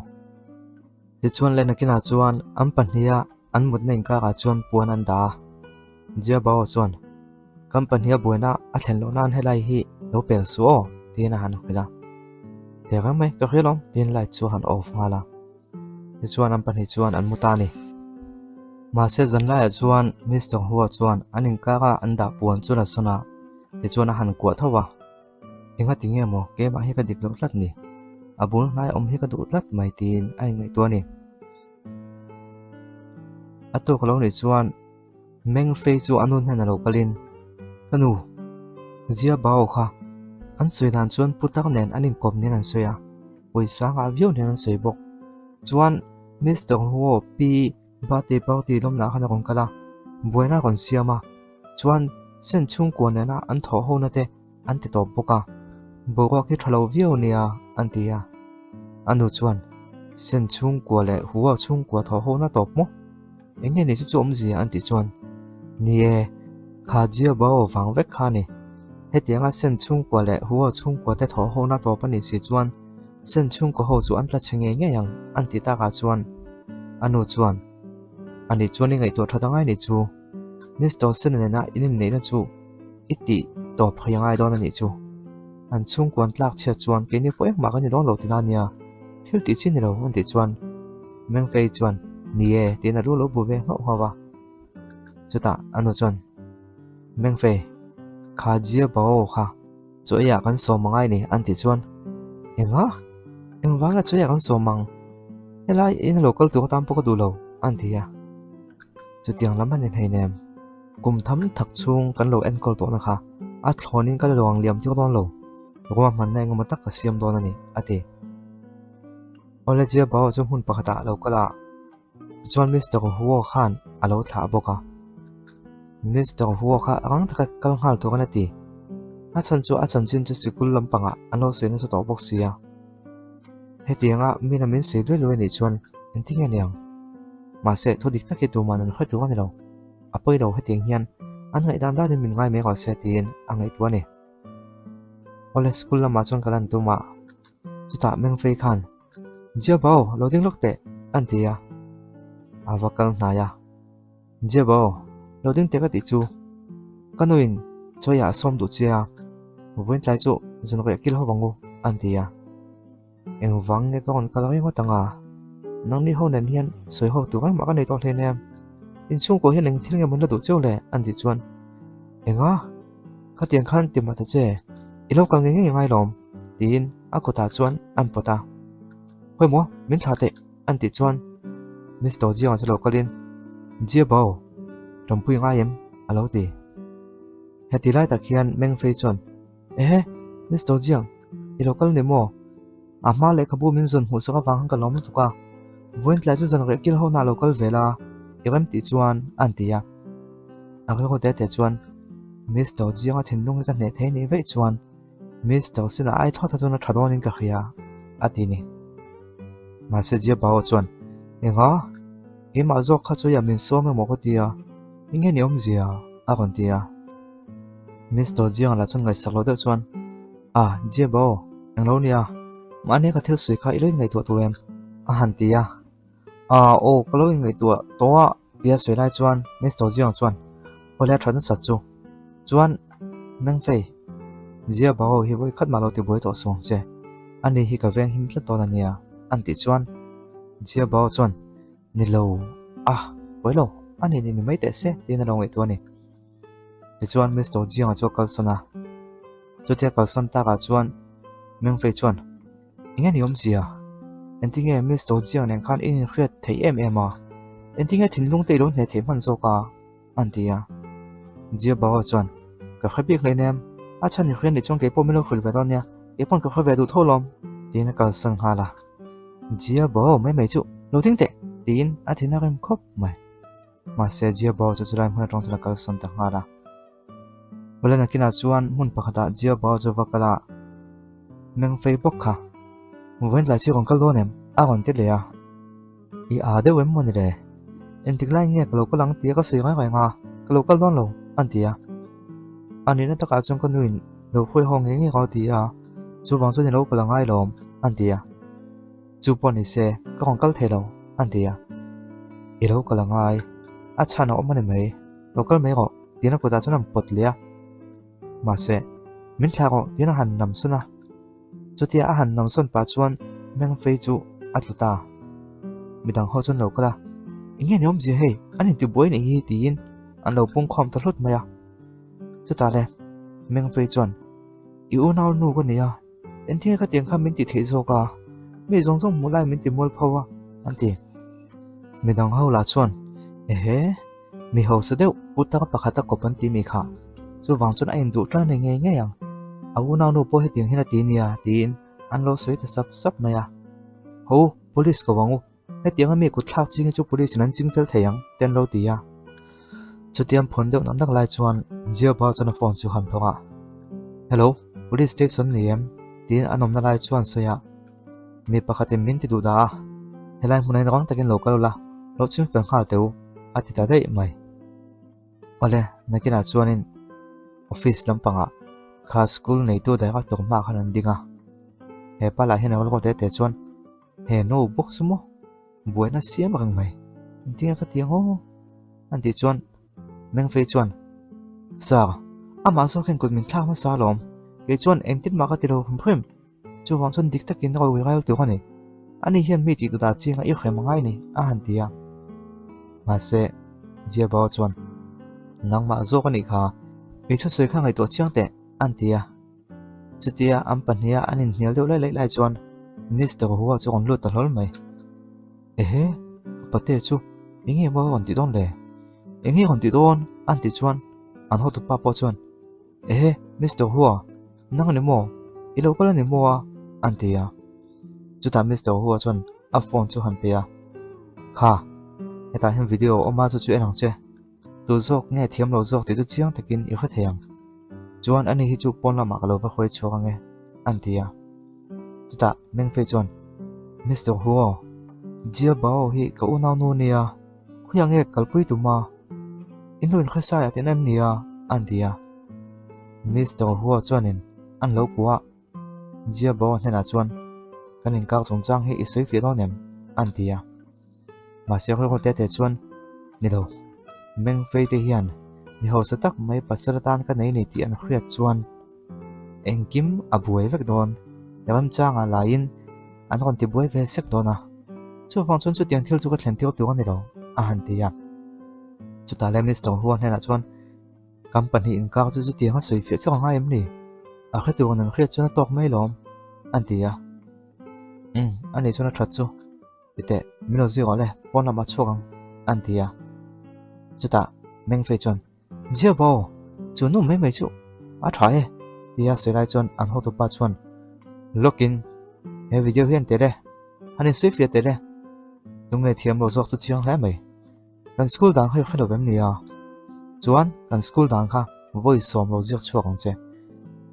Tichuan leh nakinah chuan an pahniha an mutna inkarah chuan puan an dah a. Jia Bao chuan, Kan pahniha buaina a thlen loh nan helai hi lo pel suh aw, tiin a han hrilh a. Teh reng mai, ka hrilh awm, tiin light chu a han off nghal a. Tichuan an pahnih chuan an mu ta a ni. Mahse zanlaiah chuan Mister Hua chuan an inkara an dah puan chu la sawn a, tichuan a han kuah tho a. Engati nge maw keimah hi ka dik loh tlat ni? A bul hnai awm hi ka duh tlat mai tiin a inngaihtuah a ni. A tawk lo nih chuan Meng Fei chu a nu hnen a lo kalin, Ka nu, Zia Bao kha an sawi dan chuan putar nen an inkawp nen an sawi a, pawisa ngah viau nen an sawi bawk. Chuan Mister Huo pi Birthday party lawmna khan a rawn kal a, buaina a rawn siam a, chuan Sen chhungkua nena an thawh hona te an ti tawp bawk a, boruak hi tha lo viau nia an ti a. A nu chuan, Sen chhungkua leh Hua chhungkua thawh hona tawp maw? Eng nge ni chu chu awmzia an tih chuan, Ni e, kha Jia Bao vang vek kha a ni. Hetianga Sen chhungkua leh Hua chhungkua te thawh hona tawp a nih si chuan Sen chhungkaw ho chu an tla chhe ngei ngei ang an ti takah chuan a nu chuan, Ani chuan i ngaihtuah that angai nih chu. Mister Sen nena in inneihna chu i tih tawp thei angai dawn a nih chu. An chhungkuan tlak chhiat chuan keini pawh engmah kan ni dawn lo tina nia, thil tih chi ni lo an tih chuan Mengfei chuan ni e tiin a lu lo bu ve nghauh nghauh a. Chutah a nu chuan Mengfei, kha Jia Bao kha Chaw eiah kan sawm angai ni an tih chuan Enga? Engvanga chaw eiah kan sawm ang? Helai in a lo kal tur atan pawh ka duh lo an ti a. Chutiang lam a ni hleinem. Kum tham thak chhung kan lo enkawl tawhna kha a thlawnin ka la luang liam tir dawn lo. Ruahmanna engemaw tak ka siam dawn a ni a ti. Awle Jia Bao chu hmun pakhatah a lo kal a. Tichuan Mister Huo khan a lo thlah bawk a. Mister Huo kha rang taka kal nghal tur a ti. A chhan chu a chanchin chu sikul lampangah an lo sawi nasa tawh bawk si a. Hetianga mina min sawi luai luai anih chuan engtin nge niang? Mahse thu dik tak hi tuman an hre tur a ni lo. A pawi lo hetiang hian an ngaihdan danin min ngai mai rawh se tiin a ngaihtuah a ni. Awle school lamah chuan ka lan tum a, chutah Mengfei khan Jia Bao, lo ding lawk teh, an ti a. A va kal hnai a. Jia Bao, lo ding teh ka tih chu. Ka nuin chawiah a sawm duh che a, vawiin tlai chu zanriah kil ho vang u, an ti a. Engvang nge ka rawn kal ringawt ang a? Nangni ho nen hian sawi ho tur engmah ka nei tawh hleinem. Inchhungkaw hian eng thil nge maw la duh cheu le? an tih chuan, Enga? Khatiang khan ti mah ta che, i lo kal ngei ngei ngai lawm, tiin a kutah chuan an pawt a. Hawi maw, min thlah teh, an tih chuan Mister Jiang chu lo kalin, Jia Bao, rawnpui ngai em? a lo ti. Heti lai tak hian Meng Fei chuan, Ehe, Mister Jiang, i lo kal ni maw? A hma lehkhabu min zawn hmuh sak avang khan ka lawm lutuk a, vawiin tlai chu zan reh kil ho nah lo kal ve la, i rem tih chuan a an ti a. A rilru te te chuan, Mister Jiang a thinlung hi ka hneh thei nih veih chuan Mister Sin a ai thlawt a chuan a tha dawnin ka hria, a ti ni. Mahse Jia Bao chuan, Enga? Keimah zawk kha chu ia min sawm emaw ka ti a, eng nge ni awmzia? a rawn ti a. Mister Jiang lah chuan ngaihsak lo deuh chuan, A, Jia Bao, englo nia, mahni ka thil sawi kha i lo inngaihtuah tawh em? a han ti a. A, aw, ka lo inngaihtuah tawh a, tia sawi lai chuan Mister Jiang chuan, Awle a that nasat chu. Chuan, Mengfei, Jia Bao hi vawi khat mah lo ti buai tawh suang che, ani hi ka veng him tlat dawn a nia, an tih chuan Jia Bao chuan, Ni lo, a, buai lo, a ni ni ni mai teh se, tiin a lo ngaihtuah a ni. Tichuan Mister Jiang-a chu a kalsawn a, chutia kalsawn takah chuan Mengfei chuan, Eng nge ni awmzia? Engtinge Mister Jiang nen khan i inhriat theih em em a? Engtinge thinlung te i lo hneh theih hman zawk a? an ti a. Jia Bao chuan, Ka hre bik hleinem, a chhan i hria nih chuan keipawh min lo hrilh ve dawn nia, keipawn ka hre ve duh tho lawm, tiin a kalsan nghal a. Jia Bao mai mai chu lo ding teh, tiin a thin a rem khawp mai. Mahse Jia Bao chu chulai hmun atang chuan a kalsan ta nghal a. Awle nakinah chuan hmun pakhatah Jia Bao chu va kal a, Meng fei bawk kha, vawiin tlai chu i rawn kal dawn em? a rawn ti leh a. I aa deuh em maw ni le? Engtik lai nge ka lo kal ang tia ka sawi ngai reng a, ka lo kal dawn lo, an ti a. A nihna takah chuan ka nuin lo hruai haw ngei ngei ka ti a, chuvang chuan i lo kal a ngai lawm, an ti a. Chu pawh ni se, ka rawn kal thei lo, an ti a. I lo kal a ngai, a chhan a awm a ni mai, lo kal mai rawh, tiin a kutah chuan an pawt leh a. Mahse, min thlah rawh, tiin a han nam sawn a. Chutia a han namsawn pah chuan Mengfei chu a tlu ta. Midang ho chuan lo kal a, Eng nge ni awmzia hei, an intibuai nih hi tiin an lo pung khawm ta hlut mai a. Chutah le, Mengfei chuan, I unau nu ka ni a, engtinge ka tiang kha min ti theih zawk a, mi zawng zawng hmuh lai min ti mual pho a, an ti. Midang ho lah chuan, Ehe, mi hausa deuh putar pakhat a kawp an ti mi kha, chuvang chuan a induh tlan nei ngei ngei ang, a unaunu pawh hetiang hian a ti nia tiin an lo sawi ta sap sap mai a. Ho, police ko ang u, hetianga mi kut thlak ching hi chu police in an ching fel thei ang te an lo ti a. Chutiang phun deuh nak nak lai chuan Jiaba chuan a phone chu han phawk a, Hello, police station ni em? tiin an awmna lai chuan sawi a. Mi pakhatin min ti duh dah a, helai hmunah hian rang takin lo kal ula, lo chhim fel nghal teh u, a ti ta daih mai. Awle, nakinah chuanin office lampangah kha school neitu director hmaah khan an ding a, he pa lah hian a rilru te te chuan he nu bawk chu maw buaina siam reng mai, engtinge ka ti ang aw? An tih chuan Mengfei chuan, Sir, amah zawk hian kut min thlak hmasa alawm, kei chuan engtin mah ka ti lo hrim hrim. Chuvang chuan dik takin rawi ral tur a ni. Ani hian mi tih duhdah chiang a i hrem angai ni, a han ti a. Mahse, Jiabao chuan, Nangmah zawk a nih kha, i thusawi kha ngaihtuah chiang teh, a han ti a. Chutia an pahniha an inhnial deuh laih laih lai chuan Mister Hua chu a rawn lut ta hlawl mai. Ehe, ka pate chu eng nge maw a rawn tih dawn le? Eng nge a rawn tih dawn? a han tih chuan an hotupa pawh chuan, Ehe, Mister Hua, nang a ni maw? I lo kal a ni maw a? an ti a. Chutah Mister Hua chuan a phone chu han pe a, Kha, hetah hian video a awm a, chu chu en ang che. Tu zawk nge thiam lo zawk tih chu chiang takin i hre thei ang. Chuan ani hi chu pawn lamah ka lo va hawi chhuak ang e, an ti a. Chutah Mengfei chuan, Mister Hua, Jia Bao hi ka unaunu nia, khawiah nge kalpui tum a? In lo inhresai a tin em nia? an ti a. Mister Hua chuanin an lo kuah a, Jia Bao hnenah chuan, Kan inkak chungchang hi i sawi fiah dawn em? an ti a. Mahse rilru te te chuan, Ni lo, Meng Fei te hian mi hausa tak mai pasal atan ka nei ni tih an hriat chuan engkim a buai vek dawn, remchangah laiin an rawn ti buai ve sek dawn a. Chuvang chuan chutiang thil chu ka thlen tir tur a ni lo, a han ti a. Chutah leh Mister Hua hnenah chuan. Kan pahnih inkar chu chutiang a sawi fiah kher a ngai em ni? A hre tur an hriat chuan a tawk mai lawm, an ti a. Umm, a nih chuan a that chu. Titeh, min lo zui rawh le, pawn lamah chhuak ang, an ti a. Chutah Mengfei chuan, Zia bo, chu nu mai mai chu a tha e, tia sawi lai chuan an hotupa chuan lawkin, He video hi an tel e, an insawi fiah tel e, tunge thiam lo zawk chu chiang hle mai. Kan school dan kha i hre lo vem nia? Chuan kan school dan kha vawi sawm lo ziak chhuak ang che.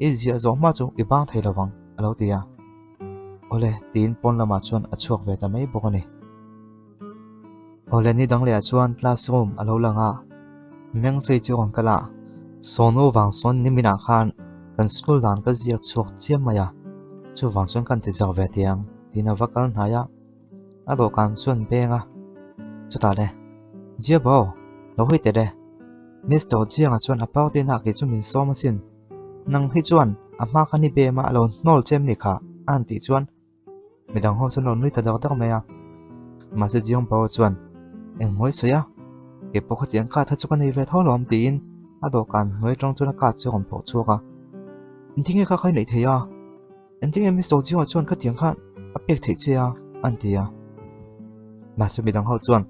I ziah zawh hma chu i bang thei lovang, a lo ti a. Awle, tiin pawn lamah chuan a chhuak ve ta mai bawk a ni. Awle, ni dang lehah chuan classroom a lo lang a, Mengfei chu rawn kal a, Sawnu vang sawn niminah khan kan school dan ka ziak chhuak chiam mai a, chuvang chuan kan ti zak ve tiang, tiin a va kal hnai a. A dawhkan chuan beng a, chutah le, Zia bo, lo hawi teh le. Mister Chianga chuan a party na kei chu min sawm asin. Nang hi chuan a hma khan i bem a, a lo hnawl chem ni kha, a han tih chuan midang ho chuan lo nui ta dak dak mai a. Mahse Jiang Bao chuan, Engmawi sawi a, kei pawh khatiang card kha chu ka nei ve tho lawm tiin a dawhkan hnuai atang chuan a card chu a rawn phawrh chhuak a. Engtin nge kha kha i neih theih a? Engtin nge Mister Jiwa chuan khatiang khan a pek theih che a? an ti a. Mahse midang ho chuan,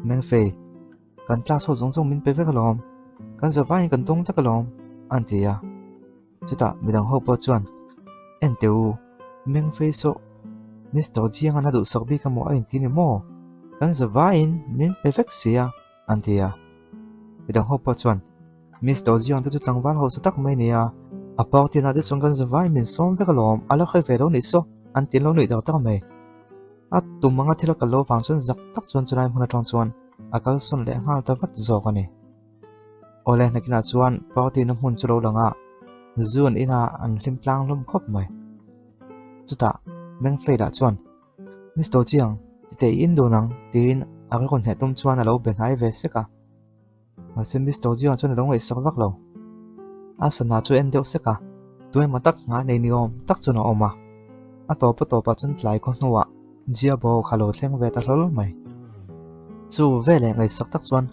Mengfei, kan class ho zawng zawng min pe vek alawm, kan zavaiin kan dawng vek alawm, an ti a. Chutah midang ho pawh chuan, En teh u, Mengfei saw Mister Jianga'n a duhsak bik emaw a inti ni maw? Kan zavaiin min pe vek si a, an ti a. Midang ho pawh chuan, Mister Zion te chu tlangval hausa tak mai nia, a party na te chuan kan zavai min sawm vek alawm, a la hre ve lo nih saw, an ti lo nuih dak tak mai. A tum anga thil a kal lo vang chuan zak tak chuan chulai hmun atang chuan a kalsawn leh nghal ta vat zawk a ni. Awle nakinah chuan party na hmun chu lo lang a, zu an ina an hlim tlang hlawm khawp mai. Chutah Mengfei lah chuan Mister Chiang, titeh i in dun ang tiin a rilru hneh tum chuan a lo be hnai ve sek a. Mahse Mister Jiang chuan a lo ngaihsak vak lo. A sana chu en deuh sek a, tu emaw tak nghah nei ni awm tak chuan a awm a. A tawp a tawpah chuan tlai khaw hnuah Jia Bao kha lo thleng ve ta hlawl mai. Chu veleh ngaihsak tak chuan,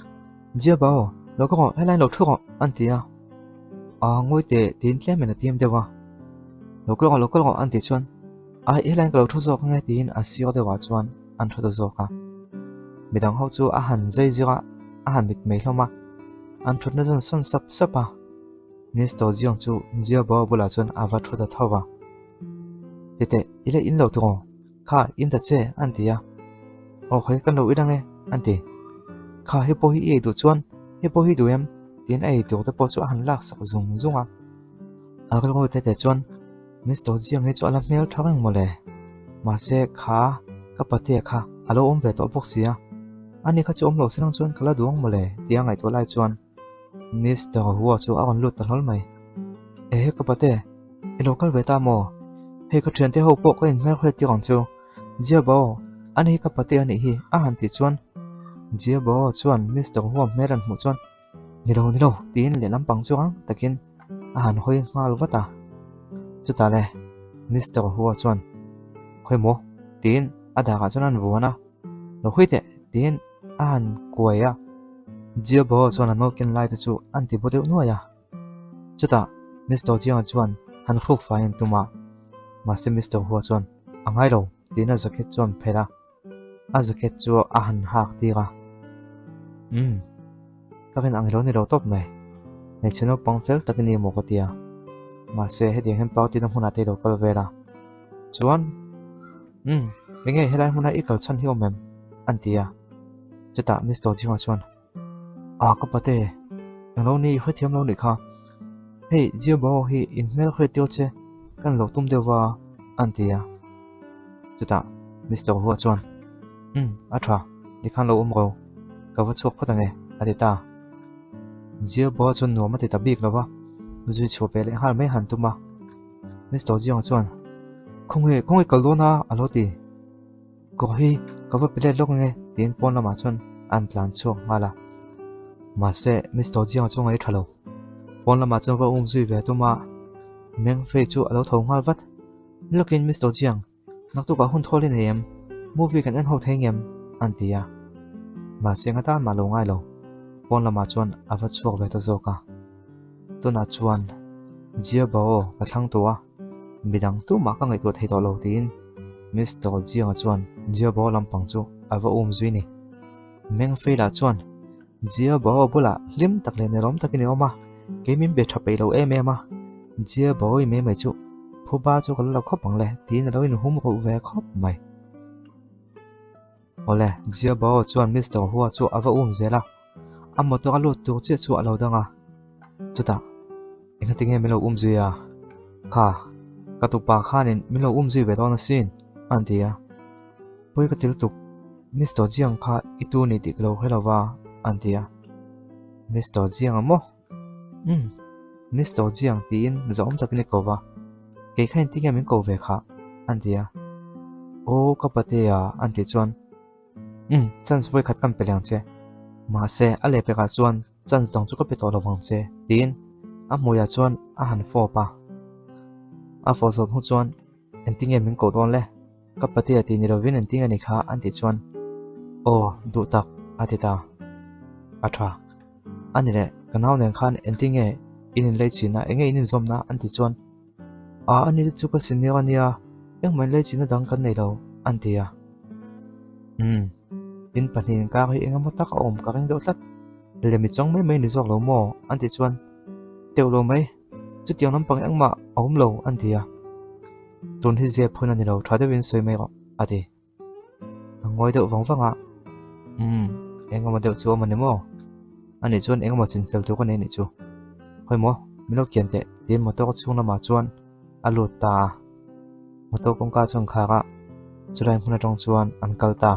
Jia Bao, lo ka rawh, helai lo thu rawh, an ti a. Aa ngawi teh tiin tlemin a tim deuh a. Lo kal rawh, lo kal rawh, an tih chuan, Ai, helaiin ka lo thu zawk ange tiin a sir deuhah chuan an thu ta zawk a. Midang ho chu a han zai zir a, a han mit mai hlawm a. An thutna chuan sawn sap sap a. Mister Jiang chu Jia Bao bulah chuan a va thu ta tho va. Titeh, i la in lo tiraw? Kha, in ta che, an ti a. Aw khawi, kan lo in ange, an ti. Kha, hei pawh hi i ei duh chuan, hei pawh hi i duh em? Tiin a ei tur te pawh chu a han lak sak zung zung a. A rilru tete chuan, Mister Jiang hi chu a la hmel tha reng mawle. Mahse kha ka patea kha a lo awm ve tawh bawk si a. Ani kha chu awm lo se lang chuan ka la duang mawle tia ngaihtuah lai chuan Mister Hua chu a rawn lut ta hlawl mai. Ehe ka pate, i lo kal ve ta maw? Hei ka thiante ho pawh ka inhmel hriat tir ang chu. Jia Bao, ani hi ka pate a nih hi a han tih chuan Jia Bao chuan Mister Hua hmel an hmuh chuan Ni lo, ni lo, tiin lehlam pang chu rang takin a han hawi nghal vat a. Chutah le, Mister Hua chuan, Khawi maw? tiin a dakah chuan a han vuan a. Lo hawi teh, tiin a han kuai a. Jia Bao chuan a nawl ken lai te chu a han ti baw deuh nuai a. Chutah Mister Jiang chuan han hruk fai an tum a. Mahse Mister Hua chuan, A ngai lo, tiin a jacket chu an phelh a. A jacket chu a han hak tir a, Umm, ka rin ang lo ni lo tawp mai. Hmeichhe naupang fel tak i ni maw ka ti a. Mahse, hetiang hian party na hmunah te i lo kal vel a. Chuan, Umm, enge helai hmuna i kal chhan hi awm em? an ti a. Chutah Mister Jinga chuan, Ah, ka pate, englo ni i hrethiam lo nih kha. Hei, Jia Bao hi in hmel hriat tir che kan lo tum deuh va, an ti a. Chutah Mister Hua chuan, Umm, a tha, tikhan lo awm ro, ka va chhuak phawt ange, a ti ta. Jia Bao chuan nuam a ti ta bik lo va, zui chhuah ve leh nghal mai han tum a. Mister Jiang chuan, Khawnge, khawnge kal dawn a? a lo ti. Kawr hi ka va pe let lawk ange tiin pawn lamah chuan an tlan chhuak nghal a. Mahse Mister Jiang chu ngaih tha lo. Pawn lamah chuan va um zui ve tum a, Meng Fei chu a lo tho nghal vat. Lawkin Mister Jiang, naktukah hun thawl i nei em? Movie kan en ho thei ngem? an ti a. Mahse nga tan mah lo ngai lo. Pawn lamah chuan a va chhuak ve ta zawk a. Tunah chuan Jia Bao ka thlang tawh a, midang tumah ka ngaihtuah thei tawh lo tiin Mister Jiang-a chuan Jia Bao lampang chu a va um zui ni. Meng Fei-lah chuan Jia Bao bulah hlim tak leh nelawm takin i awm a, kei min be tha peih lo em em a, Jia Bao i mai mai chu phuba chu ka la lo khawp ang le tiin a lo inhum ruh ve khawp mai. Awle, Jia Bao chuan Mister Hua chu a va um zel a, a motor a lut tur chiah chu a lo dang a. Chutah, Engati nge min lo um zui a? Kha, ka tupa khanin min lo um zui ve dawn asin, a han ti a. Pawi ka ti lutuk, Mister Jiang kha i tu ni tih ka lo hre lo va, a han ti a. Mister Jiang a maw? Umm, Mister Jiang tiin zahawm takin i ko va, kei kha engtin nge min ko ve khah? a ti a. Aw ka patea a tih chuan, Umm, chance vawi khat kan pe leng che. Mahse, a lehpekah chuan chance dang chu ka pe tawh lo vang che, tiin a hmuiah chuan a han fawp a. A fawh zawt hnu chuan, Engtin nge min koh dawn le? Ka patea tih ni lovin engtin a ni kha an tih chuan, Aw, duh tak, a ti ta. A tha. A ni leh, ka nau nen khan engtin nge in inlei chhin a, enge in inzawmna an tih chuan, A, a ni te chu ka senior a nia, engmah inlei chhinna dang kan nei lo, an ti a. Umm, in pahnih inkar hi engemaw tak a awm ka ring deuh tlat, lemi chawng mai mai ni zawk lo maw? an tih chuan, Teuh lo mai. Chutiang lampang engmah a awm lo an ti a. Tun hi zep hun a ni lo, tha deuhin sawi mai rawh a ti. A ngawi deuh vang vang a, Umm, engemaw deuh chu a awm a ni maw? Anih chuan engemaw chinfel tur ka nei anih chu. Hawi maw, min lo kian teh tiin motor chhung lamah chuan a lut ta a. Motor kawngka chu an khar a, chulai hmun atang chuan an kal ta.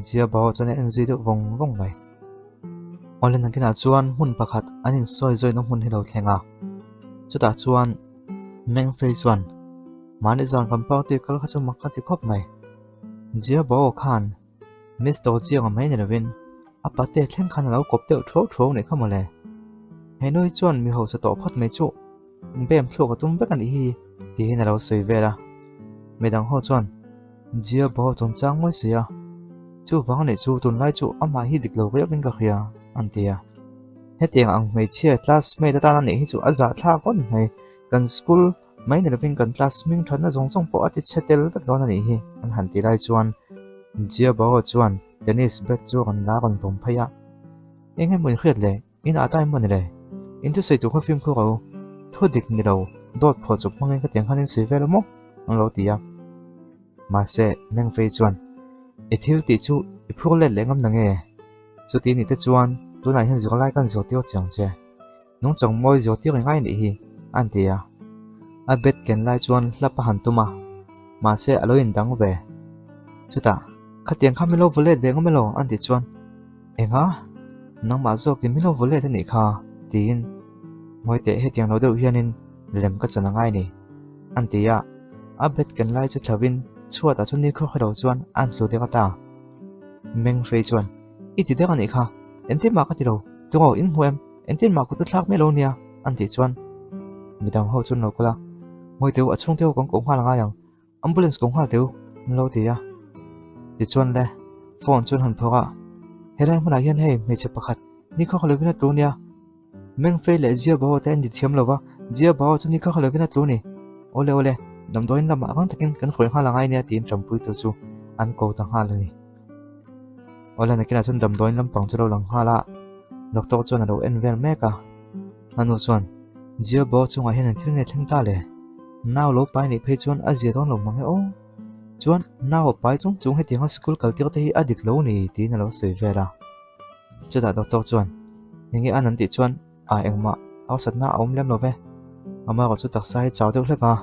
Jia Bao chuan a en zui deuh vawng vawng mai. Awle nakinah chuan hmun pakhat an insawi zawina hmun hi lo thleng a, chutah chuan Meng Fei chuan mahni zan kan party kal kha chu mak ka ti khawp mai. Jia Bao khan Mister Jiang a mai ni lovin a pate thleng khan a lo kawp deuh thuau thuau nih kha mawle. He nui chuan mi hausa tawh phawt mai chu bem thluak a tum vek a nih hi tiin a lo sawi vel a. Midang ho chuan Jia Bao chungchang mawi sawi a, chuvang anih chu tunlai chu amah hi dik lo riauhin ka hria an ti a. Hetiang ang hmeichhia classmate atan anih hi chu a zahthlak awm mai, kan school mai ni lovin kan class hming thatna zawng zawng pawh a ti chhe tel vek dawn anih hi an han ti lai chuan Jia Bao chuan tennis bat chu a rawn la rawn vawm phei a, Eng emaw inhriat le? In ah ta emaw ni le? In thusawi tur kha fimkhur ro, thu dik ni lo, dawt phuah chawp hmangin ka tiang khan in sawi vel a maw? An lo ti a. Mahse, Mengfei chuan, I thil tih chu i phur let leh ngam na nge? Chuti ni te chuan tunah hian zirlai kan zirtir chiang che. Nungchang mawi zirtir i ngai nih hi, an ti a. A bet ken lai chuan hlap a han tum a, mahse a lo indang ve. Chutah, Khatiang kha min lo vaw let ve ngam elaw? an tih chuan, Enga? Nangmah zawkin min lo vaw let a nih kha, tiin ngawi teh hetiang lo deuh hianin lem ka chan a ngai ni, an ti a. A bet ken lai chu thlavin chhuatah chuan nikhaw hrelo chuan a an tlu deuh a ta. Meng Fei chuan, I ti deuh a nih kha, engtin mah ka ti lo, turaw in hmu em? Engtin mah kut a thlak mai lo nia, an tih chuan midang ho chu an lo kal a, Ngawi teh u, a chhungte ho kan koh nghal angai ang, Ambulance ko nghal teh u, an lo ti a. Tichuan le, phone chu an han phawrh a, Helai hmunah hian hei hmeichhe pakhat nikhaw kha lovin a tlu nia. Meng Fei leh Jia Bao te an ti thiam lo va, Jia Bao chu nikhaw kha lovin a tlu ni. Awle awle, damdawiin lamah rang takin kan hruai nghal angai nia tiin ṭampuitu chu an ko ta nghal a ni. Awle nakinah chuan damdawiin lampang chu a lo lang nghal a, doctor chuan a lo en vel mek a. A nu chuan, Jia Bao chungah hian engthil nge thleng ta le? Nau lo pai nih phei chuan a zia dawn lo mang e aw. Chuan nau a pai chung chung hetianga sikul kal tir te hi a dik lo ni tiin a lo sawi vel a. Chutah doctor chuan, Enge an an tih chuan a engmah hausatna a awm lem lo ve. Amaherawh chu taksa hi chau deuh hlek a,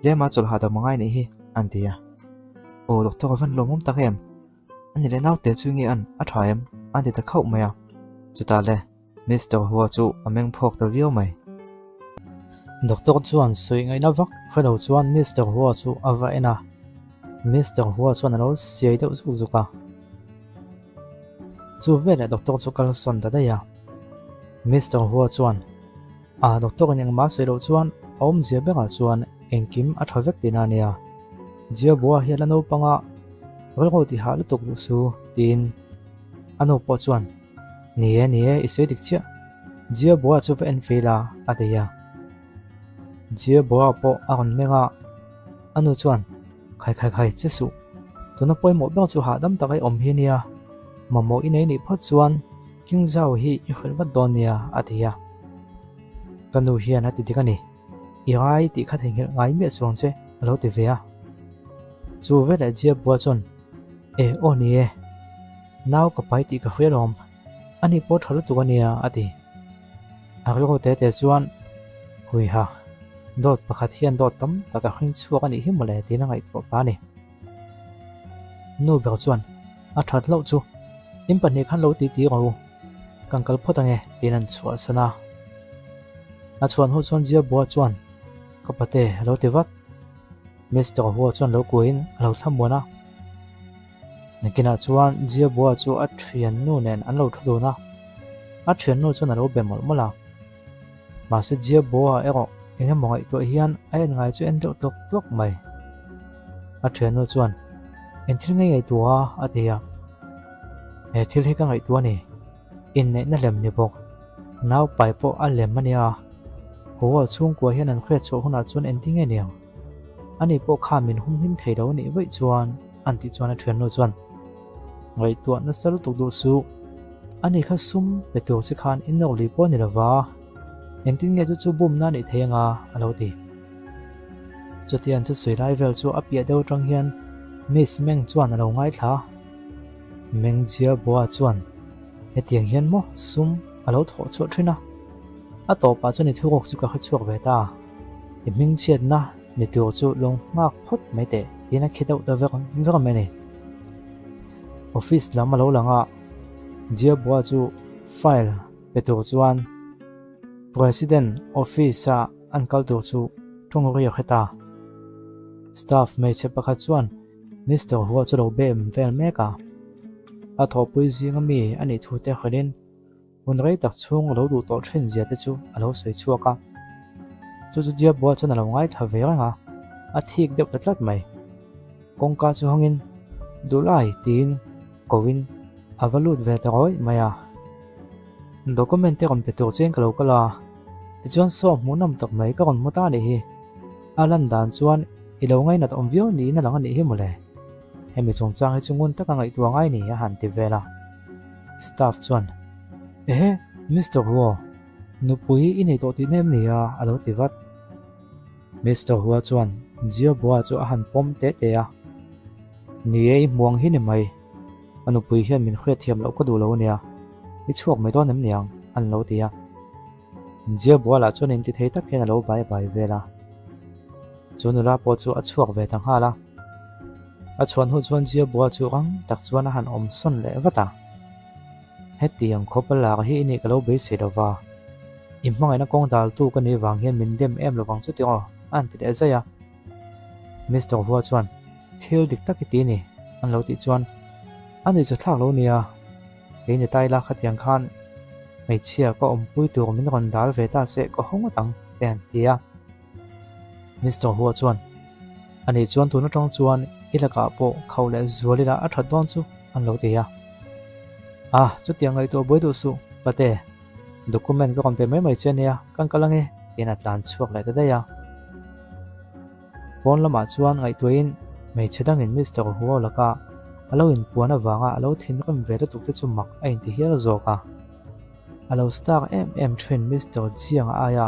tlema chawlh hahdam a ngai nih hi an ti a. Aw doctor a van lawmawm tak em? A ni leh naute chu nge an a tha em? An ti ta khauh mai a. Chutah le Mister Hua chu a meng phawk ta viau mai. Doctor chuan sawi ngaihna vak hre lo chuan Mister Hua chu a va en a. Mister Hua chuan a lo siai deuh zuk zuk a. Chu veleh doctor chu kal sawn ta daih a. Mister Hua chuan, A doctor in engmah sawi loh chuan a awmzia berah chuan engkim a tha vek tihna a nia. Jiabua hian a naupanga rilru ti hah lutuk duh su tiin a nu pawh chuan, Ni e, ni e, i sawi dik chiah. Jiaboa chu va en fei la, a ti a. Jiaboa pawh a rawn meng a, a nu chuan, Khai khai khai, che suh. Tuna pawimawh ber chu hahdam taka i awm hi nia. Mamawh i nei nih phawt chuan King Zhao hi i hrilh vat dawn nia, a ti a. Ka nu hian a ti dik a ni. I rai tih kha theihnghilh ngai miah chuang che, a lo ti ve a. Chu veleh Jiaboa chuan, E, aw ni e. Nau ka pai tih ka hria lawm. Ani pawh tha lutuk a nia, a ti. A rilru te te chuan, Huiha, dawt pakhat hian dawt tam tak a hring chhuak a nih hi mawle tiin a ngaihtuah pah a ni. Nu ber chuan, A that hlauh chu, in pahnih khan lo ti ti rawh u, kan kal phawt ange, tiin an chhuahsan a. A chhuan hnu chuan Jiabua chuan, Ka pate, a lo ti vat. Mister Hua chuan lo kuahin a lo thlamuan a. Nakinah chuan Jiabua chu a thiannu nen an lo thu dun a, a thiannu chuan a lo be mawlh mawlh a. Mahse Jiabua erawh eng emaw ngaihtuah hian a en ngai chu en deuh tlawk tlawk mai. A thiannu chuan, Eng thil nge ngaihtuah a? a ti a. He thil hi ka ngaihtuah a ni. Inneihna lem ni bawk. Naupai pawh a lem a nia. Haw a chhungkua hian an hriat chhuah hunah chuan engtin nge niang? Ani pawh kha min humhim thei lo anih vaih chuan an tih chuan a thiannu chuan ngaihtuah nasa lutuk duh suh. Ani kha sum pe tur chi khan inawk lui pawh a ni lova, engtin nge chu chu bumna anih thei anga a lo ti. Chutiang chu sawi lai vel chu a piah deuh atang hian Miss Meng chuan a lo ngaithla a. Meng Jiabua chuan hetiang hian maw sum a lo thawh chhuah thin a, a tawpah chuan i thuruk chu ka hre chhuak ve ta. I hmingchhiatna ni tur chu lo nghak phawt mai teh tiin a khi deuh ta vek vek mai a ni. Office lam a lo lang a, Jiabua chu file pe tur chuan President office a an kal tur chu tawng ri a hre ta. Staff hmeichhe pakhat chuan Mister Hua chu lo bem vel mek a, a thawhpui zinga mi a nih thu te hrilhin Hun rei tak chhung a lo duh tawh thin zia te chu a lo sawi chhuak a. Chu chu Diabua chuan a lo ngaithla ve reng a, a thik deuh ta tlat mai. Kawngka chu hawngin, Duhlai tiin koin a va lut ve ta rawih mai a. Document te rawn pe tur chian ka lo kal a, tichuan saw hmuhnawm tak mai ka rawn hmu ta anih hi. A lan dan chuan i lo ngainat awm viau niin a lang anih hi mawle. Hemi chungchang hi chu ngun taka ngaihtuah ngai ni a han ti vel a. Staff chuan, Ehe, Mister Hua, nupui i nei tawh tihna em ni a? a lo ti vat. Mister Hua chuan Jia Bua chu a han pawm teh teh a, Ni e, i hmuang hi ni mai. A nupui hian min hriat thiam loh ka duh lo a nia, i chhuak mai dawn em niang? an lo ti a. Jia Bua lah chuan intithei tak hian a lo bai bai vel a. Chu nula pawh chu a chhuak ve ta nghal a. A chhuan hnu chuan Jiabua chu rang tak chuan a han awm sawn leh vat a. Hetiang khawp a lak hi i nih ka lo beisei lo va, i hmangaihna kawng daltu ka nih vang hian min dem em lovang chu tiraw? a han ti leh zai a. Mister Hua chuan, Thil dik tak i ti ni, an lo tih chuan, A nih chu thlak lo nia, kei ni ta ila khatiang khan hmeichhia ka awmpui tur min rawn dal ve ta se ka haw ngawt ang, te han ti a. Mister Hua chuan, Ani chuan tun atang chuan i lakah pawh khauh leh zual ila a that dawn chu, an lo ti a. Ah, chutiang ngaihtuah buai duh suh, pate. Document ka rawn pe mai mai che ania, kan kal ange, tiin a tlan chhuak leh ta daih a. Pawn lamah chuan ngaihtuahin hmeichhe dangin Mister Hua laka a lo inpuan avanga a lo thinrim ve lutuk te chu mak a inti hial zawk a. A lo star em em thin Mister Jiang-a aia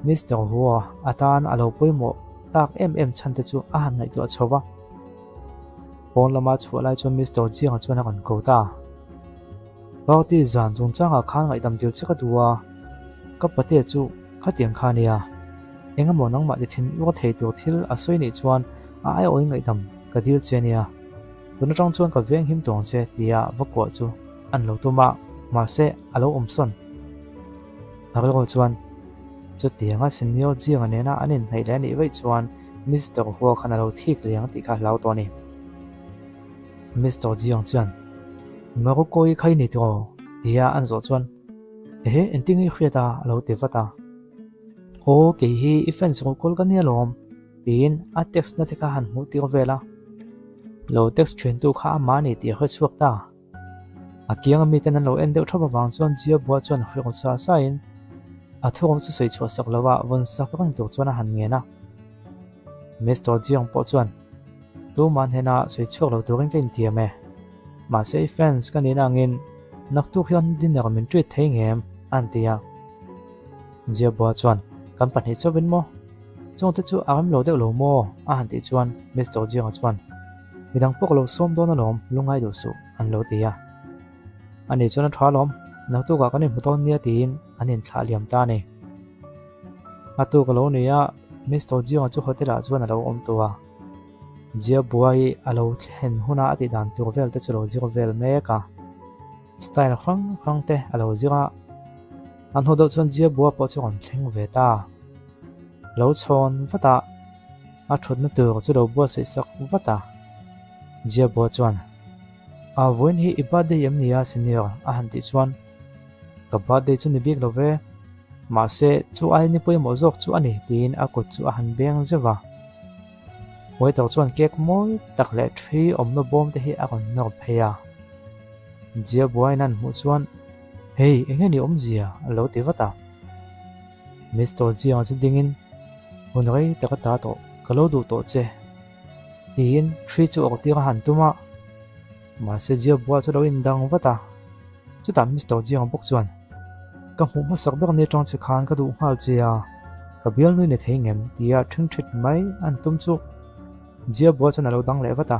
Mister Hua atan a lo pawimawh tak em em chhan te chu a han ngaihtuah chho va. Pawn lama chhuah lai chuan Mister Jiang-a chuan a rawn ko ta. Party zan chungchangah khan ngaihdam dil che ka duh a, ka patea chu khatiang kha nia. Engemaw nangmah ti thin ur thei tur thil a sawi nih chuan a aiawhin ngaihdam ka dil che nia. Tun atang chuan ka veng him tawng che tia va kuah chu an lo tum a, mahse a lo awm sawn. A rilru chuan chutianga Senior Jiang-a nena an inhnaih leh a nih vaih chuan Mister Hua khan a lo thik liang tih kha a hlau tawh a ni. Mister Jiang chuan, Morocco-i kha i ni tiraw? tia an zawh chuan, Ehe, engtin nge i hriat a? a lo ti vat a. Aw, kei hi i fans ruhkawl ka nia lawm, tiin a text na te kha han hmuh tir vel a. Lo text ṭhiantu kha amah a ni tih a hre chhuak ta. A kianga miten an lo en deuh ṭhap avang chuan Jiabua chuan hrilh sa sain. A thuruk chu sawi chhuah sak lova vawn sak reng tur chuan a han ngen a. Mister Jiang pawh chuan, Tumah hnena sawi chhuak lo turin ka intiam e. Mahse i fans ka nihna angin naktuk hian dinner min treat thei ngem? a han ti a. Jiabua chuan, Kan pahnih chauhin maw? Chungte chu a rem lo deuh lo maw? a han tih chuan Mister Jianga chuan, Midang pawh ka lo sawm dawn alawm, lungngai duh suh, an lo ti a. Ani chuan a tha alawm, naktukah kan inhmu dawn nia tiin an inthlah liam ta a ni. A tuk a lo ni a, Mister Jianga chu hotel ah chuan a lo awm tawh a. Jia buai a lo thlen huna a tih dan tur vel te chu lo zir vel mek a. Style hrang hrang te a lo zir a. A hnu deuh chuan Jia bua pawh chu a rawn thleng ve ta. Lo chhawn vat a, a thutna tur chu lo buatsaih sak vat a. Jia bua chuan, A vawiin hi i birthday em ni a senior? a han tih chuan, Ka birthday chu ni bik lo ve, mahse chu ai ni pawimawh zawk chu a ni tiin a kut chu a han beng zeuh a. Waiter chuan cake mawi tak leh thi awmna bawm te hi a rawn nawr phei a. Jia buain an hmuh chuan, Hei eng nge ni awmzia? a lo ti vat a. Mister Jiang chu dingin, Hun rei tak a ta tawh, ka lo duh tawh che. Tiin ṭhi chu awk tir a han tum a, mahse Jia buah chu lo indang vat a. Chutah Mister Jiang bawk chuan, Ka hmuh hmasak ber ni aṭang che khan ka duh nghal che a, ka bialnui ni thei ngem tia ṭhingṭhit mai an tum chu Jia buah chuan a lo dang leh vat a,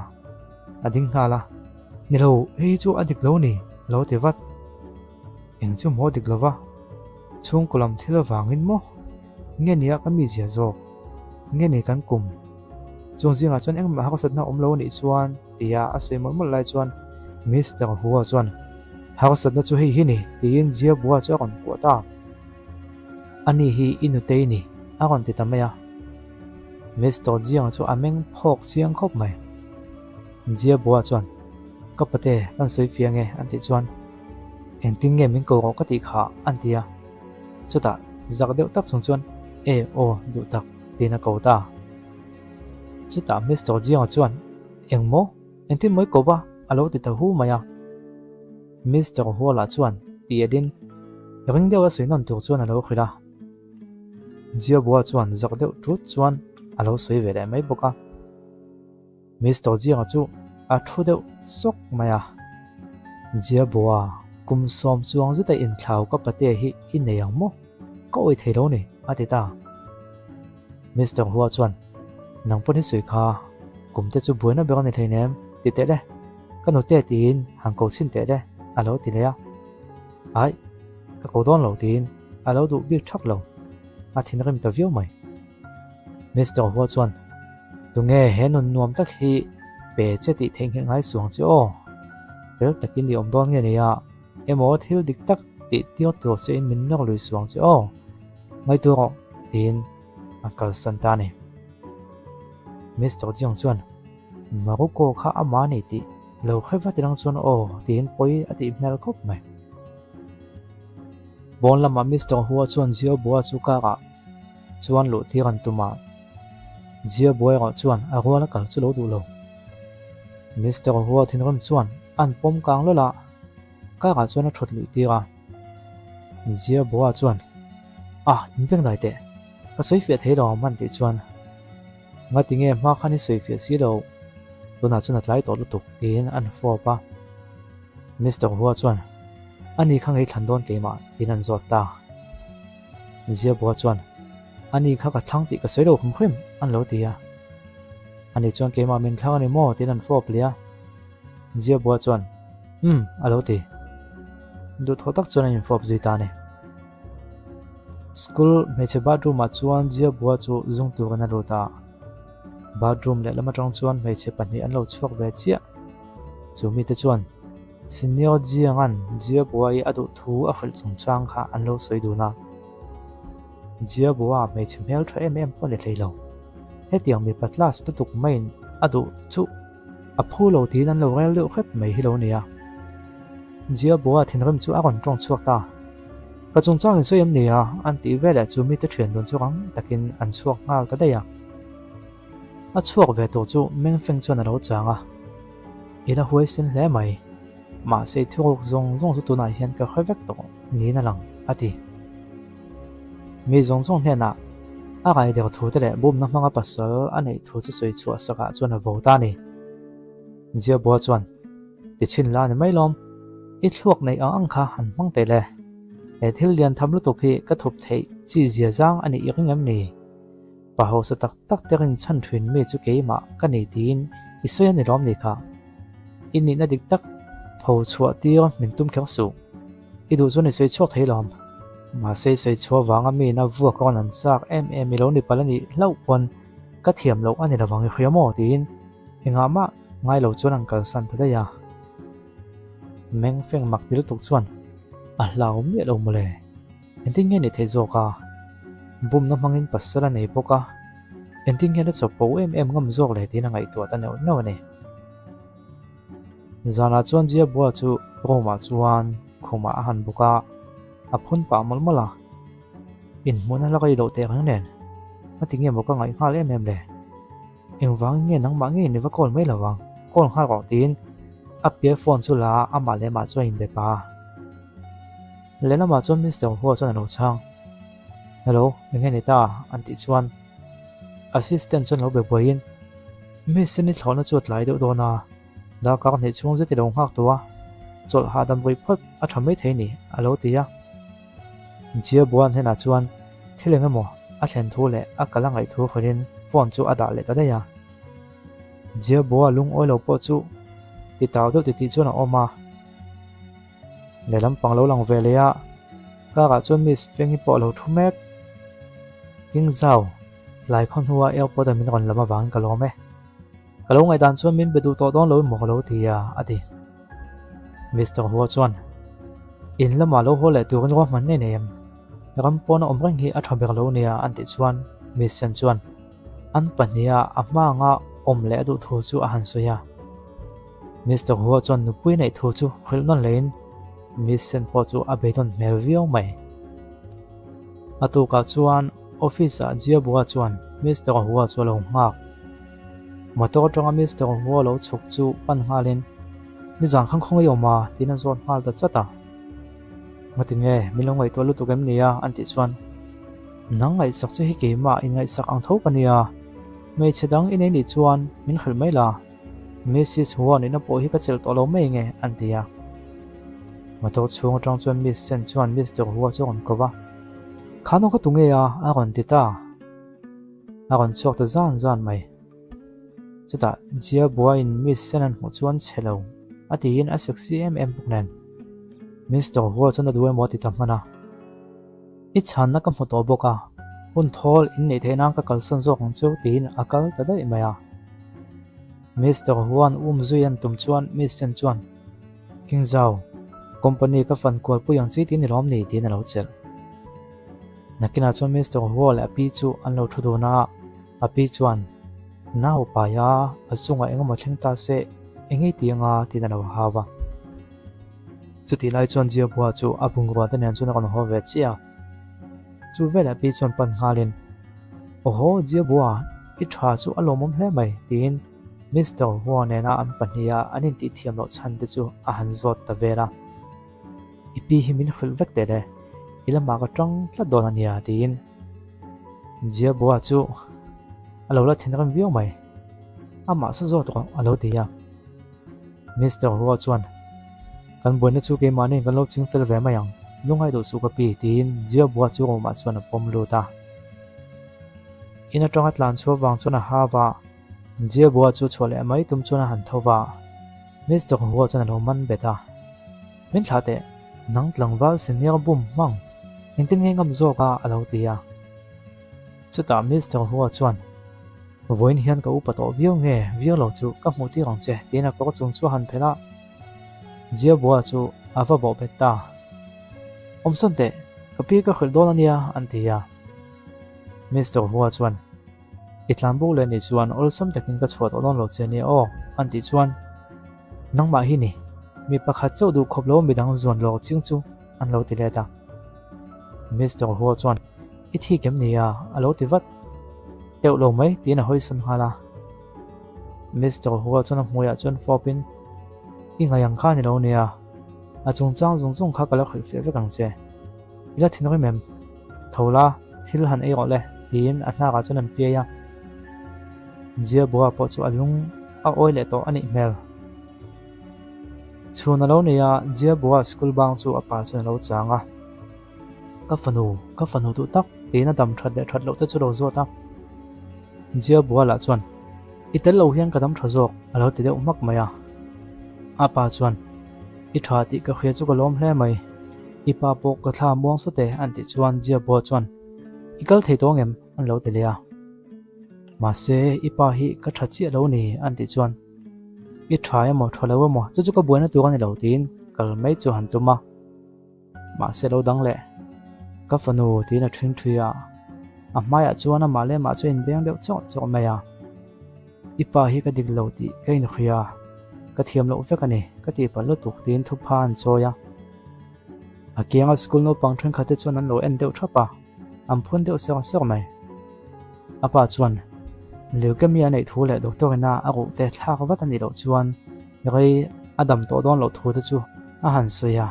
a ding nghal a, Ni lo, hei chu a dik lo ni, a lo ti vat. Eng chu maw dik lova? Chhungkaw lam thil avangin maw? Nge nia ka mizia zawk? Nge ni kan kum? Chung zingah chuan engmah harsatna awm lo anih chuan tia a sawi mawlh mawlh lai chuan Mister Hua chuan Harsatna chu hei hi ni tiin Jia Bua chu a rawn kuah ta. Ani hi i nutei ni a rawn ti ta mai a. Mister Jiang chu a meng phawk chiang khawp mai. Jia Bua chuan Ka pate kan sawi fiang e an tih chuan Engtin nge min ko rawh ka tih kha an ti a. Chutah zak deuh tak chung chuan E aw duh tak tiin a ko ta. Chutah Mister Jiang chuan Eng maw? Engtin mawi ko va? a lo ti ta hu mai a. Mister Huala chuan ti elin ring deuha sawi nawn tur chuan a lo hrilh a. Jiabua chuan zak deuh tut chuan a lo sawi ve leh mai bawk a. Mister Jianga chu a thu deuh sawk mai a, Jiabua, kum sawm chuang zeta inthlau ka patea hi i nei ang maw? Ka awih thei lo ni, a ti ta. Mister Hua chuan, Nang pawn hi sawi kha, kum te chu buaina ber a ni hleinem, ti teh le. Ka nute tiin han ko chhin teh le, a lo ti leh a. Aih, ka ko dawn lo tiin a lo duh bik thak lo, a thinrim ta viau mai. Mister Hua chuan, Tunge he nun nuam tak hi pe che tih theihnghilh ngai suang che aw? Fel takin i awm dawn nge nia, emaw thil dik tak tih tir tur che in min nawr lui suang che aw? Ngaihtuah rawh, tiin a kalsan ta a ni. Mister Jiang chuan, Maruko kha amah a ni tih lo hre vat ilang chuan aw, tiin pawi a tih hmel khawp mai. Pawn lamah Mister Hua chuan Jiao Bua chu karah chuan luh tir an tum a, Jia buai erawh chuan a rual a kal chu lo duh lo. Mister Hua thinrim chuan an pawm kang lawlh a, karah chuan a thut luih tir a. Jia Bua chuan, Ah, in veng dai teh, ka sawi fiah thei lo ang hman tih chuan, Ngati nge hma khan i sawi fiah si lo, tunah chuan a tlai tawh lutuk tiin an fawp a. Mister Hua chuan, Ani kha ngei thlan dawn keimah tiin an zawt ta. Ziabua chuan, Ani kha ka thlang tih ka sawi lo hrim hrim, an lo ti a. Ani chuan keimah min thlang a ni maw tiin an fawp leh a. Ziabua chuan, Umm, a lo ti. Duhthawh tak chuan an infawp zui ta a ni. School hmeichhe bathroom ah chuan Ziabua chu zung turin a lut a. Bathroom lehlam atang chuan hmeichhe pahnih an lo chhuak ve chiah. Chu mite chuan Senior Jiang-a'n Jia Bua-i a duh thu a hrilh chungchang kha an lo sawi dun a. Jia Bua hmeichhe hmel tha em em pawh ni hlei lo. Hetiang mipa class lutuk maiin a duh chu a phu lo tiin an lo rel deuh hrep mai hi lo nia. Jia Bua thinrim chu a rawn tawng chhuak ta. Ka chungchang in sawi em nia an tih veleh chu mite thian dun chu rang takin an chhuak nghal ta daih a. A chhuak ve tur chu Mengfeng chuan a lo chang a. I la huaisen hle mai. Mahse i thuruk zawng zawng chu tunah hian ka hre vek tawh niin a lang, a ti. Mi zawng zawng hnenah a rai der thu te leh bumna hmanga pasal a neih thu chu sawi chhuah sakah chuan a vo ta a ni. Jiabua chuan, Ti chhin la ni mai lawm, i thluak neih ang ang kha han hmang teh le. He thil lian tham lutuk hi ka thup theih chi zia zang a nih i ring em ni? Pa hausa tak tak te rin chhan thin mi chu keimah ka ni tiin i sawi a ni lawm ni kha? I nihna dik tak tho chhuah tir min tum kher suh. I duh chuan i sawi chhuak thei lawm. Mahse i sawi chhuah vanga mi ina vuak rawn an chak em em i lo ni palh a nih hlauh pawn ka thiam loh a ni lovang i hria maw tiin engah mah ngai lo chuan an kalsan ta daih a. Meng feng mak ti lutuk chuan a hlau miah lo mawle. Engtin nge ni thei zawk a? Bumna hmangin pasal a nei bawk a, engtin nge na chapo em em ngam zawk le tiin a ngaihtuah ta neuh neuh a ni. Zanah chuan Jiabua chu room-ah chuan khumah a han bawk a, a phun pah mawlh mawlh a. Inhmuhna la rei loh teh reng nen, a ti nge maw ka ngaih nghal em em le? Engvangin nge nangmah ngei ni va call mai lo ang, call nghal rawh tiin a pia phone chu la a, amah leh amah chuan a inbe pah a. Lehlamah chuan Mister Hua chuan a lo chhang, Hello, eng nge ni ta? an tih chuan assistant chuan lo be buaiin, Miss i ni thlawhna chu a tlai deuh dawn a, darkar hnih chhung zet i lo nghak tawh a, chawlh hahdam rih phawt a tha maithei ni, a lo ti a. Jia Buan hnenah chuan thil eng emaw a thlen thu leh a kal a ngaih thu hrilhin phone chu a dah leh ta daih a. Jia Bua lungawi lo pawh chu ti tau deuh titih chuan a awm a. Lehlam pang lo lang ve leh a, karah chuan Miss Fengi pawh a lo thu mek. King Zhao, tlai khaw hnua airport a min rawn lam avangin ka lawm e. Ka lo ngaihdan chuan min be duh tawh dawn lo emaw ka lo ti a, a ti. Mister Hua chuan, In lamah lo haw leh turin ruahman ngei nei em? Ram pawna awm reng hi a tha ber lo nia, an tih chuan Miss Sen chuan an pahniha a hma anga awm leh a duh thu chu a han sawi a. Mister Hua chuan nupui neih thu chu hrilh nawn lehin Miss Sen pawh chu a beidawn hmel viau mai. A tukah chuan Office-ah Jiabua chuan Mister Hua chu a lo nghak. Motor atanga Mister Hua lo chhuk chu pan nghalin, Nizan khan khawngaih awm a? tiin a zawt nghal ta chat a. Ngati nge, min lo ngaihtuah lutuk em ni a? an tih chuan, Nang ngaihsak che hi keimah inngaihsak ang tho ka nia. Hmeichhe dang i nei nih chuan min hrilh mai la. Missis Hua nihna pawh hi ka chelh tawh lo mai nge? an ti a. Motor chhung atang chuan Miss Sen chuan Mister Hua chu a rawn ko va. Kha naw ka tu nge a? a rawn ti ta. A rawn chhuak ta zan zan mai. Chutah Jia buaiin Miss Sen an hmuh chuan chhe lo a tiin a sexy em em bawk nen. Mister Hua chuan a duh emaw a ti ta hman a. I chhanna ka hmu tawh bawk a, hun thawl in neih theih nan ka kalsan zawk ang chu tiin a kal ta daih mai a. Mister Huan um zui an tum chuan Miss Sen chuan, King Zhao, company ka fan kual pui ang chi tiin i lawm ni tiin a lo chelh. Nakinah chuan Mister Hua leh a pi chu an lo thu dun a, a pi chuan, Nau paia a chungah engemaw thleng ta se engei ti anga tiin a lo hau a. Chutih lai chuan Jiabua chu a bungrua te nen chuan a rawn haw ve chiah a. Chu velah pi chuan pan nghalin, Awhaw Jiabua, i tha chu a lawmawm hle mai, tiin Mister Hua nena an pahniha an intihthiam loh chhan te chu a han zawt ta vel a. I pi hi min hrilh vek teh le, i lamah ka tang tlat dawn a nia, tiin Jiabua chu a lo la thinrim viau mai. Amah sa zawt rawh, a lo ti a. Mister Hua chuan, Kan buaina chu keimahniin kan lo ching fel ve mai ang, lungngai duh suh ka pi, tiin Jia Bua chu room-ah chuan a pawm lut a. In atanga tlan chhuah vang chuan a ha va, Jia Bua chu chhuah leh mai tum chuan a han tho va. Mister Hua chuan a lo man bet a, Min thlah teh, nang tlangval senior bum hmang, engtin nge ngam zawk a? a lo ti a. Chutah Mister Hua chuan, Vawiin hian ka upa tawh viau nge viau lo chu ka hmuh tir ang che, tiin a kawr chung chu a han phelh a. Jiabua chu a va bawh bet ta. Awmsawn teh, ka pi ka hrilh dawn a nia, an ti a. Mister Hua chuan, I tlan bo leh nih chuan awlsam takin ka chhuah tawh dawn lo che nia aw, an tih chuan, Nangmah hi ni, mi pakhat chauh duh khawp lo midang zuan lawk ching chu, an lo ti let a. Mister Hua chuan, I thik em ni a? a lo ti vat. Teuh lo mai, tiin a hawisawn nghal a. Mister Hua chuan a hmuiah chuan fawpin, I ngaih ang kha ni lo nia, a chungchang zawng zawng kha ka la hrilhfiah vek ang che. I la thinrim em? Tho la. thil han ei rawh le, tiin a hnakah chuan an piai a. Jiabua pawh chu a lung a awi leh tawh a nih hmel. Chhun a lo nei a, Jiabua school bang chu a pa chuan a lo chang a. Ka fanu, ka fanu duh tak, tiin a dam that leh that loh te chu lo zawt a. Jiabua lah chuan, I tel lo hian ka dam tha zawk, a lo ti deuh hmak mai a. A pa chuan, I tha tih ka hria chu ka lawm hle mai. I pa pawh ka thla muang sawt e, an tih chuan Jiabua chuan, I kal thei tawh ngem? an lo ti leh a. Mahse, i pa hi ka tha chiah lo ni, an tih chuan, I tha emaw, tha lo emaw, chu chu ka buaina tur a ni lo, tiin kal mai chu han tum a. Mahse lo dang leh, Ka fanu, tiin a ṭhing ṭhi a. A hmaiah chuan amah leh amah chu a inbeng deuh chawk chawk mai a. I pa hi ka dik lo tih ka inhria, ka thiam loh vek a ni, ka tih palh lutuk, tiin thupha an chawi a. A kianga school naupang ṭhenkhat te chuan an lo en deuh ṭhap a. An phun deuh sawk sawk mai. A pa chuan leukemia a neih thu leh doctor ina a ruh te thlak vat a nih loh chuan rei a dam tawh dawn loh thu te chu a han sawi a.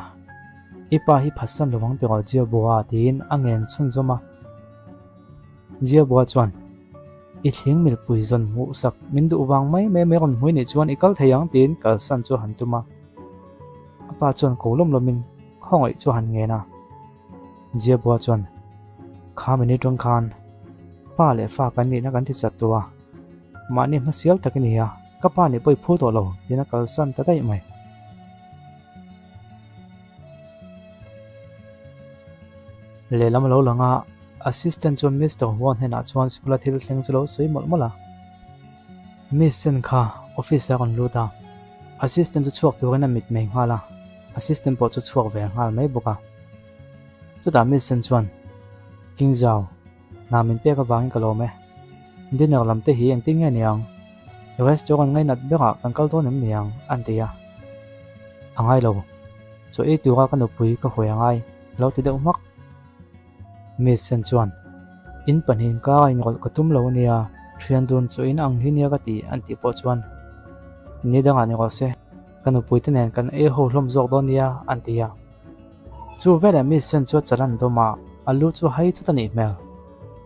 I pa hi phatsan lovang tiraw Jiabua tiin a ngen chhunzawm a. Jiabua chuan I thling milpui zawn hmuh sak min duh vang mai mai mai rawn hmui nih chuan i kal thei ang tiin kalsan chu a han tum a. A pa chuan ko lawm lawmin khawngaih chu a han ngen a. Jiabua chuan, Kha mini tawng khan pa leh fa kan nihna kan ti chat tawh a, mahni hmasial tak i ni a, ka pa nih pawh i phu tawh lo, tiin a kalsan ta daih mai. Lehlam a lo lang a, assistant chuan Mister Huan hnenah chuan school-a thil thleng chu lo sawi mawlh mawlh a. Miss Chen kha office-ah a rawn lut a, assistant chu chhuak turin a mitmei nghal a. Assistant pawh chu chhuak ve nghal mai bawk a. Chutah Miss Sen chuan, King Zhao, hna min pek avangin ka lawm e. Dinner lam te hi engtin nge niang? Restaurant ngainat berah kan kal dawn em niang? an ti a. A ngai lo. Chaw ei tura ka nupui ka hawi a ngai, a lo ti deuh hmak. Miss Sen chuan, In pahnihin kara inrawlh ka tum lo ania, thian dun chaw in ang hi nia ka ti, an tih pawh chuan, Ni dangah ni rawh se. Ka nupuite nen kan ei ho hlawm zawk dawn nia, an ti a. Chu veleh mi sen chu a chal an dawm a, a lu chu hai thut a nih hmel.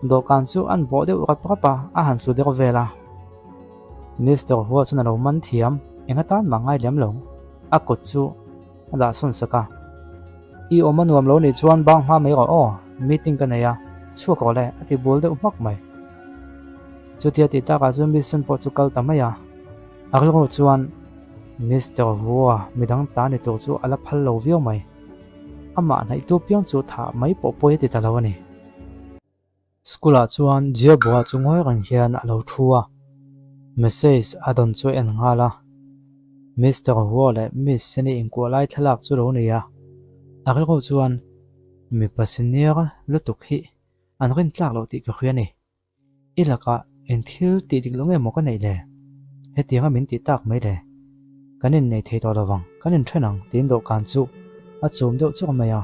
Dawhkan chu an bawh deuh rap rap a, a han tlu deuh vel a. Mister Hua chuan a lo man thiam, eng atan mah ngai lem lo. A kut chu a dah sawn sak a. I awm a nuam lo nih chuan bang hma mai rawh aw, meeting ka nei a, chhuak rawh le, a ti bul deuh hmak mai. Chutia tih takah chuan mi sen pawh chu kal ta mai a. A rilru chuan Mister Vua midang ta ni tur chu a la phal lo viau mai. Amah hnaihtu piang chu thah mai pawh pawi a ti ta lo a ni. School ah chuan Jiabua chu ngawi reng hian a lo thu a, message a dawn chu a en nghal a. Mister Vua leh Miss Seni inkuah lai thlalak chu lo nei a. A rilru chuan mipa senior lutuk hi an rintlak loh tih ka hria a ni. I lakah eng thil tih dik lo nge maw ka neih le? Hetianga min tih tak mai le? Kan innei thei tawh lovang, kan inthen ang tiin dawhkan chu a chum deuh chuk mai a.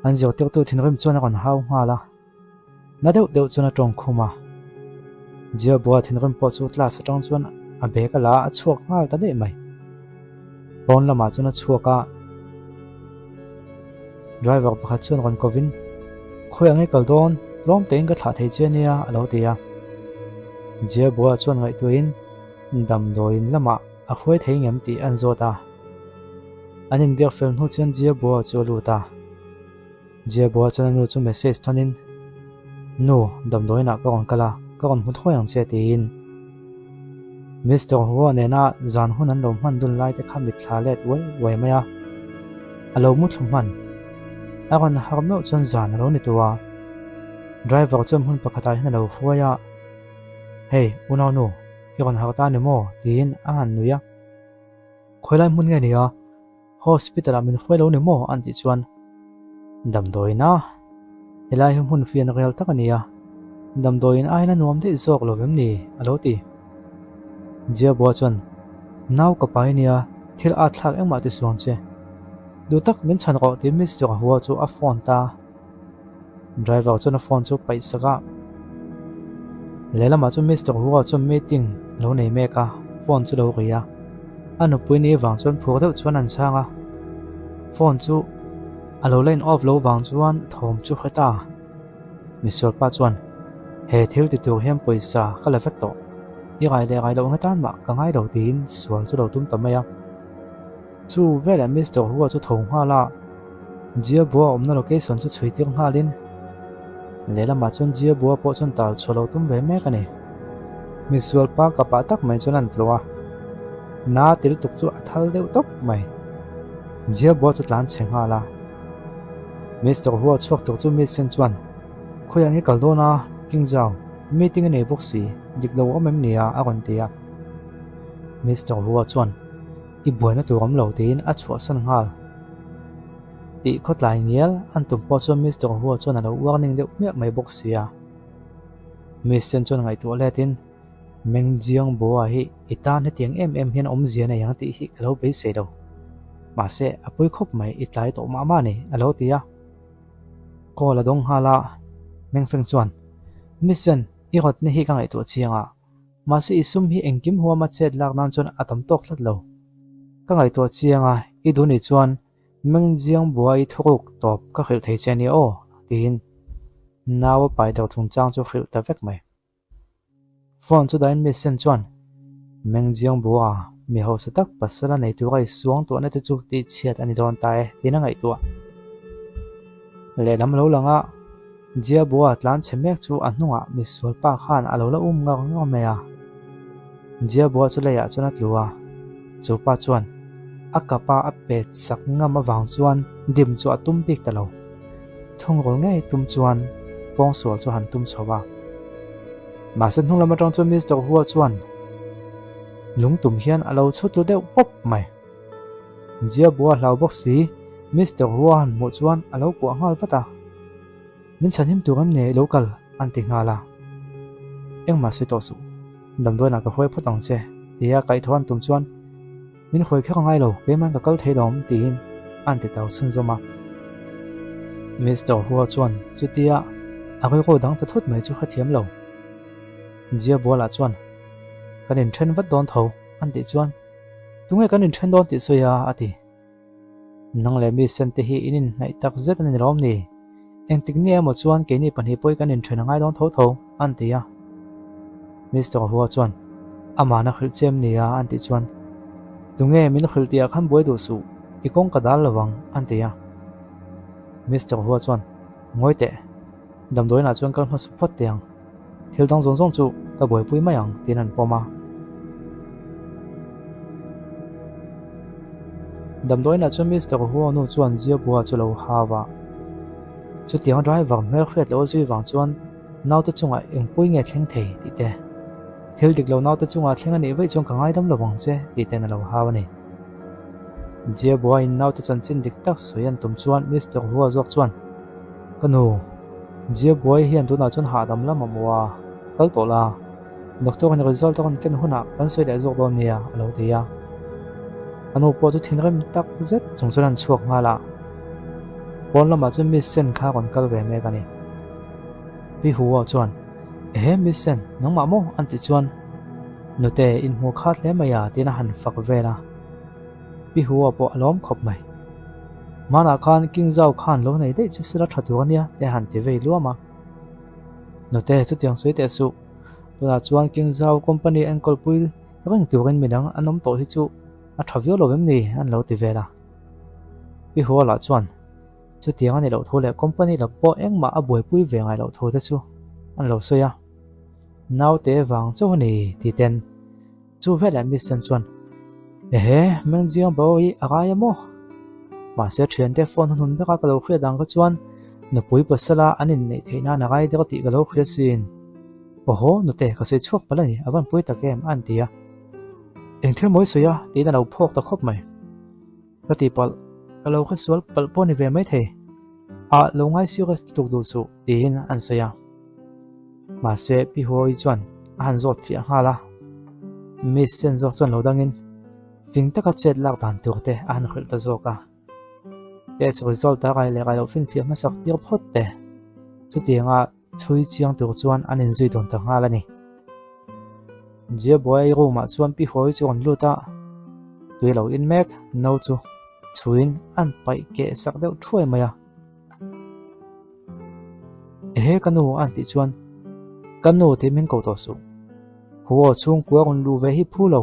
An zirtirtu thinrim chuan a rawn hau nghal a, na deuh deuh chuan a tawng khum a. Jiabua thinrim pawh chu class atang chuan a bag a la a, a chhuak nghal ta daih mai. Pawn lamah chuan a chhuak a. Driver pakhat chuan rawn kovin, Khawi ang i kal dawn, tlawm tein ka thlah thei che ania, a lo ti a. Jiabua chuan ngaihtuahin damdawiin lamah a hruai thei ngem tih an zawt a. An inbiak fel hnu chuan Jiabua chu a lut a. Jiabua chuan a nu chu message thanin, Nu, damdawiinah ka rawn kal a, ka rawn hmu thawi ang che, tiin. Mister Hua nena zan hun an lo hman dun lai te kha mitthla let uai uai mai a, a lo mu thlu hman. A rawn har meuh chuan zan a lo ni tawh a, driver chuan hmun pakhatah hian a lo hruai a, Hey, unaunu, i rawn har ta ni maw? tiin a han nui a. Khawilai hmun nge ni a? Hospital ah min hruai lo ni maw? an tih chuan Damdawiin a, helai hi hmun fian rel tak a ni a, damdawiin aiin a nuam daih zawk lo vem ni? a lo ti. Jiabua chuan Nau ka pai nia, thil at thlak engmah ti suang che. Duh tak min chhan rawh tiin Mister Hua chu a phone ta. Driver chuan a phone chu paih sak a, lehlamah chuan Mister Hua chuan meeting a lo nei mek a, phone chu lo ri a, a nupui ni vang chuan phur deuh chuan an chhang a, phone chu a lo la in off lo vang chuan thawm chu hre ta. Misualpa chuan, He thil ti tur hian pawisa ka la vek tawh. I rai leh rai loh ang atan mah ka ngai lo tiin sual chu lo tum ta mai a. Chu veleh Mister Hua chu tho nghal a, Jia Bua awmna location chu chhui tir nghalin lehlamah chuan Jia Bua pawh chuan tal chhuah lo tum ve mek a ni. Misualpa kapah tak mai chuan an tlawh a, na til tuk chu a thal deuh tawp mai. Jia Bua chu tlan chhe nghal a. Mister Hua chhuak tur chu Miss Sen chuan, Khawiah nge kal dawn a, King Zhao, meeting a nei bawk si, dik lo awm em ni a? a rawn ti a. Mister Hua chuan, I buaina tur awm lo tiin a chhuahsan nghal. Tih khawtlai ngial an tum pawh chuan Mister Hua chuan a lo warning deuh hmiah mai bawk si a. Miss Sen chuan ngaihtuah letin, Meng Jiang Boa hi i tan hetiang em em hian awmzia nei ang tih hi ka lo beisei lo. Mahse, a pui khawp mai i tlai tawh mah mah ni, a lo ti a. Call a dawng nghal a, Meng Feng chuan, Miss Sen, i rawtna hi ka ngaihtuah chiang a. Mahse i sum hi engkim huama chet lak nan chuan a tam tawk tlat lo. Ka ngaihtuah chiang a, i duh nih chuan Meng Jiang Bua i thuruk tawp ka hrilh thei che nia aw, tiin nau a pai deuh chungchang chu hrilh ta vek mai. Phone chu dahin Miss Sen chuan, Meng Jiang Bua, mi hausa tak pasal a nei tura i suang tuahna te chu tih chhiat a ni dawn ta e, tiin a ngaihtuah. Lehlam lo lang a, Jia Bua tlan chhe mek chu a hnungah misual pa khan a lo la um ngar ngar mai a. Jia Bua chu leiah chuan a tlu a, chu pa chuan a kapa a pet sak ngam avang chuan dim chu a tum bik ta lo. Thungrul ngei tum chuan pawngsual chu han tum chho a. Mahse hnung lam atang chuan Mister Hua chuan lungtum hian a lo chhut lu deuh pawp mai. Jia Bua hlau bawk si, Mister Hua han hmuh chuan a lo kuah nghal vat a. Min chhanhim tur em ni i lo kal? an ti nghal a. Engmah sawi tawh suh, damdawiinah ka hruai phawt ang che, tia kaihthawh an tum chuan min hruai kher angai lo, keimah ka kal thei lo awm tiin an ti tau chhunzawm a. Mister Hua chuan chutia a rilru dang ta thut mai chu hrethiam lo. Jia Bualah chuan, Kan inthen vat dawn tho, an tih chuan, Tunge kan inthen dawn tih sawi a? a ti. Nang leh mi sen te hi in inhnaih tak zet a ni lawm ni? Engtik ni emaw chuan keini pahnih pawh hi kan inthen a ngai dawn tho tho, an ti a. Mister Hua chuan, Amah na hrilh che em ni a? an tih chuan, Tunge min hrilh tih ah khan buai duh suh, i kawng ka dal lovang, an ti a. Mister Hua chuan, Ngawi teh, damdawiinah chuan kal hmasa phawt teh ang. Thil dang zawng zawng chu ka buaipui mai ang tiin an pawm a. Damdawiinah chuan Mister Huo nu chuan Jia Bua chu lo hau a. Chutiang driver hmel hriat loh a zui vang chuan naute chungah engpui nge thleng thei tih te, thil dik lo naute chungah thleng a nih vaih chuan ka ngaidam lo vang che tih ten a lo hau a ni. Jia Bua in naute chanchin dik tak sawi an tum chuan Mister Huo zawk chuan, Ka nu, Jia buai hian tunah chuan hahdam lam a hmu a, kal tawh la, doctor in result a rawn ken hunah kan sawi leh zawk dawn nia, a lo ti a. A nu pawh chu thinrim tak zet chung chuan an chhuak nghal a, pawn lamah chuan Miss Sen kha a rawn kal ve mek a ni. Pi Hua chuan, Ehe Miss Sen, nangmah maw? an tih chuan, Nute, inhmuh khat hle mai a, tiin a han fak vel a. Pi Hua pawh a lawm khawp mai. Hmanah khan King Zhao khan lo nei daih che sela tha tur a nia te han ti vei luam a. Nute chutiang sawi teh suh. Tunah chuan King Zhao company enkawl pui reng turin midang an awm tawh hi chu a tha viau lo em ni an lo ti vel a. Pi Hua lah chuan chutiang a ni loh thu leh company lam pawh engmah a buaipui ve ngai loh thu te chu an lo sawi a. Naute vang chauh a ni ti ten. Chu veleh Miss Chen chuan, Ehe, Meng Jiang Bao hi a rai a maw? Mahse thiante phone hun beka ka lo hriat ang kha chuan nupui pasala an inneih theih nan a rai deuh tih ka lo hria sin. Awhaw, nute, ka sawi chhuak palh a ni, a van pui tak em, a an ti a. Eng thil mawi sawi a? tiin a lo phawk ta khawp mai. Ka ti palh, ka lo kha sual palh pawh ni ve mai thei. Ah, lo ngai serious lutuk duh suh, tiin an sawi a. Mahse, Pi Huawi chuan a han zawt fiah nghal a. Miss Sen zawk chuan lo dangin fing taka chet lak dan tur te a han hrilh ta zawk a. Test result a rai leh rai loh finfiah hmasak tir phawt te. Chutianga chhui chiang tur chuan an inzui dawn ta nghal a ni. Jia buai room ah chuan Pi Huawi chu a rawn lut a, tui lo in mek no chu chhuiin an paih keh sak deuh thuai mai a. Ehe ka nu a han tih chuan, Ka nu tih min ko tawh suh. Huo chhungkua rawn luh ve hi phu lo,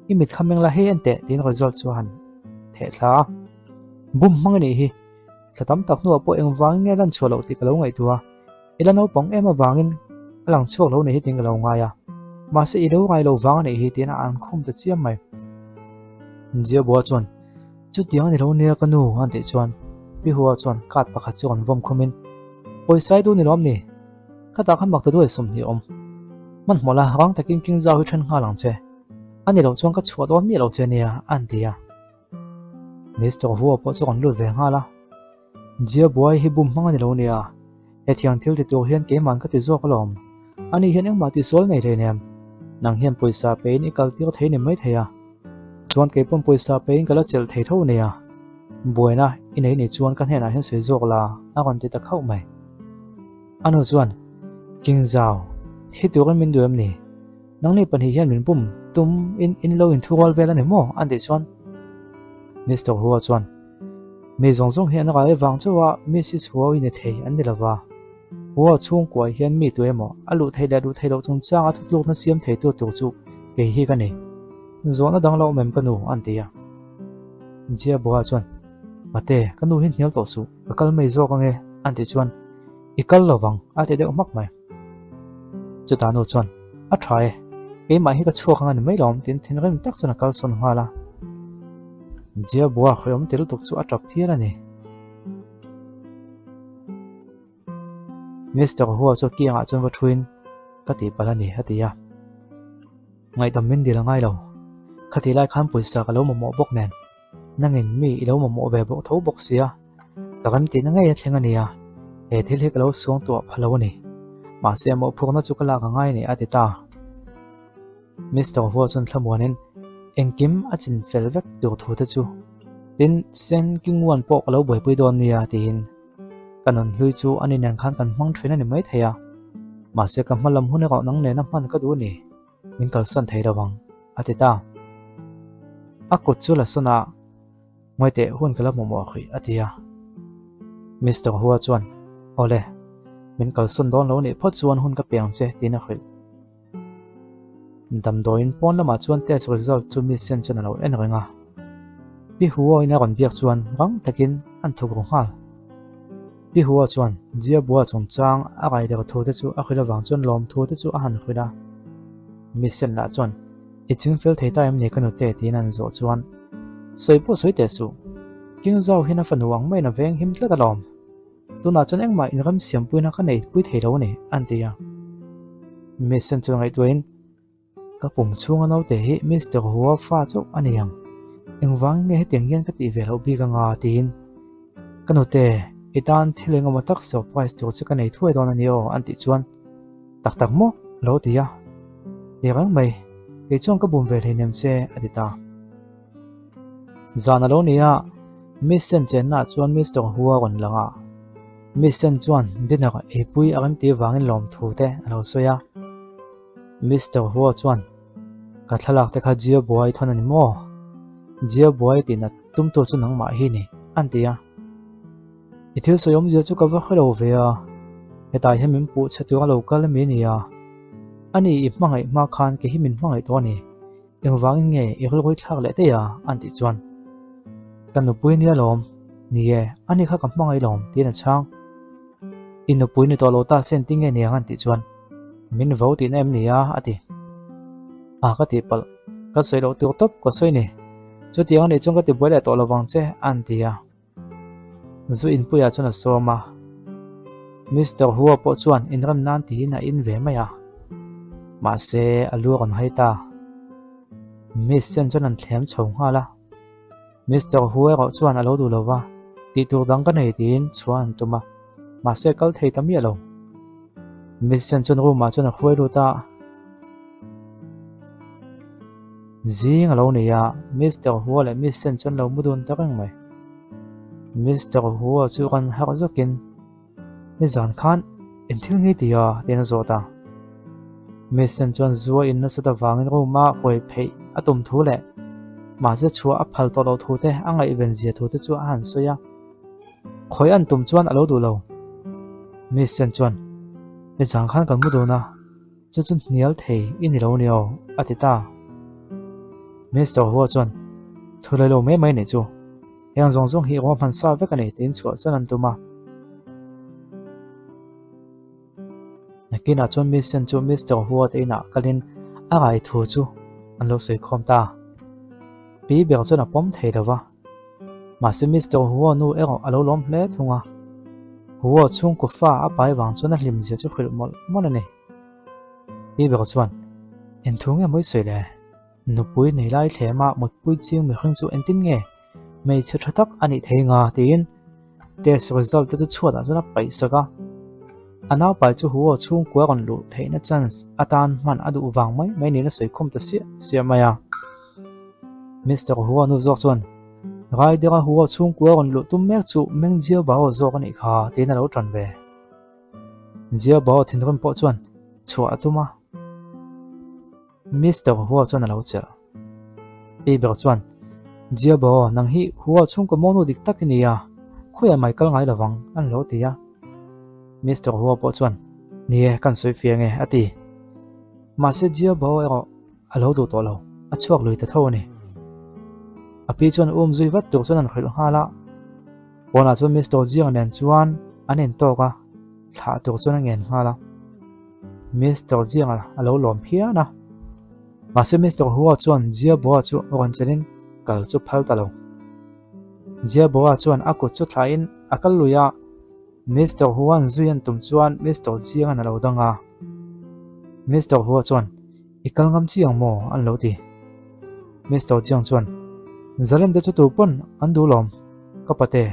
i mit kha meng la hei en teh tiin result chu a han theh thla a. Bum hmang a nih hi, thla tam tak hnuah pawh engvangin nge lan chhuah loh tih ka lo ngaihtuah a, i la naupang em avangin a lang chhuak lo nih hi tiin ka lo ngai a, mahse i lo ngai lo vang a nih hi tiin a an khum ta chiam mai. Jiabua chuan, Chutiang a ni lo nia ka nu a tih chuan Pi Hua chuan card pakhat chu rawn vawm khumin, Pawisa i duh ni lawm ni? Khatah khan mak ta duai 20 awm. Hmanhmawh la, rang takin king zau hi then nghal ang che. A ni loh chuan ka chhuah dawn miah lo che nia, a han ti a. Mister Hua pawh chu rawn lut ve nghal a. Jia buai hi bum hmang a ni lo nia. Hetiang thil ti tur hian keiman ka ti zawk alawm. Ani hian engmah tihsual nei hlei nem. Nang hian pawisa pein i kal tir thei ni mai thei a. Chuan kei pawn pawisa pein ka la chelh thei tho nia. Buaina i nei ni chuan ka hnenah hian sawi zawk la, a rawn ti ta khauh mai. A nu chuan, King Zau, thi turin min duh em ni? Nangni pahnih hian min bum tum in in lo inthurual vel a ni maw? a tih chuan Mister Hua chuan, Mi zawng zawng hi an rai vang chauh a, Missis Hua i ni thei an ni lova. Hua chhungkuah hian mi tu emaw a luh theih leh luh theih loh chungchang a thutlukna siam theitu tur chu kei hi ka ni. Zawhna dang lo awm em ka nu? an ti a. Jia Bua chuan, Pate, ka nu hi hnial tawh suh, ka kal mai zawk ange, an tih chuan, I kal lo vang, a ti deuh hmak mai. Chutah nu chuan, A tha e, keimah hi ka chhuak ang a ni mai lawm, tiin thinrim tak chuan a kalsawn nghal a. Jia Bua hawiawm ti lutuk chu a tap phian a ni. Mister Hua chu kiangah chuan va thuin, Ka tihpalh a ni, a ti a. Ngaihdam min dil a ngai lo. Khatih lai khan pawisa ka lo mamawh bawk nen. Nangin mi i lo mamawh ve bawk tho bawk sia. Ka rem tihna ngei a thleng a nia. He thil hi ka lo suang tuah pha lo a ni. Mahse mawhphurhna chu ka lak a ngai a ni, a ti ta. Mister Hua chuan thlamuanin engkim a chin fel vek tur thu te chu tin Sen Kinguan pawh ka lo buaipui dawn nia tiin ka nun hlui chu ani nen khan kan hmang thin a ni maithei a, mahse ka hma lam hun erawh nang nena hman ka duh a ni, min kalsan thei lo ang, a ti ta. A kut chu la sawn a, Ngawi teh hun ka la hmu mawh hrih, a ti a. Mister Hua chuan, Awle, min kalsan dawn lo nih phawt chuan hun ka pe ang che, tiin a hrilh. Damdawiin pawn lamah chuan test result chu mi sen chuan a lo en reng a. Pi Huo-in a rawn biak chuan rang takin an thawk ru nghal. Pi Huo chuan Jia Bua chungchang a rai der thu te chu a hrilh avang chuan lawm thu te chu a han hrilh a. Mi sen lah chuan, I ching fel thei ta em ni ka nute? tiin an zawh chuan, Sawi pawh sawi teh suh. King Zhao hian a fanu ang maiin a veng him tlat alawm. Tunah chuan engmah inram siampuina ka nei pui thei lo a ni, an ti a. Miss Sen chuan ngaihtuahin, Ka pum chhunga naute hi Mister Hua fa chauh a ni ang. Engvangin nge hetiang hian ka tih ve loh bik anga? tiin, Ka nute, i tan thil engemaw tak surprise tur che ka nei thuai dawn a ni aw, an tih chuan, Tak tak maw? a lo ti a. Ti reng mai, kei chuan ka bum ve hleinem che, a ti ta. Zan a lo ni a, Miss Sen chennaah chuan Mister Hua a rawn lang a. Miss Sen chuan dinner eipui a remti vangin lawmthu te a lo sawi a. Mister Hua chuan, Ka thlalak te kha Jia Buai thawn a ni maw? Jia Buai tihna tumtu chu nangmah hi ni, an ti a. I thil sawi awmzia chu ka va hre lo ve a, hetah hian min puh chhe tur a lo kal ami nia. Ani i hmangaih hma khan kei hi min hmangaih tawh a ni. Engvangin nge i rilru thlak leh daih a? an tih chuan, Ka nupui nia lawm, ni e, ani kha ka hmangaih lawm, tiin a chhang. I nupui ni tawh lo ta se engtin nge niang? an tih chuan, Min vo tihna em ni a? a ti. A ka tih palh, ka sawi loh tur tawp ka sawi ni. Chutiang anih chuan ka ti buai leh tawh lovang che, an ti a. Zu inpuiah chuan a sawm a. Mister Hua pawh chuan inrem nan tiin a in ve mai a. Mahse, a lu a rawn hai ta. Miss Sen chuan an thlem chho nghal a. Mister Hua erawh chuan a lo duh lo va, tih tur dang ka nei tiin chhuah an tum a. Mahse, kal thei ta miah lo. Miss Sen chuan room ah chuan a hruai lut a. Zing a lo nei a, Mister Hua leh Miss Sen chuan lo mu dun ta reng mai. Mister Hua chu rawn harh zawkin, Nizan khan eng thil nge ti a? tiin a zawt a. Miss Sen chuan zu a in nasat avangin room a hawi pheih a tum thu leh mahse chhuah a phal tawh loh thu te a ngaihven zia thu te chu a han sawi a. Khawi an tum chuan a lo duh lo. Miss Sen chuan. Nizan khan kan mu dun a, chu chu hnial thei i ni lo ni aw, a ti ta. Mister Hua chuan, Thu lai lo mai mai nih chu, heng zawng zawng hi ruahman sa vek a ni tiin chhuahsan an tum a. Nakinah chuan Miss Sen chu Mister Hua te inah kalin a rai thu chu an lo sawi khawm ta. Pi ber chuan a pawm thei lo va. Mahse Mister Hua nu erawh a lo lawm hle thung a. Hua chhungkaw fa a pai vang chuan a hlim zia chu hrilh mawlh mawlh a ni. Pi ber chuan, Engthu nge mawi sawi le? Nupui nei lai thlema mutpui ching mihring chu engtin nge hmeichhe tha tak a nih thei nga tiin test result te chu chhuatah chuan a paih sak a. A naupai chu Huo chhungkua rawn luh theihna chance atan hman a duh vang mai mai niin a sawi khawm ta siah siah mai a. Mister Huo nu zawk chuan Rider-a Huo chhungkua rawn luh tum mek chu Meng Jiao Bao zawk a nih kha tiin a lo tan ve. Jiao Bao thinrim pawh chuan chhuah a tum a. Mister Hua chuan a lo chelh. Pi ber chuan, Jiabo, nang hi Hua chhungkaw mawnu dik tak i ni a, khawiah mai kal ngai lovang, an lo ti a. Mister Hua pawh chuan, Ni e, kan sawi fiah nge, a ti. Mahse Jiabo erawh a lo duh tawh lo, a chhuak lui ta tho a ni. A pi chuan um zui vat tur chuan an hrilh nghal a. Pawnah chuan Mister Jiang nen chuan an intawk a, thlah tur chuan a ngen nghal a. Mister Jiang a lo lawm phian a. Mahse Mister Hua chuan Jia Boa chu rawn chelin kal chu phal ta lo. Jia Boa chuan a kut chu thlahin a kal lui a, Mister Hua'n zui an tum chuan Mister Jiang'an a lo dang a. Mister Hua chuan, I kal ngam chi ang maw? an lo ti. Mister Jiang chuan, Zalem te chu tu pawn an duh lawm, ka pate,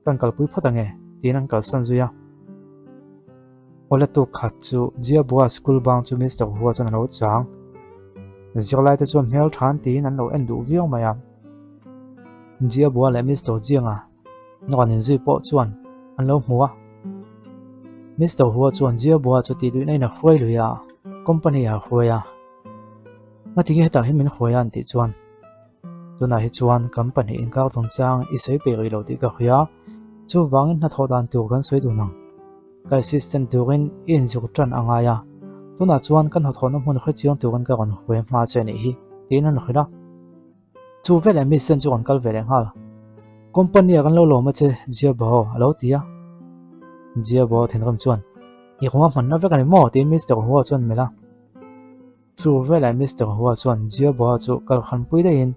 kan kalpui phawt ang e, tiin an kalsan zui a. Awle tuk khat chu Jiabua school bang chu Mister Hua chuan a lo chang. Zirlai te chuan hmel than tiin an lo en duh viau mai a. Jiabua leh Mister Jianga nawn inzui pawh chuan an lo hmu a. Mister Hua chuan Jiabua chu tih duhna in a hruai lui a, company ah a hruai a. Ngatinge hetah hian min hruai a an tih chuan Tunah hi chuan kan pahnih inkar chungchang i sawi peih rih lo tih ka hria, chuvangin hnathawh dan tur kan sawi dun ang. Ka assistant turin i inzuk tan a ngai a, tunah chuan ka hnathawhna hmun hre chiang turin ka rawn hruai hma che a nih hi, tiin an hrilh a. Chu veleh mi sen chu rawn kal ve leh nghal. Company-ah kan lo lawm a che, Jiabao a lo ti a. Jiabao thinrim chuan, I ruang hmanna vek a ni maw? tiin Mister Hua chuan melh a. Chu veleh Mister Hua chuan Jiaboa chu kal hranpui daihin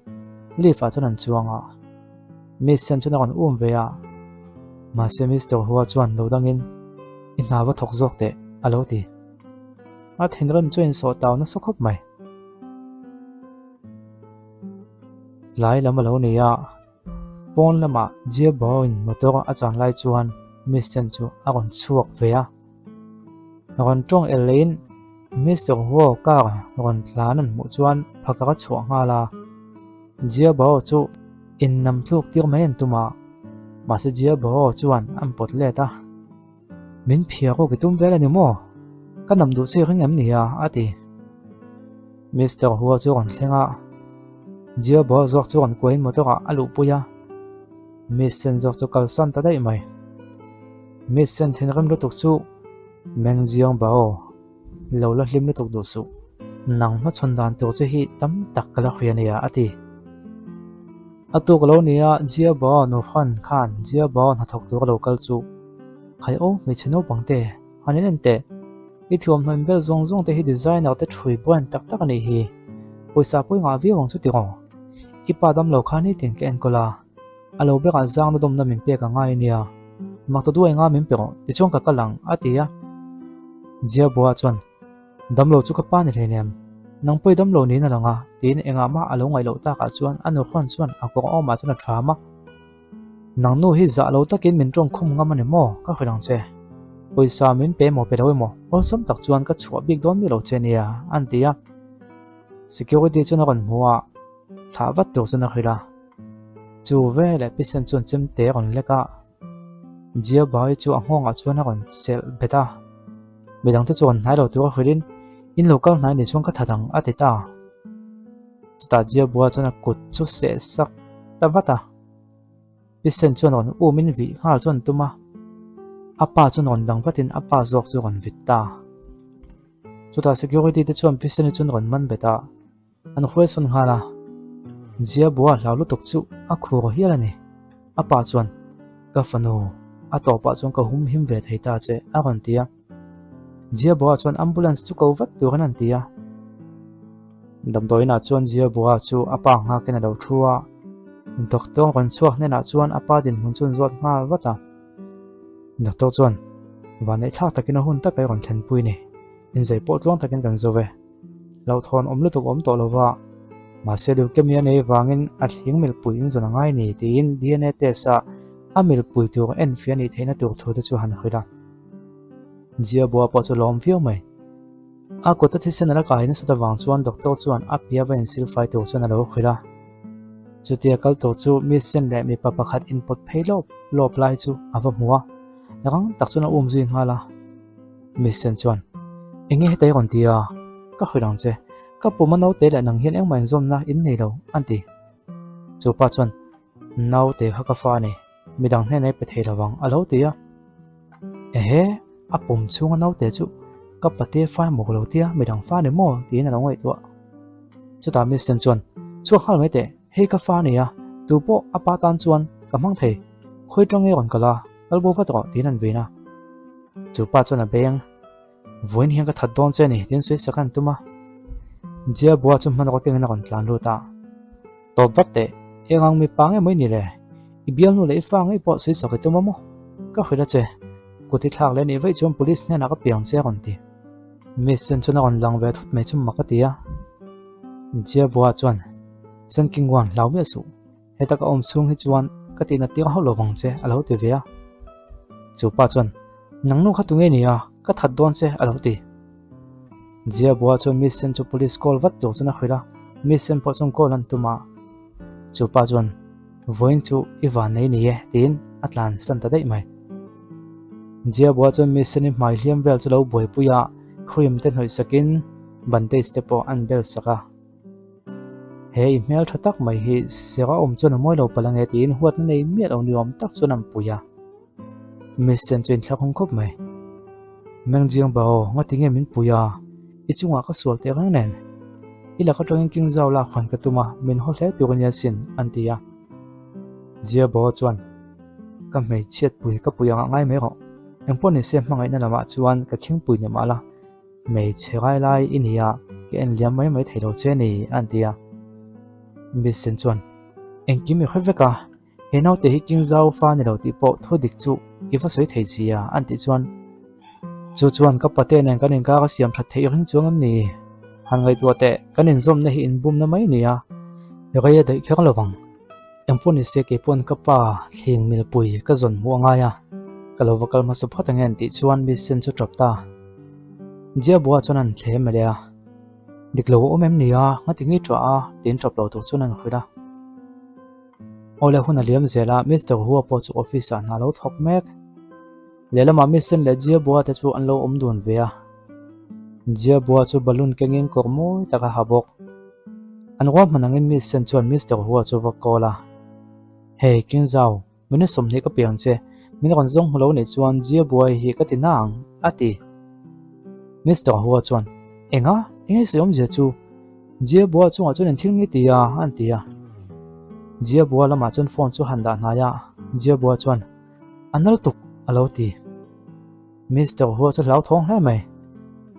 lift ah chuan an chuang a, Miss Sen chuan a rawn um ve a, mahse Mister Hua chuan lo dangin I hna va thawk zawk teh a lo ti. A thinrim chu a insawh tau nasa khawp mai. Tlai lam a lo nei a, pawn lamah Jiaboa in motor a chan lai chuan Miss Sen chu a rawn chhuak ve a. Rawn tawng el leiin Mister Huo car rawn tlan an hmuh chuan phakar a chhuah nghal a. Jia Bao chu in nam tluk tir mai an tum a, mahse Jia Bao chuan an pawt let a. Min phiar awk i tum vel a ni maw? Ka nam duh che ring em ni a? a ti. Mister Huo chu rawn thleng a, Jia Bao zawk chu rawn kuahin motor ah a luhpui a. Miss Sen zawk chu kalsan ta daih mai. Miss Sen thinrim lutuk chu Meng Jiang Bao lo la hlim lutuk duh suh. Nang hmachhawn dan tur che hi tam tak ka la hria nia a ti. A tuk lo nia Jia Bao Nufran khan Jia Bao hnathawk tur a lo kal chu Khai aw hmeichhe naupang te han in en teh. I thuamhnaw inbel zawng zawng te hi designer te thui brand tak tak a nih hi. Pawisa pawi ngah viau ang chu tiraw. I pa damlo kha nitin ka enkawl a. A lo berah zangna dawmna min pek a ngai ania, mak ta duai nga min pe rawh, tichuan ka kal ang, a ti a. Jiabua chuan, Damlo chu ka pa ni hleinem, nang pawh i damlo niin a lang a, tiin engah mah a lo ngaih loh takah chuan a nuhrawn chuan a kawr awmah chuan a ṭham a. Nang nu hi zah lo takin min ṭawng khum ngam a ni maw, ka hrilh ang che. Pawisa min pe emaw pe lo emaw, awlsam tak chuan ka chhuah bik dawn miah lo che nia, an ti a. Security chuan a rawn hmu a, thlah vat tur chuan a hrilh a. Chu veleh Pisen chuan chemte a rawn lek a, Jiabai chu a nghawngah chuan a rawn chelh bet a. Midangte chuan hnai lo tura hrilhin, In lo kal hnai ni chuan ka that ang, a ti ta. Chutah Jiabua chuan a kut chu seh sak ta vat a. Pisen chuan rawn umin vih nghal chuan tum a. A pa chu rawn dang vatin a pa zawk chu rawn vit ta. Chutah security te chuan Piseni chu an rawn man bet a, an huaisawn nghal a. Zia bua hlau lutuk chu a khur hial a ni. A pa chuan, Ka fanu, a tawpah chuan ka hum him ve thei ta che, a rawn ti a. Zia bua chuan ambulance chu ko vat turin an ti a. Damdawiinah chuan Zia bua chu a pa nghakin a lo thu a. Doctor rawn chhuak hnenah chuan a pa dinhmun chu an zawt nghal vat a. Doctor chuan, Vanneih thlak takin a hun taka i rawn thlenpui ni. Inzei pawh tluang takin kan zo ve. Hlauhthawn awm lutuk awm tawh lova, mahse leukemia nei vangin a thling milpui in zawn a ngai ni tiin DNA test ah a milpui tur enfiah a nih theihna tur thu te chu han hrilh a. Jia Bua pawh chu lawm viau mai. A kut a thisen a la kai nasat avang chuan doctor chuan a pia va insilfai tur chuan a lo hrilh a. Chutia kal tur chu mi sen leh mipa pakhat inpawt phei lawp lawp lai chu a va hmu a, rang tak chuan a um zui nghal a. Mi sen chuan, Enge heta i rawn ti a? Ka hrilh ang che, ka pum a naute leh nang hian engmah inzawmna in nei lo, an ti. Chu pa chuan, Naute kha ka fa a ni, midang hnenah i pe thei lo vang, a lo ti a. Ehe, a pum chhunga naute chu ka pate fa emaw ka lo tia, midang fa ni maw? tiin a lo ngaihtuah. Chutah mi sen chuan, Chhuak nghal mai teh, hei ka fa a ni a, tu pawh a pa tan chuan ka hmang thei, khawi tang nge rawn kal a, kal bo vat rawh, tiin an vin a. Chu pa chuan a beng, Vawiin hian ka that dawn che a ni, tiin sawi sak a han tum a. Jia Bua chu hmanraw kengin a rawn tlan lut a. Tawp vat teh, eng ang mipa nge maw i ni le? I bialnu leh i fa ngei pawh sawi sak i tum a maw? Ka hrilh a che, kut i thlak leh nih vaih chuan police hnenah ka piang che a rawn ti. Miss Sen chuan a rawn lang ve thut mai chu mak a ti a. Jia Bua chuan, Sen King Wan, hlau miah suh. Heta ka awm chhung hi chuan ka tihna tir hauh lo vang che a lo ti ve a. Chu pa chuan, Nang nu kha tunge ni a, ka that dawn che a lo ti. Jia Bua chuan Miss Sen chu police call vat tur chuan a hrilh a, Miss Sen pawh chuan call an tum a. Chu pa chuan, Vawiin chu i van nei ni e tiin a tlan san ta daih mai. Jia Bua chuan Miss Sen-i hmai hliam vel chu lo buaipui a, cream te hnawih sakin bandage te pawh an bel sak a. He i hmel tha tak mai hi serh a awm chuan a mawi lo palh ange tiin huatna nei miah lo ni awm tak chuan an pui a. Miss Chen chu inthlak hung khawp mai. Mengjiang Bao, ngati nge min pui a? I chungah ka sual teh reng nen. I lak atangin King Zhao lak hawn ka tum a, min haw hle tur a nia sin, an ti a. Jia Bao chuan, Ka hmeichhiat pui ka pui angah ngai mai rawh. Engpawh nise hmangaihna lamah chuan ka khingpui ni mah la. Hmeichhe rai lai i ni a, ka en liam mai mai thei lo che ni, a ti a. Miss Sen chuan, Engkim i hre vek a, he naute hi King Zhao fa ni lo tih pawh thu dik chu i va sawi thei si a, an tih chuan, Chu chuan ka pate nen kan inkar a siam that theih ring chuang em ni? Han ngaihtuah teh, kan inzawmna hi inbumna mai a ni a, rei a daih kher lo vang. Engpawh ni se kei pawn ka pa thling milpui ka zawn hmuh a ngai a, ka lo va kal hmasa phawt ang em tih chuan Miss Sen chu tap ta. Jia Bua chuan an thlem a leh a, Dik lo a awm em ni a, ngati nge tah a? tiin tap lo tur chuan an hrilh a. Awle hun a liam zel a, Mister Hua pawh chu office ah hna a lo thawk mek. Lehlamah Miss Sen leh Jia Bua te chu an lo awm dun ve a. Jia Bua chu balloon kengin kawr mawi tak a ha bawk. An ruahman angin Miss Sen chuan Mister Hua chu va call a. Hey, King Zhao, minute 20 ka piang che, min rawn zawng hmu lo nih chuan Jia Bua hi ka ti na ang, a ti. Mister Hua chuan, Enga? Enge sawi awmzia chu? Jia Bua chungah chuan engthil nge ti a? an ti a. Jia Bua lamah chuan phone chu han dah hnai a, Jia Bua chuan, A nal tuk, a lo ti. Mister Hua chu hlauthawng hle mai.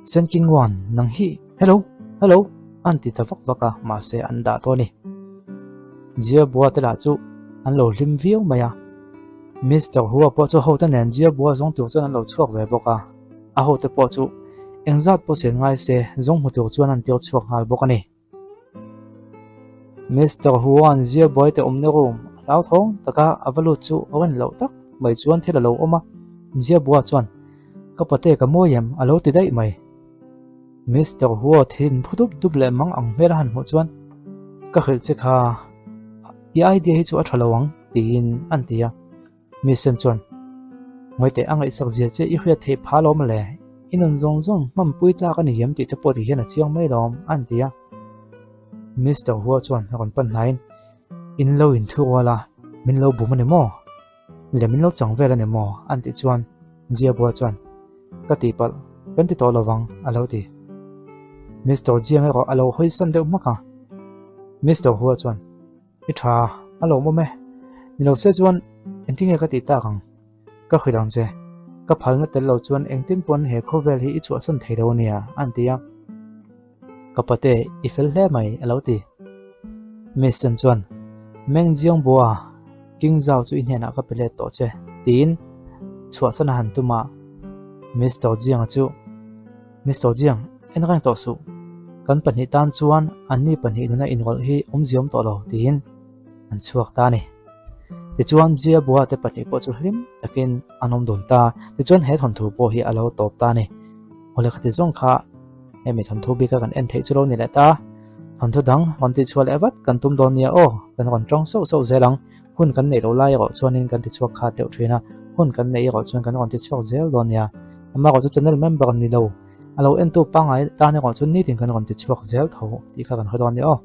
Sen King Wan, nang hi, hello, hello, an ti ta vak vak a, mahse an dah tawh a ni. Jia Bua te lah chu an lo hlim viau mai a. Mister Hua pawh chu hote nen Jia Bua zawng tur chuan an lo chhuak ve bawk a. A hote pawh chu engzat pawh chen ngai se zawng hmu tur chuan an tir chhuak nghal bawk a ni. Mister Huan zia buai te awmna room a hlauthawng taka a va lut chu a rawn loh tak mai chuan thil a lo awm a, Zia bua chuan, Ka pate ka mawi em? a lo ti daih mai. Mister Hua thin phu dup dup leh mang ang hmel a han hmuh chuan, Ka hrilh che kha, i idea hi chu a tha lo ang, tiin an ti a. Miss Sen chuan, Ngawi teh, a ngaihsak zia che i hriat theih phah alawm le, i nun zawng zawng hmanpui tlak a ni em tih te pawh ti hian a chiang mai alawm, a han ti a. Mister Hua chuan a rawn pan hnaiin, In lo inthu rual a, min lo bum a ni maw? Le min lo chang vel a ni maw? a han tih chuan. Jiabua chuan, Ka tihpalh, kan ti tawh lovang, a lo ti. Mister Jiang erawh a lo hawisan deuh hmak a. Mister Hua chuan, I tha, a lawmawm e. Ni lo se chuan engtin nge ka tih tak ang? Ka hrilh ang che. Ka phalna tel lo chuan engtin pawn he khawvel hi i chhuahsan thei lo ania, a an ti a. Ka pate, i fel hle mai, a lo ti. Miss Chen chuan, Meng Jiang Bua, King Zhao chu i hnenah ka pe let tawh che, tiin chhuahsan a han tum a. Mister Jiang-a chu, Mister Jiang, en reng tawh suh. Kan pahnih tan chuan anni pahnih nuna inrawlh hi awmziawm tawh lo, tiin an chhuak ta a ni. Tichuan, Jia Bua te pahnih pawh chu hlim takin an awm dun ta. Tichuan, he thawnthu pawh hi a lo tawp ta a ni. Awle khati zawng kha hemi thawnthu bika kan en theih chu lo ni leh ta. Thawnthu dang rawn tihchhuah leh vat kan tum dawn nia aw, kan rawn tawng sauh sauh zel ang. Hun kan neih loh lai erawh chuanin kan tichhuak khat deuh thin a, hun kan neih erawh chuan kan rawn tichhuak zel dawn nia. Amaherawh chu channel member ni lo, a lo entu pangngai tan erawh chuan nitin kan rawn tichhuak zel tho tih kha kan hre dawn nia aw.